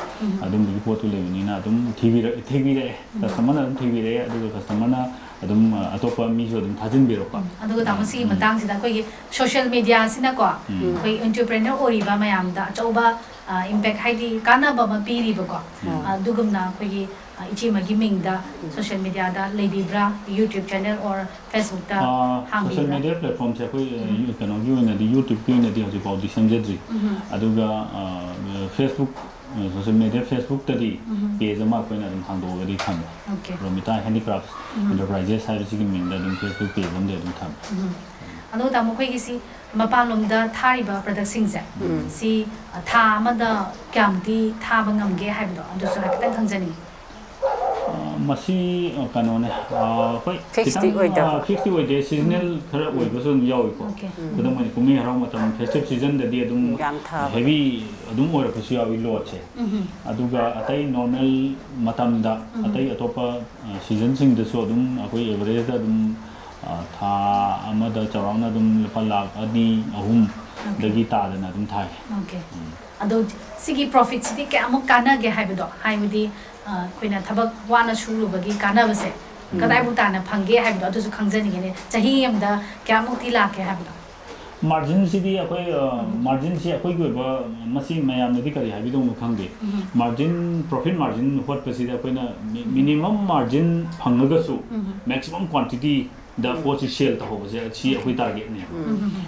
ꯑꯗꯨꯝꯕꯒꯤ ꯄꯣꯠꯇꯨ ꯂꯩꯕꯅꯤꯅ ꯑꯗꯨꯝ ꯊꯤꯕꯤꯔꯛ-, ꯊꯤꯕꯤꯔꯛꯑꯦ꯫ ꯀꯁꯇꯃꯔꯅ ꯑꯗꯨꯝ ꯊꯤꯕꯤꯔꯛꯑꯦ, ꯑꯗꯨꯒ ꯀꯁꯇꯃꯔꯅ ꯑꯗꯨꯝ, ꯑ, ꯑꯇꯣꯞꯄ ꯃꯤꯁꯨ ꯑꯗꯨꯝ ꯊꯥꯖꯤꯟꯕꯤꯔꯛꯄ꯫ ꯎꯝ, ꯑꯗꯨꯒ ꯇꯥꯃꯣ, ꯁꯤꯒꯤ ꯎꯝ꯫ ꯃꯇꯥꯡꯁꯤꯗ ꯑꯩꯈꯣꯏꯒꯤ ꯁꯣꯁꯤꯌꯦꯜ ꯃꯤꯗꯤꯌꯥꯁꯤꯅꯀꯣ, ꯎꯝ꯫ ꯑꯩꯈꯣꯏ ꯑꯦꯟꯇꯔꯄ꯭ꯔꯦꯅꯔ ꯑꯣꯏꯔꯤꯕ ꯃꯌꯥꯝꯗ ꯑꯆꯧꯕ, ꯑ, ꯏꯝꯄꯦꯛ, ꯍꯥꯏꯗꯤ ꯀꯥꯟꯅꯕ ꯑꯃ ꯄꯤꯔꯤꯕꯀꯣ꯫ ꯎꯝ꯫ ꯑꯗꯨꯒꯨꯝꯅ ꯑꯩꯈꯣꯏꯒꯤ, ꯑ, ꯏꯆꯦ ꯑꯃꯒꯤ ꯃꯤꯡꯗ ꯁꯣꯁꯤꯌꯦꯜ ꯃꯤꯗꯤꯌꯥꯗ ꯂꯩꯕꯤꯕ꯭ꯔꯥ? YouTube channel or Facebook-ꯇ ꯑ, ꯍꯥꯡꯕꯤꯕ꯭ꯔꯥ? ꯁꯣꯁꯤꯌꯦꯜ ꯃꯤꯗꯤꯌꯥ ꯄ꯭ꯂꯦꯠꯐꯣꯔꯝꯁꯦ ꯑꯩꯈꯣꯏ, ꯑ, ꯎꯝ꯫ ꯌꯨ-, ꯀꯩꯅꯣꯒꯤ ꯑꯣꯏꯅꯗꯤ, YouTube-ꯀꯤ ꯑꯣꯏꯅꯗꯤ ꯍꯧꯖꯤꯛ ꯐꯥꯎꯗꯤ ꯁꯦꯝꯖꯗ꯭ꯔꯤ꯫ ꯎꯝ꯫ ꯑꯗꯨꯒ, ꯑ, Facebook, ꯑ, ꯁꯣꯁꯤꯌꯦꯜ ꯃꯤꯗꯤꯌꯥ Facebook-ꯇꯗꯤ ꯎꯝ꯫ ꯄꯦꯖ ꯑꯃ ꯑꯩꯈꯣꯏꯅ ꯑꯗꯨꯝ ꯍꯥꯡꯗꯣꯛꯑꯒꯗꯤ ꯊꯝꯃꯦ꯫ ꯑꯣꯀꯦ꯫ ꯔꯣꯃꯤꯇꯥ ꯍꯦꯟꯗꯤꯀ꯭ꯔꯥꯐ ꯎꯝ꯫ ꯑꯦꯟꯇꯔꯄ꯭ꯔꯥꯏꯖꯦꯁ ꯍꯥꯏꯕꯁꯤꯒꯤ ꯃꯤꯡꯗ ꯑꯗꯨꯝ Facebook ꯄꯦꯖ ꯑꯃꯗꯤ ꯑꯗꯨꯝ ꯊꯝꯃꯦ꯫ ꯎꯝ꯫ ꯑꯗꯣ ꯇꯥꯃꯣ, ꯑꯩꯈꯣꯏꯒꯤ ꯁꯤ ꯃꯄꯥꯟꯂꯣꯝꯗ ꯊꯥꯔꯤꯕ ꯄ꯭ꯔꯗꯛꯁꯤꯡꯁꯦ, ꯎꯝ꯫ ꯁꯤ, ꯑ, ꯊꯥ ꯑꯃꯗ ꯀꯌꯥꯃꯨꯛꯇꯤ ꯊꯥꯕ ꯉꯝꯒꯦ ꯍꯥꯏꯕꯗꯣ, ꯑꯗꯨꯁꯨ ꯍꯥꯏꯐꯦꯠꯇꯪ ꯈꯪꯖꯅꯤꯡꯉꯤ꯫ ꯑ, ꯃꯁꯤ, ꯑ, ꯀꯩꯅꯣꯅꯦ, ꯑ, ꯑꯩꯈꯣꯏ ꯐꯤꯛꯁꯇꯤ ꯈꯤꯇꯪ, ꯑꯣꯏꯗꯕ꯫ ꯑ, ꯐꯤꯛꯁꯇꯤ ꯑꯣꯏꯗꯦ, ꯁꯤꯖꯅꯦꯜ ꯎꯝ꯫ ꯈꯔ ꯑꯣꯏꯕꯁꯨ ꯑꯗꯨꯝ ꯌꯥꯎꯏꯀꯣ꯫ ꯑꯣꯀꯦ꯫ ꯎꯝ꯫ ꯈꯨꯗꯝ ꯑꯣꯏꯅ ꯀꯨꯝꯍꯩ ꯍꯔꯥꯎ ꯃꯇꯝ, ꯐꯦꯁꯇꯤꯚ ꯁꯤꯖꯟꯗꯗꯤ ꯑꯗꯨꯝ ꯌꯥꯝ ꯊꯥꯕ꯫ ꯍꯦꯚꯤ ꯑꯗꯨꯝ ꯑꯣꯏꯔꯛꯄꯁꯨ ꯌꯥꯎꯏ ꯂꯣꯠꯁꯦ꯫ ꯎꯝ꯫ ꯑꯗꯨꯒ ꯑꯇꯩ ꯅꯣꯔꯃꯦꯜ ꯃꯇꯝꯗ, ꯎꯝ꯫ ꯑꯇꯩ ꯑꯇꯣꯞꯄ, ꯑ, ꯁꯤꯖꯟꯁꯤꯡꯗꯁꯨ ꯑꯗꯨꯝ ꯑꯩꯈꯣꯏ ꯑꯦꯚꯔꯦꯖꯇ ꯑꯗꯨꯝ, ꯑ, ꯊꯥ ꯑꯃꯗ ꯆꯥꯎꯔꯥꯛꯅ ꯑꯗꯨꯝ ꯂꯨꯄꯥ ꯂꯥꯈ ꯑꯅꯤ, ꯑꯍꯨꯝꯗꯒꯤ ꯑꯣꯀꯦ꯫ ꯇꯥꯗꯅ ꯑꯗꯨꯝ ꯊꯥꯏ꯫ ꯑꯣꯀꯦ꯫ ꯎꯝ꯫ ꯑꯗꯣ ꯁꯤꯒꯤ ꯄ꯭ꯔꯣꯐꯤꯠꯁꯤꯗꯤ ꯀꯌꯥꯃꯨꯛ ꯀꯥꯟꯅꯒꯦ ꯍꯥꯏꯕꯗꯣ, ꯍꯥꯏꯕꯗꯤ, ꯑ, ꯑꯩꯈꯣꯏꯅ ꯊꯕꯛ ꯋꯥꯅ ꯁꯨꯔꯨꯕꯒꯤ ꯀꯥꯟꯅꯕꯁꯦ ꯎꯝ꯫ ꯀꯗꯥꯏꯐꯥꯎ ꯇꯥꯅ ꯐꯪꯒꯦ ꯍꯥꯏꯕꯗꯣ, ꯑꯗꯨꯁꯨ ꯈꯪꯖꯅꯤꯡꯉꯤꯅꯦ꯫ ꯆꯍꯤ ꯑꯃꯗ ꯀꯌꯥꯃꯨꯛꯇꯤ ꯂꯥꯛꯀꯦ ꯍꯥꯏꯕꯗꯣ? ꯃꯥꯔꯖꯤꯟꯁꯤꯗꯤ ꯑꯩꯈꯣꯏ, ꯑ, ꯎꯝ꯫ ꯃꯥꯔꯖꯤꯟꯁꯤ ꯑꯩꯈꯣꯏꯒꯤ ꯑꯣꯏꯕ, ꯃꯁꯤ ꯃꯌꯥꯝꯅꯗꯤ ꯀꯔꯤ ꯍꯥꯏꯕꯤꯗꯧꯅꯣ ꯈꯪꯗꯦ꯫ ꯎꯝ꯫ ꯃꯥꯔꯖꯤꯟ, ꯄ꯭ꯔꯣꯐꯤꯠ ꯃꯥꯔꯖꯤꯟ ꯍꯣꯠꯄꯁꯤꯗ ꯑꯩꯈꯣꯏꯅ ꯃꯤ-, ꯎꯝ꯫ ꯃꯤꯅꯤꯃꯝ ꯃꯥꯔꯖꯤꯟ ꯐꯪꯉꯒꯁꯨ ꯎꯝ꯫ ꯃꯦꯛꯁꯤꯃꯝ ꯀ꯭ꯋꯥꯟꯇꯤꯇꯤ ꯗ ꯄꯣꯠꯁꯤ ꯁꯦꯜ ꯇꯧꯍꯧꯕꯁꯦ, ꯁꯤ ꯑꯩꯈꯣꯏ ꯇꯥꯔꯒꯦꯠꯅꯦꯕ꯫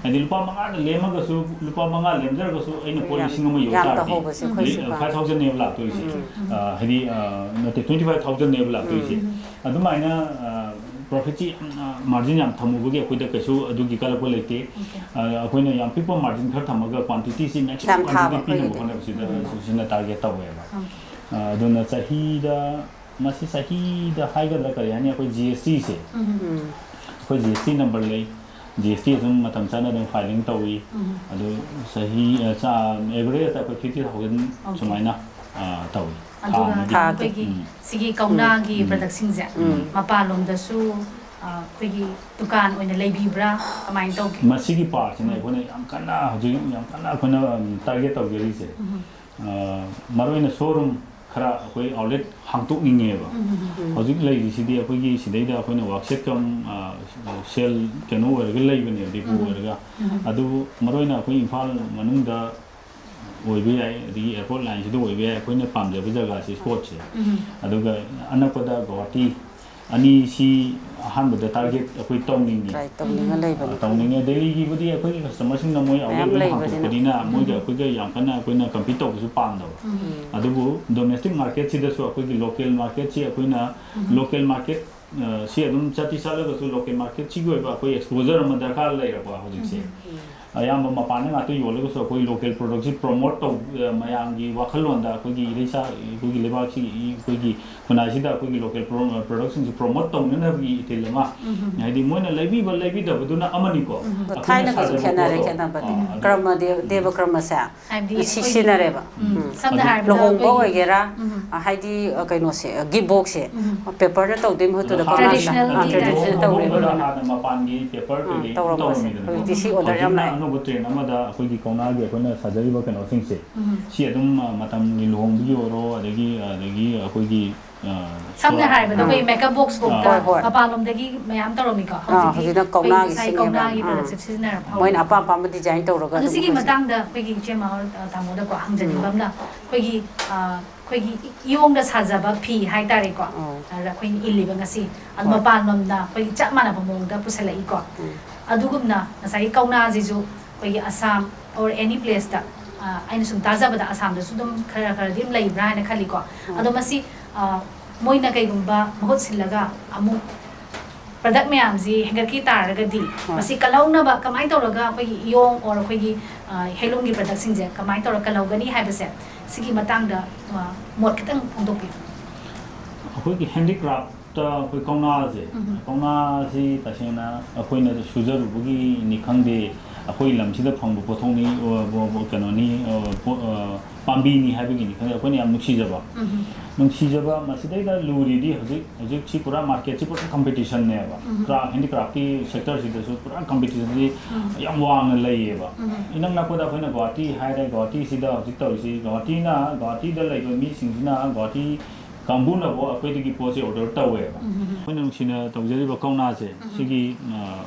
ꯍꯥꯏꯗꯤ ꯂꯨꯄꯥ ꯃꯉꯥꯗ ꯂꯦꯝꯃꯒꯁꯨ, ꯂꯨꯄꯥ ꯃꯉꯥ ꯂꯦꯝꯖꯔꯒꯁꯨ ꯑꯩꯅ ꯄꯣꯠ ꯌꯥꯝ, ꯂꯤꯁꯤꯡ ꯑꯃ ꯌꯧ ꯌꯥꯝ ꯇꯥꯔꯗꯤ, ꯇꯧꯍꯧꯕꯁꯦ ꯑꯩꯈꯣꯏ ꯂꯤ-, ꯁꯤꯐꯥꯏ꯫ ꯐꯥꯏꯚ ꯊꯥꯎꯖꯟꯅꯦꯕ ꯂꯥꯛꯇꯣꯏꯁꯦ꯫ ꯑ, ꯍꯥꯏꯗꯤ, ꯑ, ꯅꯠꯇꯦ, ꯇ꯭ꯋꯦꯟꯇꯤ ꯐꯥꯏꯚ ꯊꯥꯎꯖꯟꯅꯦꯕ ꯂꯥꯛꯇꯣꯏꯁꯦ꯫ ꯑꯗꯨꯃꯥꯏꯅ, ꯑ, ꯄ꯭ꯔꯣꯐꯤꯠꯁꯤ ꯌꯥꯝꯅ ꯃꯥꯔꯖꯤꯟ ꯌꯥꯝ ꯊꯝꯃꯨꯕꯒꯤ ꯑꯩꯈꯣꯏꯗ ꯀꯩꯁꯨ ꯑꯗꯨꯒꯤ ꯀꯜꯂꯛꯄ ꯂꯩꯇꯦ꯫ ꯑ, ꯑꯩꯈꯣꯏꯅ ꯌꯥꯝ ꯄꯤꯛꯄ ꯃꯥꯔꯖꯤꯟ ꯈꯔ ꯊꯝꯃꯒ ꯀ꯭ꯋꯥꯟꯇꯤꯇꯤꯁꯤ ꯃꯦꯛꯁꯤꯃꯝ ꯌꯥꯝ ꯊꯥꯕ ꯀ꯭ꯋꯥꯟꯇꯤꯇꯤ ꯄꯤꯅꯕ ꯑꯩꯈꯣꯏꯒꯤꯗꯤ꯫ ꯍꯣꯠꯅꯕꯁꯤꯗ ꯁꯤꯅ ꯇꯥꯔꯒꯦꯠ ꯇꯧꯋꯦꯕ꯫ ꯑ, ꯑꯗꯨꯅ ꯆꯍꯤꯗ, ꯃꯁꯤ ꯆꯍꯤꯗ ꯍꯥꯏꯒꯗ꯭ꯔꯥ ꯀꯔꯤ ꯍꯥꯏꯅꯤ, ꯑꯩꯈꯣꯏ ꯖꯤ ꯑꯦꯁ ꯇꯤꯁꯦ, ꯑꯩꯈꯣꯏ ꯖꯤ ꯑꯦꯁ ꯇꯤ ꯅꯝꯕꯔ ꯂꯩ, ꯖꯤ ꯑꯦꯁ ꯇꯤ ꯑꯗꯨꯝ ꯃꯇꯝ ꯆꯥꯅ ꯑꯗꯨꯝ ꯐꯥꯏꯂꯤꯡ ꯇꯧꯏ꯫ ꯑꯗꯨ ꯆꯍꯤ, ꯑ, ꯆꯥ-, ꯑꯦꯚꯔꯦꯖꯇ ꯑꯩꯈꯣꯏ ꯐꯤꯐꯇꯤ ꯊꯥꯎꯖꯟ ꯑꯣꯀꯦ꯫ ꯁꯨꯃꯥꯏꯅ, ꯑ, ꯇꯧꯏ꯫ ꯊꯥ ꯑꯗꯨꯒ ꯑꯃꯒꯤ꯫ ꯊꯥ ꯑꯩꯈꯣꯏꯒꯤ ꯎꯝ꯫ ꯁꯤꯒꯤ ꯀꯧꯅꯥꯒꯤ ꯎꯝ꯫ ꯄ꯭ꯔꯗꯛꯁꯤꯡꯁꯦ ꯎꯝ꯫ ꯃꯄꯥꯟꯂꯣꯝꯗꯁꯨ, ꯑ, ꯑꯩꯈꯣꯏꯒꯤ ꯗꯨꯀꯥꯟ ꯑꯣꯏꯅ ꯂꯩꯕꯤꯕ꯭ꯔꯥ? ꯀꯃꯥꯏꯅ ꯇꯧꯒꯦ? ꯃꯁꯤꯒꯤ ꯄꯥꯔꯠꯁꯤꯅ ꯎꯝ꯫ ꯑꯩꯈꯣꯏꯅ ꯌꯥꯝ ꯀꯟꯅ ꯍꯧꯖꯤꯛ ꯌꯥꯝ ꯀꯟꯅ ꯑꯩꯈꯣꯏꯅ, ꯎꯝ, ꯇꯥꯔꯒꯦꯠ ꯇꯧꯖꯔꯤꯁꯦ꯫ ꯎꯝ꯫ ꯑ, ꯃꯔꯨꯑꯣꯏꯅ ꯁꯣꯔꯨꯝ ꯈꯔ ꯑꯩꯈꯣꯏ ꯑꯥꯎꯠꯂꯦꯠ ꯍꯥꯡꯇꯣꯛꯅꯤꯡꯉꯦꯕ꯫ ꯎꯝ, ꯎꯝ, ꯎꯝ꯫ ꯍꯧꯖꯤꯛ ꯂꯩꯔꯤꯁꯤꯗꯤ ꯑꯩꯈꯣꯏꯒꯤ ꯁꯤꯗꯩꯗ ꯑꯩꯈꯣꯏꯅ ꯋꯥꯛꯁꯦꯠ ꯀꯝ, ꯑ, ꯁꯦꯜ ꯀꯩꯅꯣ ꯑꯣꯏꯔꯒ ꯂꯩꯕꯅꯦꯕ, ꯗꯤꯄꯣ ꯎꯝ, ꯎꯝ꯫ ꯑꯣꯏꯔꯒ꯫ ꯎꯝ, ꯎꯝ꯫ ꯑꯗꯨꯕꯨ ꯃꯔꯨꯑꯣꯏꯅ ꯑꯩꯈꯣꯏ ꯏꯝꯐꯥꯜ ꯃꯅꯨꯡꯗ ꯑꯣꯏꯕ ꯌꯥꯏ, ꯑꯗꯒꯤ ꯑꯦꯌꯔꯄꯣꯔꯠ ꯂꯥꯏꯟꯁꯤꯗ ꯑꯣꯏꯕ ꯌꯥꯏ, ꯑꯩꯈꯣꯏꯅ ꯄꯥꯝꯖꯕ ꯖꯒꯥꯁꯤ, ꯁ꯭ꯄꯣꯠꯁꯦ꯫ ꯎꯝ꯫ ꯑꯗꯨꯒ ꯑꯅꯛꯄꯗ ꯒꯧꯍꯥꯇꯤ ꯑꯅꯤꯁꯤ ꯑꯍꯥꯟꯕꯗ ꯇꯥꯔꯒꯦꯠ ꯑꯩꯈꯣꯏ ꯇꯧꯅꯤꯡꯉꯤ꯫ ꯇ꯭ꯔꯥꯏ ꯇꯧꯅꯤꯡꯉ ꯎꯝ꯫ ꯂꯩꯕꯅꯤ꯫ ꯑ, ꯇꯧꯅꯤꯡꯉꯦ꯫ ꯗꯦꯜꯂꯤꯒꯤꯕꯨꯗꯤ ꯑꯩꯈꯣꯏꯒꯤ ꯀꯁꯇꯃꯔꯁꯤꯡꯅ ꯃꯣꯏ ꯃꯌꯥꯝ ꯑꯥꯎꯠꯂꯦꯠ ꯂꯣꯏ ꯂꯩꯕꯅꯤꯅ꯫ ꯍꯥꯡꯇꯣꯛꯄꯅꯤꯅ ꯃꯣꯏꯒ ꯎꯝ꯫ ꯑꯩꯈꯣꯏꯒ ꯌꯥꯝ ꯀꯟꯅ ꯑꯩꯈꯣꯏꯅ ꯀꯝꯄꯤꯠ ꯇꯧꯕꯁꯨ ꯄꯥꯝꯗꯕ꯫ ꯎꯝ꯫ ꯑꯗꯨꯕꯨ ꯗꯣꯃꯦꯁꯇꯤꯛ ꯃꯥꯔꯀꯦꯠꯁꯤꯗꯁꯨ ꯑꯩꯈꯣꯏꯒꯤ ꯂꯣꯀꯦꯜ ꯃꯥꯔꯀꯦꯠꯁꯤ ꯑꯩꯈꯣꯏꯅ ꯎꯝ꯫ ꯂꯣꯀꯦꯜ ꯃꯥꯔꯀꯦꯠ, ꯑ, ꯁꯤ ꯑꯗꯨꯝ ꯆꯠꯇꯤ ꯆꯠꯂꯒꯁꯨ ꯂꯣꯀꯦꯜ ꯃꯥꯔꯀꯦꯠꯁꯤꯒꯤ ꯑꯣꯏꯕ ꯑꯩꯈꯣꯏ ꯑꯦꯛꯁꯄꯣꯖꯔ ꯑꯃ ꯗꯔꯀꯥꯔ ꯂꯩꯔꯕ ꯍꯧꯖꯤꯛꯁꯦ꯫ ꯎꯝ꯫ ꯑꯌꯥꯝꯕ ꯃꯄꯥꯟꯗ ꯉꯥꯛꯇ ꯌꯣꯜꯂꯒꯁꯨ ꯑꯩꯈꯣꯏ ꯂꯣꯀꯦꯜ ꯄ꯭ꯔꯗꯛꯁꯤ ꯄ꯭ꯔꯣꯃꯣꯠ ꯇꯧ-, ꯑ, ꯃꯌꯥꯝꯒꯤ ꯋꯥꯈꯜꯂꯣꯟꯗ ꯑꯩꯈꯣꯏꯒꯤ ꯏꯔꯩꯆꯥ-, ꯑꯩꯈꯣꯏꯒꯤ ꯂꯩꯕꯥꯛꯁꯤ, ꯑꯩꯈꯣꯏꯒꯤ ꯈꯨꯟꯅꯥꯏꯁꯤꯗ ꯑꯩꯈꯣꯏꯒꯤ ꯂꯣꯀꯦꯜ ꯄ꯭ꯔꯣ-, ꯄ꯭ꯔꯗꯛꯁꯤꯡꯁꯤ ꯄ꯭ꯔꯣꯃꯣꯠ ꯇꯧꯅꯅꯕꯒꯤ ꯏꯊꯤꯜ ꯑꯃ, ꯎꯝ꯫ ꯍꯥꯏꯗꯤ ꯃꯣꯏꯅ ꯂꯩꯕꯤꯕ ꯂꯩꯕꯤꯗꯕꯗꯨꯅ ꯑꯃꯅꯤꯀꯣ, ꯑꯗꯣ ꯑꯩꯈꯣꯏꯅ ꯊꯥꯏꯅꯒꯁꯨ ꯁꯥꯖꯕ ꯈꯦꯠꯅꯔꯦ, ꯄꯣꯠꯇꯣ, ꯈꯦꯠꯅꯕꯗꯤ꯫ ꯑ, ꯑꯗꯨ ꯀꯔꯃ ꯗꯦ-, ꯗꯦꯕ ꯀꯔꯃꯁꯦ ꯍꯥꯏꯕꯗꯤ ꯁꯤ ꯑꯩꯈꯣꯏꯒꯤ, ꯁꯤꯖꯤꯟꯅꯔꯦꯕ꯫ ꯎꯝ, ꯎꯝ꯫ ꯁꯝꯅ ꯑꯗꯨ ꯍꯥꯏꯔꯕꯗ ꯂꯨꯍꯣꯡꯕ ꯑꯩꯈꯣꯏꯒꯤ, ꯑꯣꯏꯒꯦꯔꯥ, ꯎꯝ꯫ ꯑ, ꯍꯥꯏꯗꯤ, ꯑ, ꯀꯩꯅꯣꯁꯦ, ꯑ, ꯒꯤꯐ ꯕꯣꯛꯁꯁꯦ, ꯎꯝ꯫ ꯄꯦꯄꯔꯗ ꯇꯧꯗꯣꯏ ꯃꯍꯨꯠꯇꯨꯗ ꯑꯗꯣ ꯀꯧꯅꯥꯁꯦ, ꯇ꯭ꯔꯦꯗꯤꯁꯅꯦꯜꯒꯤ ꯑ, ꯇ꯭ꯔꯦꯗꯤꯁꯅꯦꯜ ꯇꯥꯏꯞꯇ꯫ ꯇꯧꯔꯦꯕ ꯂꯨꯍꯣꯡꯕꯗ ꯂꯣꯏꯅ꯫ ꯍꯥꯟꯅ ꯃꯄꯥꯟꯒꯤ ꯄꯦꯄꯔ ꯑꯥ, ꯀꯩꯀꯩ ꯑꯗꯨꯝ ꯇꯧꯔꯝꯕꯁꯦ꯫ ꯇꯧꯔꯝꯃꯤꯗꯅꯀꯣ꯫ ꯍꯧꯖꯤꯛꯇꯤ ꯁꯤ ꯑꯣꯔꯗꯔ ꯌꯥꯝ ꯍꯧꯖꯤꯛꯅ ꯂꯥꯛꯑꯦ꯫ ꯑꯅꯧꯕ ꯇ꯭ꯔꯦꯟ ꯑꯃꯗ ꯑꯩꯈꯣꯏꯒꯤ ꯀꯧꯅꯥꯒꯤ ꯑꯩꯈꯣꯏꯅ ꯁꯥꯖꯔꯤꯕ ꯀꯩꯅꯣꯁꯤꯡꯁꯦ, ꯎꯝ꯫ ꯁꯤ ꯑꯗꯨꯝ, ꯑ, ꯃꯇꯝꯒꯤ ꯂꯨꯍꯣꯡꯕꯒꯤ ꯑꯣꯏꯔꯣ, ꯑꯗꯒꯤ, ꯑꯗꯒꯤ ꯑꯩꯈꯣꯏꯒꯤ ꯁꯝꯅ ꯍꯥꯏꯔꯕꯗ ꯑꯩꯈꯣꯏ ꯃꯦꯀꯞ ꯕꯣꯛꯁ ꯐꯥꯎꯗ ꯍꯣꯏ, ꯍꯣꯏ꯫ ꯃꯄꯥꯟꯂꯣꯝꯗꯒꯤ ꯃꯌꯥꯝ ꯇꯧꯔꯝꯃꯤꯀꯣ꯫ ꯑꯥ, ꯍꯧꯖꯤꯛꯇꯤ ꯍꯧꯖꯤꯛꯅ ꯑꯩꯈꯣꯏ ꯀꯧꯅꯥꯒꯤ ꯉꯁꯥꯏ ꯁꯤꯖꯤꯟꯅꯩꯕ꯫ ꯀꯧꯅꯥꯒꯤ ꯑꯥ꯫ ꯄ꯭ꯔꯗꯛꯁꯦ ꯁꯤꯖꯤꯟꯅꯔ ꯐꯥꯎꯕ꯫ ꯃꯣꯏꯅ ꯑꯄꯥꯝ ꯑꯄꯥꯝꯕ ꯗꯤꯖꯥꯏꯟ ꯇꯧꯔꯒ ꯑꯗꯨ ꯁꯤꯒꯤ ꯑꯗꯨꯒꯨꯝꯕꯁꯦ꯫ ꯃꯇꯥꯡꯗ ꯑꯩꯈꯣꯏꯒꯤ ꯏꯆꯦ ꯃꯍꯣꯏ, ꯑ, ꯇꯥꯃꯣꯗꯀꯣ ꯍꯪꯖꯅꯤꯡꯕ ꯎꯝ꯫ ꯑꯃꯅ ꯑꯩꯈꯣꯏꯒꯤ, ꯑ, ꯑꯩꯈꯣꯏꯒꯤ ꯏꯌꯣꯡꯗ ꯁꯥꯖꯕ ꯐꯤ ꯍꯥꯏꯇꯥꯔꯦꯀꯣ꯫ ꯑꯧ꯫ ꯑꯗ ꯑꯩꯈꯣꯏꯅ ꯏꯜꯂꯤꯕ ꯉꯁꯤ ꯑꯗꯨ ꯍꯣꯏ꯫ ꯃꯄꯥꯟꯂꯣꯝꯗ ꯑꯩꯈꯣꯏꯒꯤ ꯆꯞ ꯃꯥꯟꯅꯕ ꯃꯑꯣꯡꯗ ꯄꯨꯁꯜꯂꯛꯏꯀꯣ꯫ ꯎꯝ꯫ ꯑꯗꯨꯒꯨꯝꯅ ꯉꯁꯥꯏꯒꯤ ꯀꯧꯅꯥꯁꯤꯁꯨ ꯑꯩꯈꯣꯏꯒꯤ ꯑꯁꯥꯝ or any place ꯇ, ꯑ, ꯑꯩꯅ ꯁꯨꯝ ꯇꯥꯖꯕꯗ ꯑꯁꯥꯝꯗꯁꯨ ꯑꯗꯨꯝ ꯈꯔ ꯈꯔꯗꯤ ꯑꯗꯨꯝ ꯂꯩꯕ꯭ꯔꯥ ꯍꯥꯏꯅ ꯈꯜꯂꯤꯀꯣ꯫ ꯎꯝ꯫ ꯑꯗꯣ ꯃꯁꯤ, ꯑ, ꯃꯣꯏꯅ ꯀꯩꯒꯨꯝꯕ ꯃꯍꯨꯠ ꯁꯤꯜꯂꯒ ꯑꯃꯨꯛ ꯄ꯭ꯔꯗꯛ ꯃꯌꯥꯝꯁꯤ ꯍꯦꯟꯒꯠꯈꯤ ꯇꯥꯔꯒꯗꯤ ꯍꯣꯏ꯫ ꯃꯁꯤ ꯀꯜꯍꯧꯅꯕ ꯀꯃꯥꯏꯅ ꯇꯧꯔꯒ ꯑꯩꯈꯣꯏꯒꯤ ꯏꯌꯣꯡ or ꯑꯩꯈꯣꯏꯒꯤ, ꯑ, ꯍꯦꯟꯂꯨꯝꯒꯤ ꯄ꯭ꯔꯗꯛꯁꯤꯡꯁꯦ ꯀꯃꯥꯏꯅ ꯇꯧꯔꯒ ꯀꯜꯍꯧꯒꯅꯤ ꯍꯥꯏꯕꯁꯦ ꯁꯤꯒꯤ ꯃꯇꯥꯡꯗ, ꯑ, ꯃꯣꯠ ꯈꯤꯇꯪ ꯐꯣꯡꯗꯣꯛꯄꯤꯌꯨ꯫ ꯑꯩꯈꯣꯏꯒꯤ ꯍꯦꯟꯗꯤꯀ꯭ꯔꯥꯐ ꯇ ꯑꯩꯈꯣꯏ ꯀꯧꯅꯥꯁꯦ, ꯎꯝ꯫ ꯀꯧꯅꯥꯁꯤ ꯇꯁꯦꯡꯅ ꯑꯩꯈꯣꯏꯅ ꯁꯨꯖꯔꯨꯕꯒꯤꯅꯤ ꯈꯪꯗꯦ, ꯑꯩꯈꯣꯏ ꯂꯝꯁꯤꯗ ꯐꯪꯕ ꯄꯣꯠꯊꯣꯛꯅꯤ, ꯑ, ꯀꯩꯅꯣꯅꯤ, ꯑ, ꯄꯣ-, ꯑ, ꯄꯥꯝꯕꯤꯅꯤ ꯍꯥꯏꯕꯒꯤꯅꯤ ꯈꯪꯗꯦ, ꯑꯩꯈꯣꯏꯅ ꯌꯥꯝ ꯅꯨꯡꯁꯤꯖꯕ꯫ ꯎꯝ꯫ ꯅꯨꯡꯁꯤꯖꯕ, ꯃꯁꯤꯗꯩꯗ ꯂꯨꯔꯤꯗꯤ ꯍꯧꯖꯤꯛ, ꯍꯧꯖꯤꯛꯁꯤ ꯄꯨꯔꯥ ꯃꯥꯔꯀꯦꯠꯁꯤ ꯄꯨꯔꯥ ꯀꯝꯄꯤꯇꯤꯁꯟꯅꯦꯕ꯫ ꯎꯝ꯫ ꯀ꯭ꯔꯥꯐ, ꯍꯦꯟꯗꯤꯀ꯭ꯔꯥꯐꯀꯤ ꯁꯦꯛꯇꯔꯁꯤꯗꯁꯨ ꯄꯨꯔꯥ ꯀꯝꯄꯤꯇꯤꯁꯟꯁꯤ ꯎꯝ꯫ ꯌꯥꯝ ꯋꯥꯡꯅ ꯂꯩꯌꯦꯕ꯫ ꯎꯝ꯫ ꯏꯅꯛ ꯅꯛꯄꯗ ꯑꯩꯈꯣꯏꯅ ꯒꯨꯍꯥꯇꯤ ꯍꯥꯏꯔꯦ, ꯒꯨꯍꯥꯇꯤꯁꯤꯗ ꯍꯧꯖꯤꯛ ꯇꯧꯔꯤꯁꯤ, ꯒꯨꯍꯥꯇꯤꯅ, ꯒꯨꯍꯥꯇꯤꯗ ꯂꯩꯕ ꯃꯤꯁꯤꯡꯁꯤꯅ ꯒꯨꯍꯥꯇꯤ ꯀꯥꯡꯕꯨꯅꯕꯨ ꯑꯩꯈꯣꯏꯗꯒꯤ ꯄꯣꯠꯁꯦ ꯑꯣꯔꯗꯔ ꯇꯧꯋꯦꯕ꯫ ꯎꯝ꯫ ꯑꯩꯈꯣꯏꯅ ꯅꯨꯡꯁꯤꯅ ꯇꯧꯖꯔꯤꯕ ꯀꯧꯅꯥꯁꯦ, ꯎꯝ꯫ ꯁꯤꯒꯤ, ꯑ,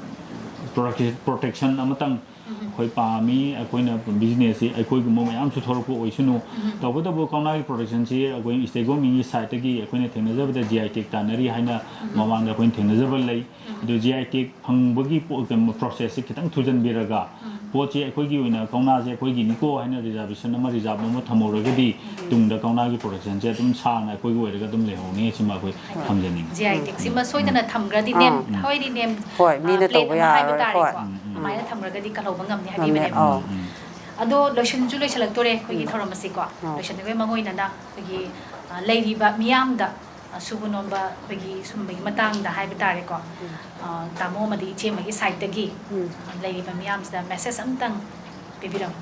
ꯄ꯭ꯔꯣꯇꯦꯛ-, ꯄ꯭ꯔꯣꯇꯦꯛꯁꯟ ꯑꯃꯇꯪ ꯎꯝ꯫ ꯑꯩꯈꯣꯏ ꯄꯥꯝꯃꯤ꯫ ꯑꯩꯈꯣꯏꯅ ꯕꯤꯖꯤꯅꯦꯁꯁꯤ ꯑꯩꯈꯣꯏꯒꯨꯝꯕ ꯃꯌꯥꯝꯁꯨ ꯊꯣꯔꯛꯄ ꯑꯣꯏꯁꯅꯨ꯫ ꯎꯝ꯫ ꯇꯧꯕꯇꯕꯨ ꯀꯧꯅꯥꯒꯤ ꯄ꯭ꯔꯣꯇꯦꯛꯁꯟꯁꯤ ꯑꯩꯈꯣꯏ ꯁ꯭ꯇꯦꯠ ꯒꯣꯔꯃꯦꯟꯒꯤ ꯁꯥꯏꯠꯇꯒꯤ ꯑꯩꯈꯣꯏꯅ ꯊꯦꯡꯅꯖꯕꯗ ꯖꯤ ꯑꯥꯏ ꯇꯦꯒ ꯇꯥꯟꯅꯔꯤ ꯍꯥꯏꯅ ꯎꯝ꯫ ꯃꯃꯥꯡꯗ ꯑꯩꯈꯣꯏꯅ ꯊꯦꯡꯅꯖꯕ ꯂꯩ꯫ ꯎꯝ꯫ ꯑꯗꯨ ꯖꯤ ꯑꯥꯏ ꯇꯦꯒ ꯐꯪꯕꯒꯤ ꯄꯣ-, ꯀꯩꯅꯣ, ꯄ꯭ꯔꯣꯁꯦꯁꯁꯦ ꯈꯤꯇꯪ ꯊꯨꯖꯟꯕꯤꯔꯒ, ꯎꯝ꯫ ꯄꯣꯠꯁꯦ ꯑꯩꯈꯣꯏꯒꯤ ꯑꯣꯏꯅ ꯀꯧꯅꯥꯁꯦ ꯑꯩꯈꯣꯏꯒꯤꯅꯤꯀꯣ ꯍꯥꯏꯅ ꯔꯤꯖꯥꯔꯕꯦꯁꯟ ꯑꯃ, ꯔꯤꯖꯥꯔꯕ ꯑꯃ ꯊꯝꯍꯧꯔꯒꯗꯤ, ꯎꯝ꯫ ꯇꯨꯡꯗ ꯀꯧꯅꯥꯒꯤ ꯄ꯭ꯔꯣꯗꯛꯁꯟꯁꯦ ꯑꯗꯨꯝ ꯁꯥꯡꯅ ꯑꯩꯈꯣꯏꯒꯤ ꯑꯣꯏꯔꯒ ꯑꯗꯨꯝ ꯂꯩꯍꯧꯅꯤ, ꯁꯤꯃ ꯑꯩꯈꯣꯏ ꯊꯝꯖꯅꯤꯡꯉꯤ꯫ ꯖꯤ ꯑꯥꯏ ꯇꯦꯒꯁꯤꯃ ꯁꯣꯏꯗꯅ ꯊꯝꯈ꯭ꯔꯗꯤ ꯅꯦꯝ, ꯑꯥ꯫ ꯊꯑꯣꯏꯗꯤ ꯅꯦꯝ, ꯍꯣꯏ, ꯑ, ꯃꯤꯅ ꯄ꯭ꯂꯦꯠ ꯇꯧꯕ ꯑꯃ ꯍꯥꯏꯕ ꯌꯥꯔꯔꯣꯏ, ꯇꯥꯔꯦꯀꯣ꯫ ꯍꯣꯏ꯫ ꯎꯝ, ꯎꯝ꯫ ꯑꯗꯨꯃꯥꯏꯅ ꯊꯝꯈ꯭ꯔꯒꯗꯤ ꯀꯜꯍꯧꯕ ꯉꯝꯅꯤ ꯉꯝꯅꯤ, ꯍꯥꯏꯕꯤꯕꯅꯦꯕ꯫ ꯑꯧ꯫ ꯎꯝ, ꯎꯝ꯫ ꯑꯗꯣ ꯂꯣꯏꯁꯤꯟꯁꯨ ꯂꯣꯏꯁꯤꯜꯂꯛꯇꯣꯔꯦ ꯑꯩꯈꯣꯏꯒꯤ ꯎꯝ꯫ ꯊꯧꯔꯝ ꯑꯁꯤꯀꯣ꯫ ꯑꯧ꯫ ꯂꯣꯏꯁꯤꯟꯕꯒꯤ ꯃꯥꯡꯑꯣꯏꯅꯅ ꯑꯩꯈꯣꯏꯒꯤ, ꯑ, ꯂꯩꯔꯤꯕ ꯃꯤꯌꯥꯝꯗ, ꯑ, ꯁꯨꯕ ꯅꯣꯝꯕ ꯑꯩꯈꯣꯏꯒꯤ ꯁꯨꯝꯕꯒꯤ ꯃꯇꯥꯡꯗ ꯍꯥꯏꯕ ꯇꯥꯔꯦꯀꯣ꯫ ꯎꯝ꯫ ꯑ, ꯇꯥꯃꯣ ꯑꯃꯗꯤ ꯏꯆꯦ ꯑꯃꯒꯤ ꯁꯥꯏꯠꯇꯒꯤ, ꯎꯝ꯫ ꯑ, ꯂꯩꯔꯤꯕ ꯃꯤꯌꯥꯝꯁꯤꯗ ꯃꯦꯁꯦꯖ ꯑꯝꯇꯪ ꯄꯤꯕꯤꯔꯝꯃꯨ꯫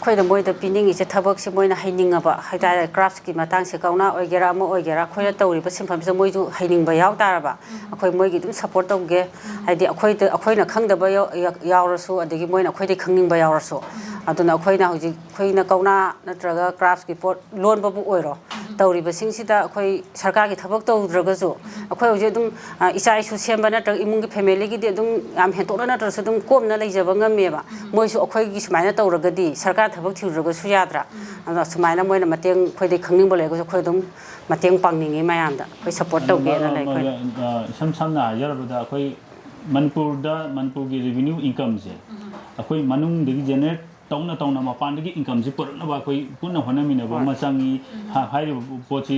ꯑꯩꯈꯣꯏꯅ ꯃꯣꯏꯗ ꯄꯤꯅꯤꯡꯉꯤꯁꯦ ꯊꯕꯛꯁꯦ ꯃꯣꯏꯅ ꯍꯩꯅꯤꯡꯉꯕ ꯍꯥꯏꯇꯥꯔꯦ, ꯀ꯭ꯔꯥꯐꯀꯤ ꯃꯇꯥꯡꯁꯦ ꯀꯧꯅꯥ ꯑꯣꯏꯒꯦꯔꯥ ꯑꯃ ꯑꯣꯏꯒꯦꯔꯥ, ꯑꯩꯈꯣꯏꯅ ꯇꯧꯔꯤꯕ ꯁꯤꯟꯐꯝꯁꯤꯗ ꯃꯣꯏꯁꯨ ꯍꯩꯅꯤꯡꯕ ꯌꯥꯎ ꯇꯥꯔꯕ, ꯎꯝ꯫ ꯑꯩꯈꯣꯏ ꯃꯣꯏꯒꯤ ꯑꯗꯨꯝ ꯁꯞꯄꯣꯔꯠ ꯇꯧꯒꯦ꯫ ꯎꯝ꯫ ꯍꯥꯏꯗꯤ ꯑꯩꯈꯣꯏꯗ, ꯑꯩꯈꯣꯏꯅ ꯈꯪꯗꯕ ꯌꯥꯎ-, ꯌꯥꯎꯔꯁꯨ, ꯑꯗꯒꯤ ꯃꯣꯏꯅ ꯑꯩꯈꯣꯏꯗꯒꯤ ꯈꯪꯅꯤꯡꯕ ꯌꯥꯎꯔꯁꯨ, ꯎꯝ꯫ ꯑꯗꯨꯅ ꯑꯩꯈꯣꯏꯅ ꯍꯧꯖꯤꯛ ꯑꯩꯈꯣꯏꯅ ꯀꯧꯅꯥ ꯅꯠꯇ꯭ꯔꯒ ꯀ꯭ꯔꯥꯐꯀꯤ ꯄꯣꯠ ꯂꯣꯟꯕꯕꯨ ꯑꯣꯏꯔꯣ, ꯇꯧꯔꯤꯕꯁꯤꯡꯁꯤꯗ ꯑꯩꯈꯣꯏ ꯁꯔꯀꯥꯔꯒꯤ ꯊꯕꯛ ꯇꯧꯗ꯭ꯔꯒꯁꯨ ꯑꯩꯈꯣꯏ ꯍꯧꯖꯤꯛ ꯑꯗꯨꯝ, ꯑ, ꯏꯆꯥ ꯏꯁꯨ ꯁꯦꯝꯕ ꯅꯠꯇ꯭ꯔꯒ ꯏꯃꯨꯡꯒꯤ ꯐꯦꯃꯤꯂꯤꯒꯤꯗꯤ ꯑꯗꯨꯝ ꯌꯥꯝ ꯍꯦꯟꯇꯣꯛꯅ ꯅꯠꯇ꯭ꯔꯁꯨ ꯑꯗꯨꯝ ꯀꯣꯝꯅ ꯂꯩꯖꯕ ꯉꯝꯃꯦꯕ꯫ ꯃꯣꯏꯁꯨ ꯑꯩꯈꯣꯏꯒꯤ ꯁꯨꯃꯥꯏꯅ ꯇꯧꯔꯒꯗꯤ ꯁꯔꯀꯥꯔ ꯊꯕꯛ ꯊꯤꯔꯨꯔꯒꯁꯨ ꯌꯥꯗ꯭ꯔꯥ? ꯑꯗꯣ ꯁꯨꯃꯥꯏꯅ ꯃꯣꯏꯅ ꯃꯇꯦꯡ ꯑꯩꯈꯣꯏꯗꯩ ꯈꯪꯅꯤꯡꯕ ꯂꯩꯔꯒꯁꯨ ꯑꯩꯈꯣꯏ ꯑꯗꯨꯝ ꯃꯇꯦꯡ ꯄꯥꯡꯅꯤꯡꯉꯤ ꯃꯌꯥꯝꯗ꯫ ꯑꯩꯈꯣꯏ ꯁꯞꯄꯣꯔꯠ ꯇꯧꯒꯦꯅ ꯂꯩ ꯑꯩꯈꯣꯏ꯫ ꯑ, ꯏꯁꯝ ꯁꯝꯅ ꯍꯥꯏꯖꯔꯕꯗ ꯑꯩꯈꯣꯏ ꯃꯅꯤꯄꯨꯔꯗ, ꯃꯅꯤꯄꯨꯔꯒꯤ ꯔꯦꯚꯤꯅ꯭ꯌꯨ ꯏꯟꯀꯝꯁꯦ ꯑꯩꯈꯣꯏ ꯃꯅꯨꯡꯗꯒꯤ ꯖꯦꯅꯦꯔꯦꯠ ꯇꯧꯅ ꯇꯧꯅ ꯃꯄꯥꯟꯗꯒꯤ ꯏꯟꯀꯝꯁꯦ ꯄꯨꯔꯛꯅꯕ ꯑꯩꯈꯣꯏ ꯄꯨꯟꯅ ꯍꯣꯠꯅꯃꯤꯟꯅꯕ ꯑꯃ ꯆꯪꯉꯤ꯫ ꯍꯥ-, ꯍꯥꯏꯔꯤꯕ ꯄꯣꯠꯁꯤ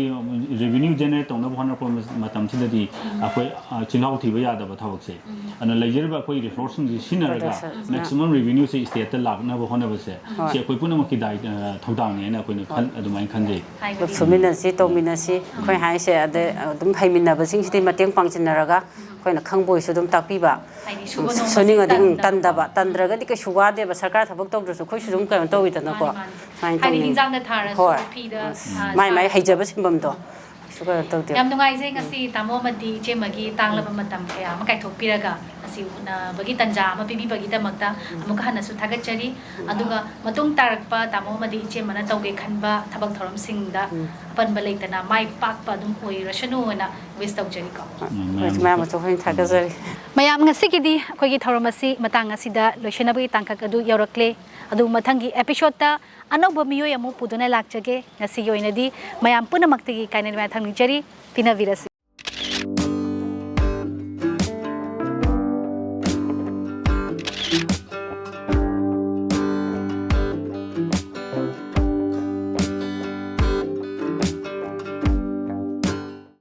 ꯔꯦꯚꯤꯅ꯭ꯌꯨ ꯖꯦꯅꯦꯔꯦꯠ ꯇꯧꯅꯕ ꯍꯣꯠꯅꯔꯛꯄ ꯃꯇꯝꯁꯤꯗꯗꯤ ꯑꯩꯈꯣꯏ, ꯑ, ꯆꯤꯜꯍꯥꯎ ꯊꯤꯕ ꯌꯥꯗꯕ ꯊꯕꯛꯁꯦ꯫ ꯑꯗꯨꯅ ꯂꯩꯖꯔꯤꯕ ꯑꯩꯈꯣꯏ ꯔꯤꯁꯣꯔꯁꯁꯤꯡꯁꯤ ꯁꯤꯖꯤꯟꯅꯔꯒ ꯃꯦꯛꯁꯤꯃꯝ ꯔꯦꯚꯤꯅ꯭ꯌꯨꯁꯦ ꯏꯁꯇꯦꯠꯇ ꯂꯥꯛꯅꯕ ꯍꯣꯠꯅꯕꯁꯦ, ꯁꯤ ꯑꯩꯈꯣꯏ ꯄꯨꯝꯅꯃꯛꯀꯤ ꯗꯥꯏ-, ꯑ, ꯊꯧꯗꯥꯡꯅꯤ ꯍꯥꯏꯅ ꯑꯩꯈꯣꯏꯅ ꯈꯜ-, ꯑꯗꯨꯃꯥꯏꯅ ꯈꯟꯖꯩ꯫ ꯍꯥꯏꯕꯗꯤ ꯁꯨꯃꯤꯟꯅꯁꯤ, ꯇꯧꯃꯤꯟꯅꯁꯤ꯫ ꯑꯩꯈꯣꯏ ꯍꯥꯏꯁꯦ ꯑꯗꯩ ꯑꯗꯨꯝ ꯍꯩꯃꯤꯟꯅꯕꯁꯤꯡꯁꯤꯗꯤ ꯃꯇꯦꯡ ꯄꯥꯡꯁꯤꯟꯅꯔꯒ ꯑꯩꯈꯣꯏꯅ ꯈꯪꯕ ꯑꯣꯏꯁꯨ ꯑꯗꯨꯝ ꯇꯥꯛꯄꯤꯕ꯫ ꯍꯥꯏꯗꯤ ꯁꯨꯕ ꯅꯣꯝꯕꯁꯤ ꯁꯨꯅꯤꯡꯉꯗꯤ, ꯎꯝ, ꯇꯟꯗꯕ꯫ ꯇꯟꯗꯕ꯫ ꯇꯟꯗ꯭ꯔꯒꯗꯤ ꯀꯩꯁꯨ ꯋꯥꯗꯦꯕ꯫ ꯁꯔꯀꯥꯔ ꯊꯕꯛ ꯇꯧꯗ꯭ꯔꯁꯨ ꯑꯩꯈꯣꯏꯁꯨ ꯑꯗꯨꯝ ꯀꯩꯅꯣ ꯇꯧꯋꯤꯗꯅꯀꯣ꯫ ꯃꯥꯅꯤ, ꯃꯥꯅꯤ꯫ ꯁꯨꯃꯥꯏꯅ ꯍꯥꯏꯗꯤ ꯇꯧꯅꯤꯡꯉꯤ꯫ ꯍꯤꯟꯖꯥꯡꯗ ꯊꯥꯔꯁꯨ, ꯍꯣꯏ꯫ ꯐꯤꯗ, ꯎꯝ꯫ ꯑ, ꯃꯥꯏ ꯃꯥꯏ ꯁꯥꯔꯁꯨ꯫ ꯍꯩꯖꯕ ꯁꯤꯟꯐꯝꯗꯣ ꯀꯩꯁꯨ ꯀꯩꯅꯣ ꯇꯧꯗꯦ꯫ ꯌꯥꯝ ꯅꯨꯡꯉꯥꯏꯖꯩ ꯉꯁꯤ ꯇꯥꯃꯣ ꯑꯃꯗꯤ ꯏꯆꯦꯃꯒꯤ ꯇꯥꯡꯂꯕ ꯃꯇꯝ ꯀꯌꯥ ꯑꯃ ꯀꯥꯏꯊꯣꯛꯄꯤꯔꯒ ꯉꯁꯤ ꯎꯅꯕꯒꯤ ꯇꯥꯟꯖꯥ ꯑꯃ ꯄꯤꯕꯤꯕꯒꯤꯗꯃꯛꯇ ꯑꯃꯨꯛꯀ ꯍꯟꯅꯁꯨ ꯊꯥꯒꯠꯆꯔꯤ꯫ ꯑꯗꯨꯒ ꯃꯇꯨꯡ ꯇꯥꯔꯛꯄ ꯇꯥꯃꯣ ꯑꯃꯗꯤ ꯏꯆꯦꯃꯅ ꯇꯧꯒꯦ ꯈꯟꯕ ꯊꯕꯛ ꯊꯧꯔꯝꯁꯤꯡꯗ ꯑꯄꯟꯕ ꯂꯩꯇꯅ ꯃꯥꯏ ꯄꯥꯛꯄ ꯑꯗꯨꯝ ꯑꯣꯏꯔꯁꯅꯨꯅ ꯋꯤꯁ ꯇꯧꯖꯔꯤꯀꯣ꯫ ꯎꯝ, ꯃꯌꯥꯝ ꯃꯌꯥꯝ ꯑꯃꯁꯨ ꯑꯩꯈꯣꯏꯅ ꯊꯥꯒꯠꯆꯔꯤ꯫ ꯃꯌꯥꯝ, ꯉꯁꯤꯒꯤꯗꯤ ꯑꯩꯈꯣꯏꯒꯤ ꯊꯧꯔꯝ ꯑꯁꯤ ꯃꯇꯥꯡ ꯑꯁꯤꯗ ꯂꯣꯏꯁꯤꯟꯅꯕꯒꯤ ꯇꯥꯡꯀꯛ ꯑꯗꯨ ꯌꯧꯔꯛꯂꯦ꯫ ꯑꯗꯨ ꯃꯊꯪꯒꯤ ꯑꯦꯄꯤꯁꯣꯗꯇ ꯑꯅꯧꯕ ꯃꯤꯑꯣꯏ ꯑꯃꯨꯛ ꯄꯨꯗꯨꯅ ꯂꯥꯛꯆꯒꯦ꯫ ꯉꯁꯤꯒꯤ ꯑꯣꯏꯅꯗꯤ ꯃꯌꯥꯝ ꯄꯨꯝꯅꯃꯛꯇꯒꯤ ꯀꯥꯏꯅꯅ ꯊꯝꯖꯔꯤ꯫ ꯄꯤꯅꯕꯤꯔꯁꯤ꯫